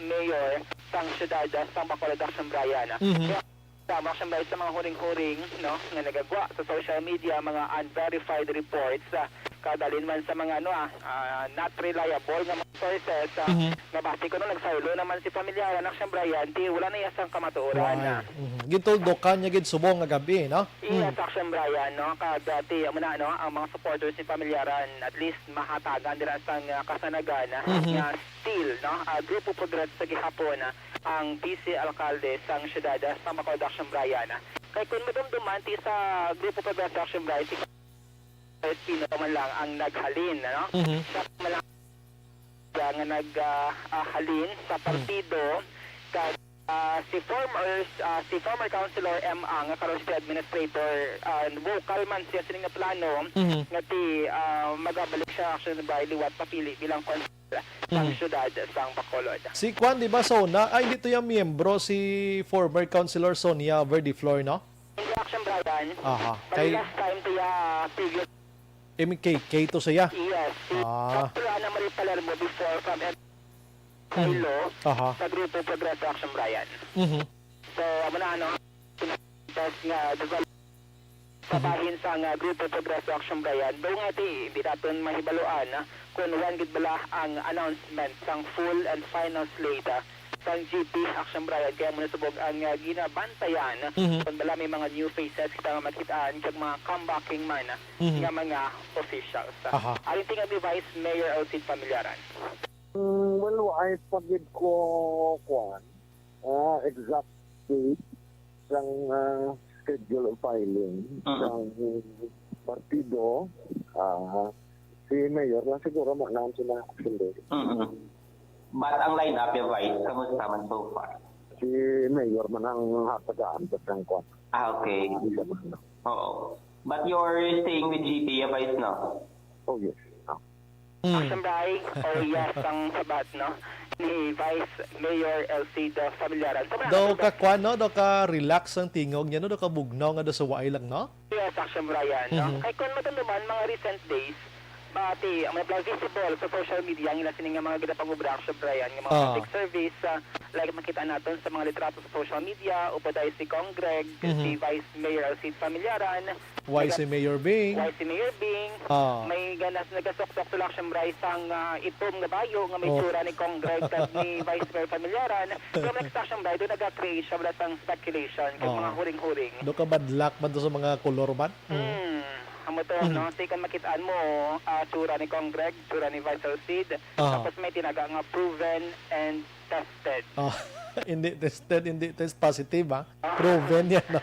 mayor sang siyudad, ah, sang Bacolod, Action Brian, ah. Mhm. Kaya tama, Action Brian, sa mga huring-huring, no, nga nagagwa sa social media, mga unverified reports, ah, kag halin man sa mga, ano, ah, ah, not reliable nga mga sources, ah, Mhm. nga basi kuno nagsaylo naman si Familiaran, Action Brian, ti wala na iya sang kamatuoran, Why? ah. Mhm. Gintuldukan niya gid subong nga gabi, no? Yes, Mm. Action Brian, no? Kag, ah, ti, amo na, no, ang mga supporters ni Familiaran, at least mahatagan dira sang, ah, kasanagan, ah, Mhm. nga still, no, ah, Grupo Progreso sa gihapon, ah, ang vice alkalde sang siyudad, ah, sa Bacolod, Action Brian. Kay kung madumduman ti sa Grupo Progreso, Action Brian, si Espino pa man lang ang naghalin, no? Mhm. Siya pa man lang Siya nga nag, ah, ah, halin sa Hmm. partido, kag, ah, si former, ah, si former Councilor M. Ang, nga karon city administrator, ah, vocal man siya sini nga plano Mhm. nga ti, ah, magabalik siya, actually, by liwat papili bilang konsehal sang Mhm. siyudad sang Bacolod. Si Kwan, di ba, Sona? Ay, hindi to yung miyembro, si former Councilor Sonia Verdeflor, no? Hindi, Action Brian. Aha. Kay Kay last time to ya previous M K K to siya? Yes, si Ah. Doctor Ana Marie Palermo before from M-, Mhm. Silo Aha. sa Grupo Progreso, Action Brian. Mhm. So, amo na, ano, test nga develop sa Mhm. bahin sa nga Grupo Progreso, Action Brian. Daw nga ti, di naton mahibaluan, ah, kung wan gid bala ang announcement sang full and final slate, ah, sang G P, Action Brian, kaya mo nasubog ang, ah, ginabantayan Mhm. kung bala may mga new faces kita nga makitaan kag mga comebacking man Mhm. nga mga officials. Aha. Aring tingog ni Vice Mayor Elcid Familiaran. Mm, well, wa ay pa gid ko, kuwan, ah, exact date sang, ah, schedule of filing Mhm. sang partido. Ah, si Mayor lang siguro mo announce na, actually. Mm-mm. But ang lineup, yung Vice, kamusta man so far? Si Mayor man ang hatagaan sa sang kwan. Ah, okay. Hindi siya man. Oo. But you're staying with G P, yung Vice, no? Oh, yes. Ah. Mm. Action Bray, oh yes, ang sabat, no? Ni Vice Mayor Elcid Familiaran. So, Daw mga ka kwan, no? Daw ka relax ang tingog niya, no? Daw ka bugnaw nga daw sa waay lang, no? Yes, Action Brian, no? Mhm. Kay kung matumduman, mga recent days, pati ang mga visible sa social media, ang ila sini nga mga ginapangobra, Action Brian, nga mga Ah. public service, ah, like makita naton sa mga litrato sa social media, upod ay si Cong Greg, Mhm. si Vice Mayor Elcid Familiaran, Why Naga-, si Mayor Bing? Why si Mayor Bing? Ah. May ganas, nagasuksok sila, Action Brian, sang, ah, itom nga bayo nga may Oh. tsura ni Cong Greg kag ni Vice Mayor Familiaran. Pero next, Action Brian, doon nag-create siya, wala sang speculation kag Oh. mga huring-huring. Do ka bad luck man to sa mga kolor man? Mm. Hmm. Amo to, Mhm. no? Say, kung makitaan mo, ah, tsura ni Cong Greg, tsura ni Vice Elcid. Ah. Tapos may tinaga nga proven and tested. Oh, hindi tested, hindi test positive, ah. Ah. Proven yan, no?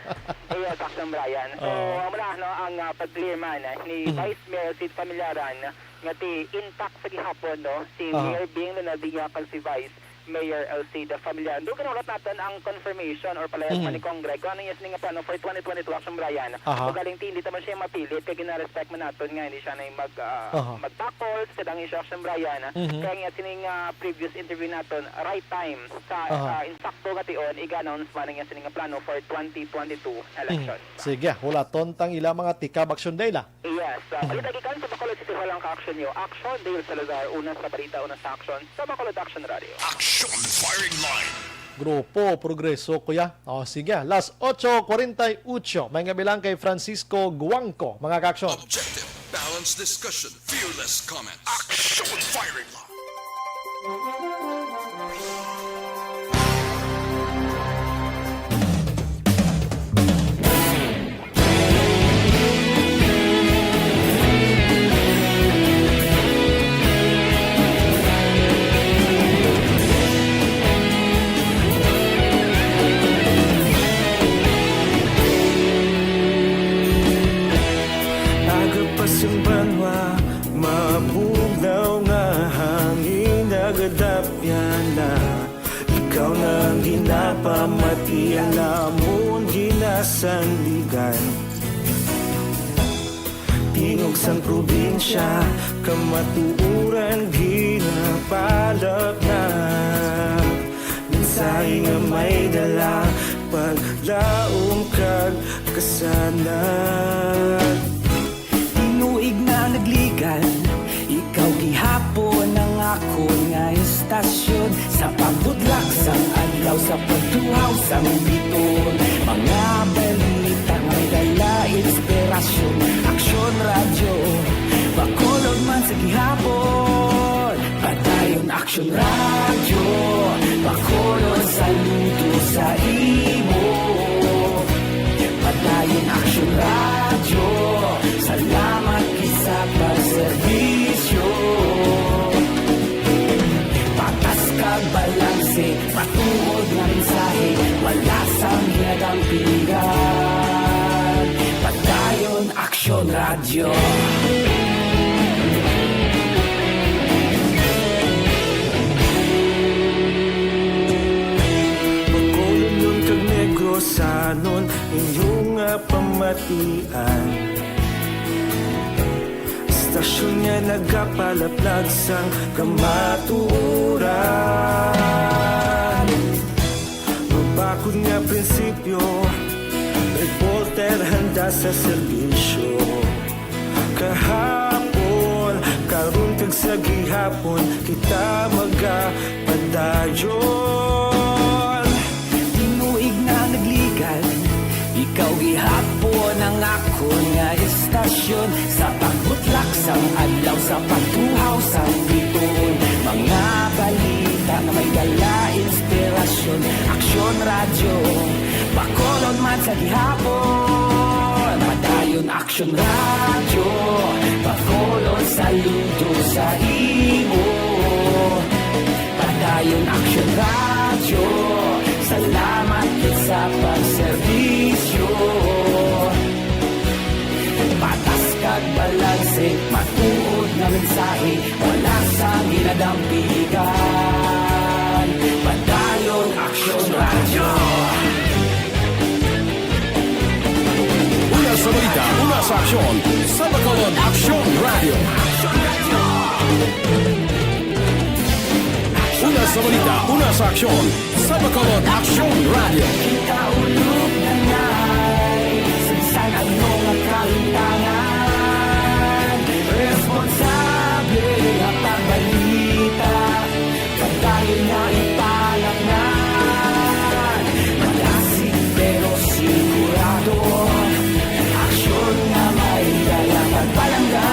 Yes, Action Brian. So, Oo. amo na, no, ang, ah, pag-clear man, eh, ni Mhm. Vice Mayor Elcid Familiaran, nga ti intact sa gihapon, no? Si Aha. Mayor Bing Leonardina kag si Vice Mayor Elcid Familiaran. Doon, kinulat natin ang confirmation or palayas Mhm. man ni Cong Greg. Kung ano yung sining nga plano for twenty twenty-two, Action Brian. Aha. Kung galing ti, hindi naman siya mapilit, kaya gina-respect man natin nga hindi siya na yung mag, ah, Aha. mag-tackle sa kadang issue, Action Brian. Mhm. Kaya nga, sining, ah, previous interview natin, right time, sa, Aha. ah, insakto nga tion, iga-announce man niya sining plano for twenty twenty-two Mhm. election. Sige, hulaton tang ila mga tikab, Action Dela. Yes, ah, Mhm. balita gikan sa Bacolod City Hall ang ka-action niyo. Action, Dale Salazar, una sa balita, una sa action, sa Bacolod Action Radio. Action Firing Line. Grupo Progreso, kuya. Oh, sige, las ocho cuarenta y ocho. May nga bilang kay Francisco Guangco, mga ka-action. Objective, balanced discussion, fearless comments. Action Firing Line. Aga pa sang banwa, mabugnaw nga hangin, nagadapyan na. Ikaw na ang ginapamati, ang amon ginasandigan. Tingog sang probinsya, kamatuoran ginapalapnag. Mensahe nga may dala, paglaom kag kasanag. Tinuig na nagligan, ikaw gihapon ang akon nga istasyon. Sa pagbudlak sang adlaw, sa pagtuhaw sang biton, mga balita may dala inspirasyon. Aksyon Radyo, Bacolod man sa gihapon. Padayon Aksyon Radyo, Bacolod saludo sa imo. Padayon Aksyon Radyo, salamat gid sa pagserbisyo. Patas kag balanse, matuod nga mensahe, wala sang ginadampingan. Padayon Aksyon Radyo. Sanon inyo nga pamatian, istasyon nga nagapalaplag sang kamatuoran. Mabakod nga prinsipyo, reporter handa sa serbisyo. Kahapon, karon, kag sa gihapon, kita magapadayon. Tinuig na nagligan, ikaw gihapon ang akon nga istasyon. Sa pagbutlak sang adlaw, sa pagtuhaw sang bituon, mga balita nga may dala inspirasyon. Aksyon Radyo, Bacolod man sa gihapon. Padayon Aksyon Radyo, Bacolod, saludo sa imo. Padayon Aksyon Radyo, salamat gid sa pagserbisyo. Patas kag balanse, matuod nga mensahe, wala sang ginadampigan. Padayon Aksyon Radyo. Una sa balita, una sa aksyon, sa Bacolod Aksyon Radyo. Una sa balita, una sa aksyon, sa Bacolod Aksyon Radyo. Kita ulog na ngay, sa bisan ano nga kalimtangan, responsable nga pagbalita. Padayon nga ipalangnan, malasig pero sigurado. Aksyon nga may dala pagpalangga.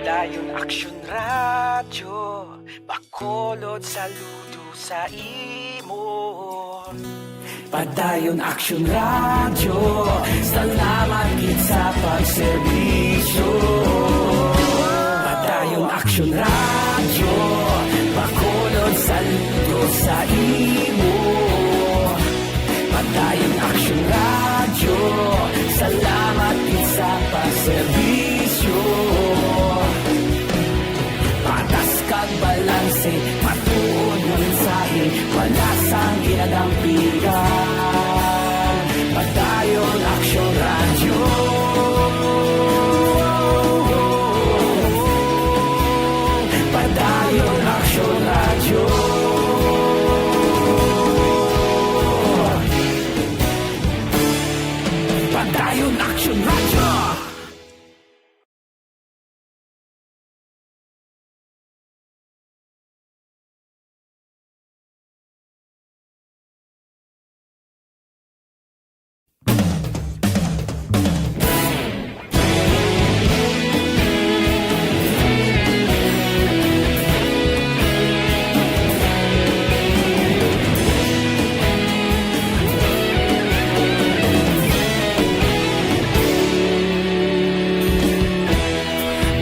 Padayon Aksyon Radyo, Bacolod, saludo sa imo. Padayon Aksyon Radyo, salamat gid sa pagserbisyo. Padayon Aksyon Radyo, Bacolod, saludo sa imo. Padayon Aksyon Radyo, salamat gid sa pagserbisyo. Patas kag balanse, matuod nga mensahe, wala sang ginadampigan. Padayon Aksyon Radyo. Padayon Aksyon Radyo. Padayon Aksyon Radyo.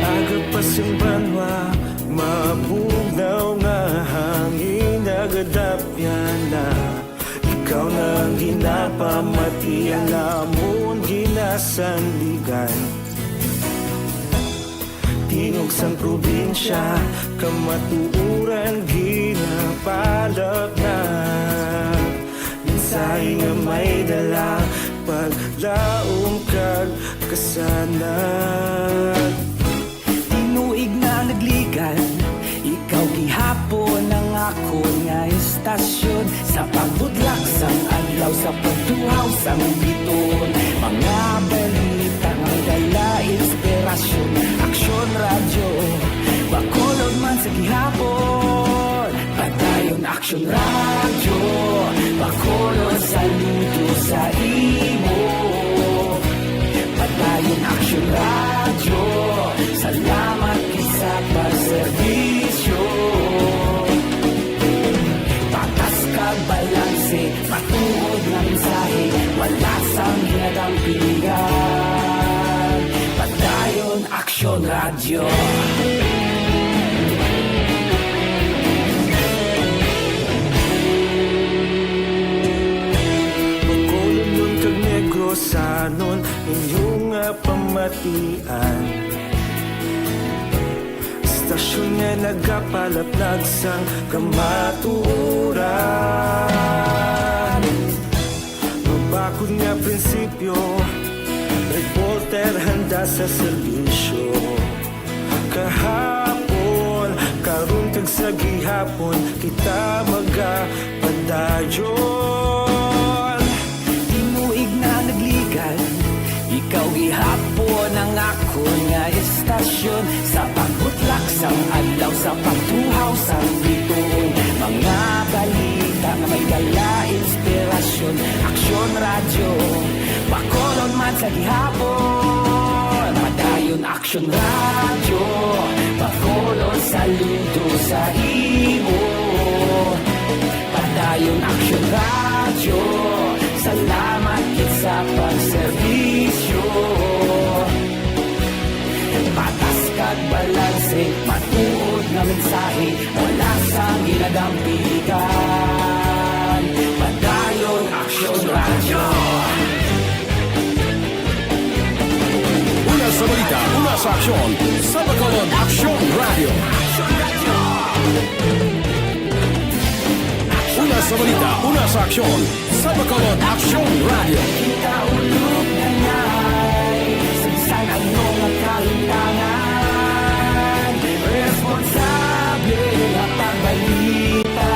Aga pa sing banwa, mabugnaw nga hangin nagadapyan na. Ikaw na ang ginapamatian namon ginasandigan. Tingog sang probinsya, kamatuoran ginapalapnag. Mensahe nga may dala, paglaom kag kasanag. Tinuig na nagligan, ikaw gihapon ang akon nga istasyon. Sa pagbudlak sang adlaw, sa pagtuhaw sang biton, mga balita nga dala inspirasyon. Aksyon Radyo, Bacolod man sa gihapon. Padayon Aksyon Radyo, Bacolod, saludo sa imo. Padayon Aksyon Radyo, salamat gid sa pagserbisyo. Patas kag balanse, matuod nga mensahe, wala sang ginadampigan. Padayon Aksyon Radyo. Tian. Istasyon nga nagapalaplag sang kamatuoran. Mabakod nga prinsipyo, reporter handa sa serbisyo. Kahapon, karon, kag sa gihapon, kita magapadayon. Tinuig na nagligan, ikaw gihapon ang akon nga istasyon. Sa pagbutlak sang adlaw, sa pagtuhaw sang bituon, mga balita nga may dala inspirasyon. Aksyon Radyo, Bacolod man sa gihapon. Padayon Aksyon Radyo, Bacolod, saludo sa imo. Padayon Aksyon Radyo, salamat gid sa pagserbisyo. Patas kag balanse, matuod nga mensahe, wala sang ginadampigan. Padayon Aksyon Radyo. Una sa balita, una sa aksyon, sa Bacolod Aksyon Radyo. Una sa balita, una sa aksyon, sa Bacolod Aksyon Radyo. Kita ulog na ngay, sa bisan ano nga kahintangan, responsable nga pagbalita.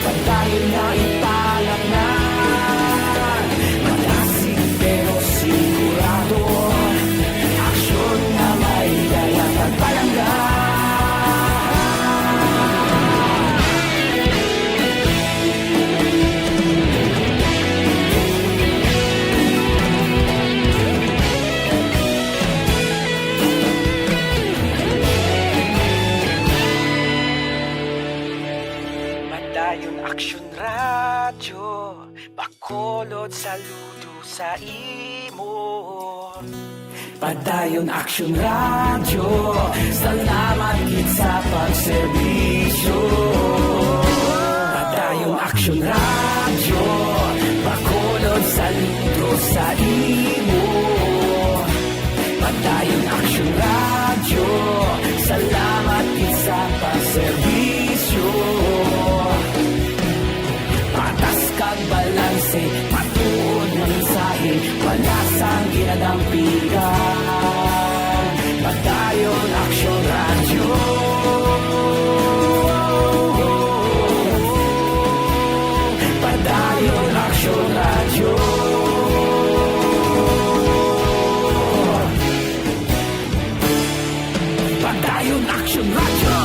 Padayon nga ipalatnan, madasig pero sigurado. Aksyon nga may dala kag palangga. Padayon Aksyon Radyo, Bacolod, saludo sa imo. Padayon Aksyon Radyo, salamat gid sa pagserbisyo. Padayon Aksyon Radyo, Bacolod, saludo sa imo. Padayon Aksyon Radyo, salamat gid sa pagserbisyo. Patas kag balanse, matuod nga mensahe, wala sang ginadampigan. Padayon Aksyon Radyo. Padayon Aksyon Radyo. Padayon Aksyon Radyo.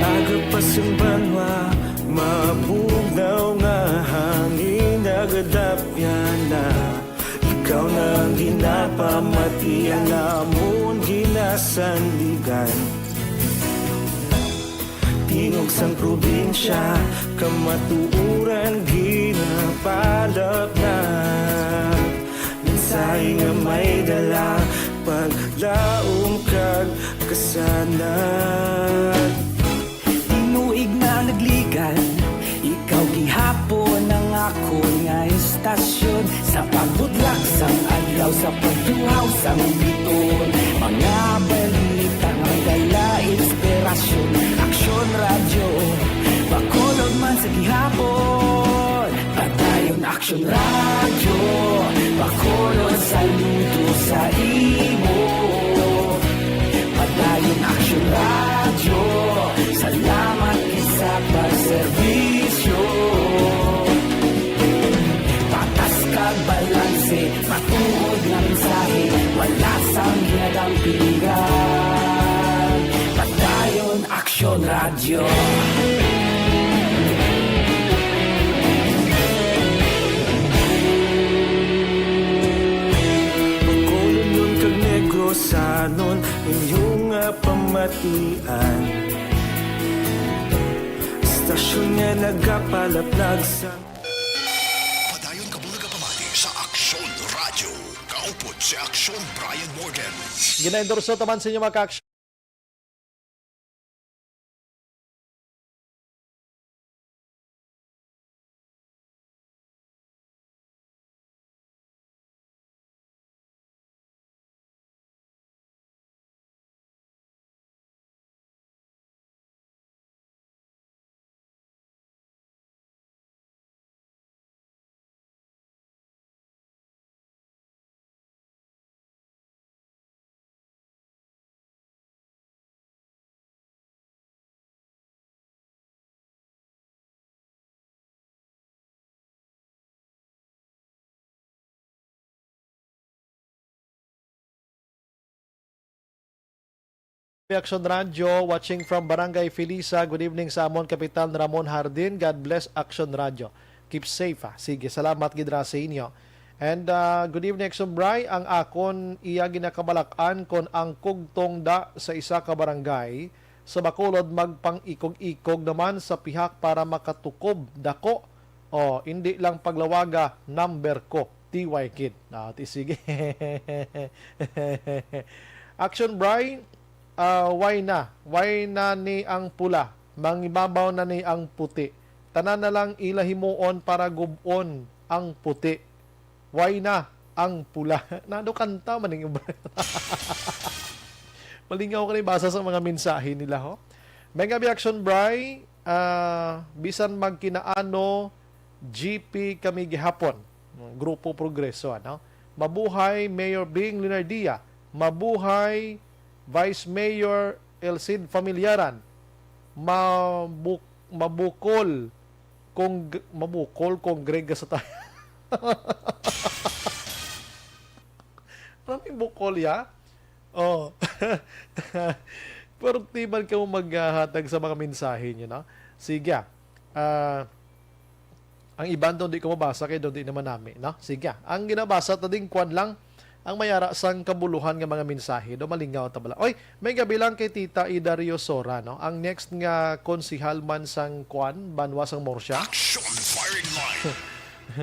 Aga pa sang banwa, mabugnaw nga hangin nagadapyan na. Ikaw na ang ginapamati, ang amon ginasandigan. Tingog sang probinsya, kamatuoran ginapalapnag. Mensahe nga may dala, paglaom kag kasanag. Tinuig na nagligan, ikaw gihapon ang akon nga istasyon. Sa pagbutlak sang adlaw, sa pagtuhaw sang bituon, mga balita nga may dala inspirasyon. Aksyon Radyo, Bacolod man sa gihapon. Padayon Aksyon Radyo, Bacolod, saludo sa imo. Padayon Aksyon Radyo, salamat gid sa pagserbisyo. Patas kag balanse, matuod nga mensahe, wala sang ginadampigan. Padayon Aksyon Radyo. Sanon inyo nga pamatian. Istasyon nga nagapalaplag sa Padayon ka bulag pamati sa Aksyon Radyo. Kaupod si Aksyon Brian Morgan. Ginaendorso taman sa inyo, mga ka-aksyon. Action Radio, watching from Barangay Felisa. Good evening sa amon kapitan, Ramon Hardin. God bless Action Radio. Keep safe, ah. Sige, salamat gid ra sa inyo. And, ah, good evening, Action Bri. Ang akon iya ginakabalak-an kon ang kugtong da sa isa ka barangay sa Bacolod magpang-ikog-ikog naman sa pihak para makatukob dako. O, hindi lang paglawaga, number ko. T Y Kid. Ah, ti sige. Action Bri, ah, why na? Why na ni ang pula? Mangibabaw na ni ang puti. Tanan na lang ila himuon para gub-on ang puti. Why na ang pula? Nano kanta man ning Bri? Malingaw ka ni basa sa mga mensahe nila, ho? Mega Reaction Bri, ah, bisan magkinaano, G P kami gihapon. Grupo Progreso, ano? Mabuhay Mayor Bing Leonardia. Mabuhay Vice Mayor El Cid Familiaran. Mabu-, mabukol kung mabukol kung Greg sa ta-, Maraming bukol, ya? Oh. Pero di man kamo maghatag sa mga mensahe niyo, no? Sige, ah. Ah, ang iban daw di ko mabasa kay daw di naman nami, no? Sige, ang ginabasa ta ding kwan lang, ang mayara sang kabuluhan nga mga mensahe, do malingaw ta bala. Oy, may gabi lang kay Tita Ida Riosora, no? Ang next nga konsihal man sang kwan, banwa sang Murcia. Action firing line.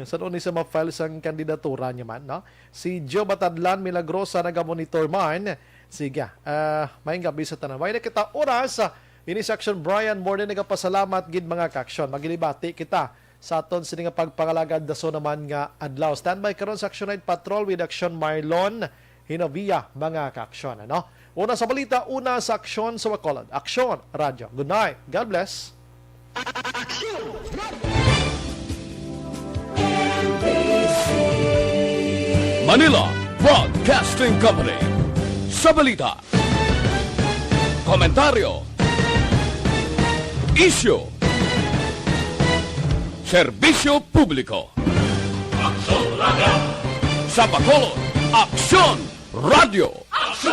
Sa ni sa ma-file sang kandidatura niya man, no? Si Joe Batadlan Milagrosa nagamonitor man. Sige, ah, maayong gabi sa tanan. Way na kita oras. Ini si Action Brian, more than nagapasalamat gid, mga ka-action. Magilibati kita sa aton sini nga pagpangalagad dason naman nga adlaw. Standby karon sa Action Night Patrol with Action Marlon Hinovia, mga ka-action, ano? Una sa balita, una sa aksyon sa Bacolod. Action, Radyo. Good night. God bless. Manila Broadcasting Company. Sa balita, komentaryo, isyu, serbisyo publiko. Aksyon Radio. Sa Bacolod, Aksyon Radio.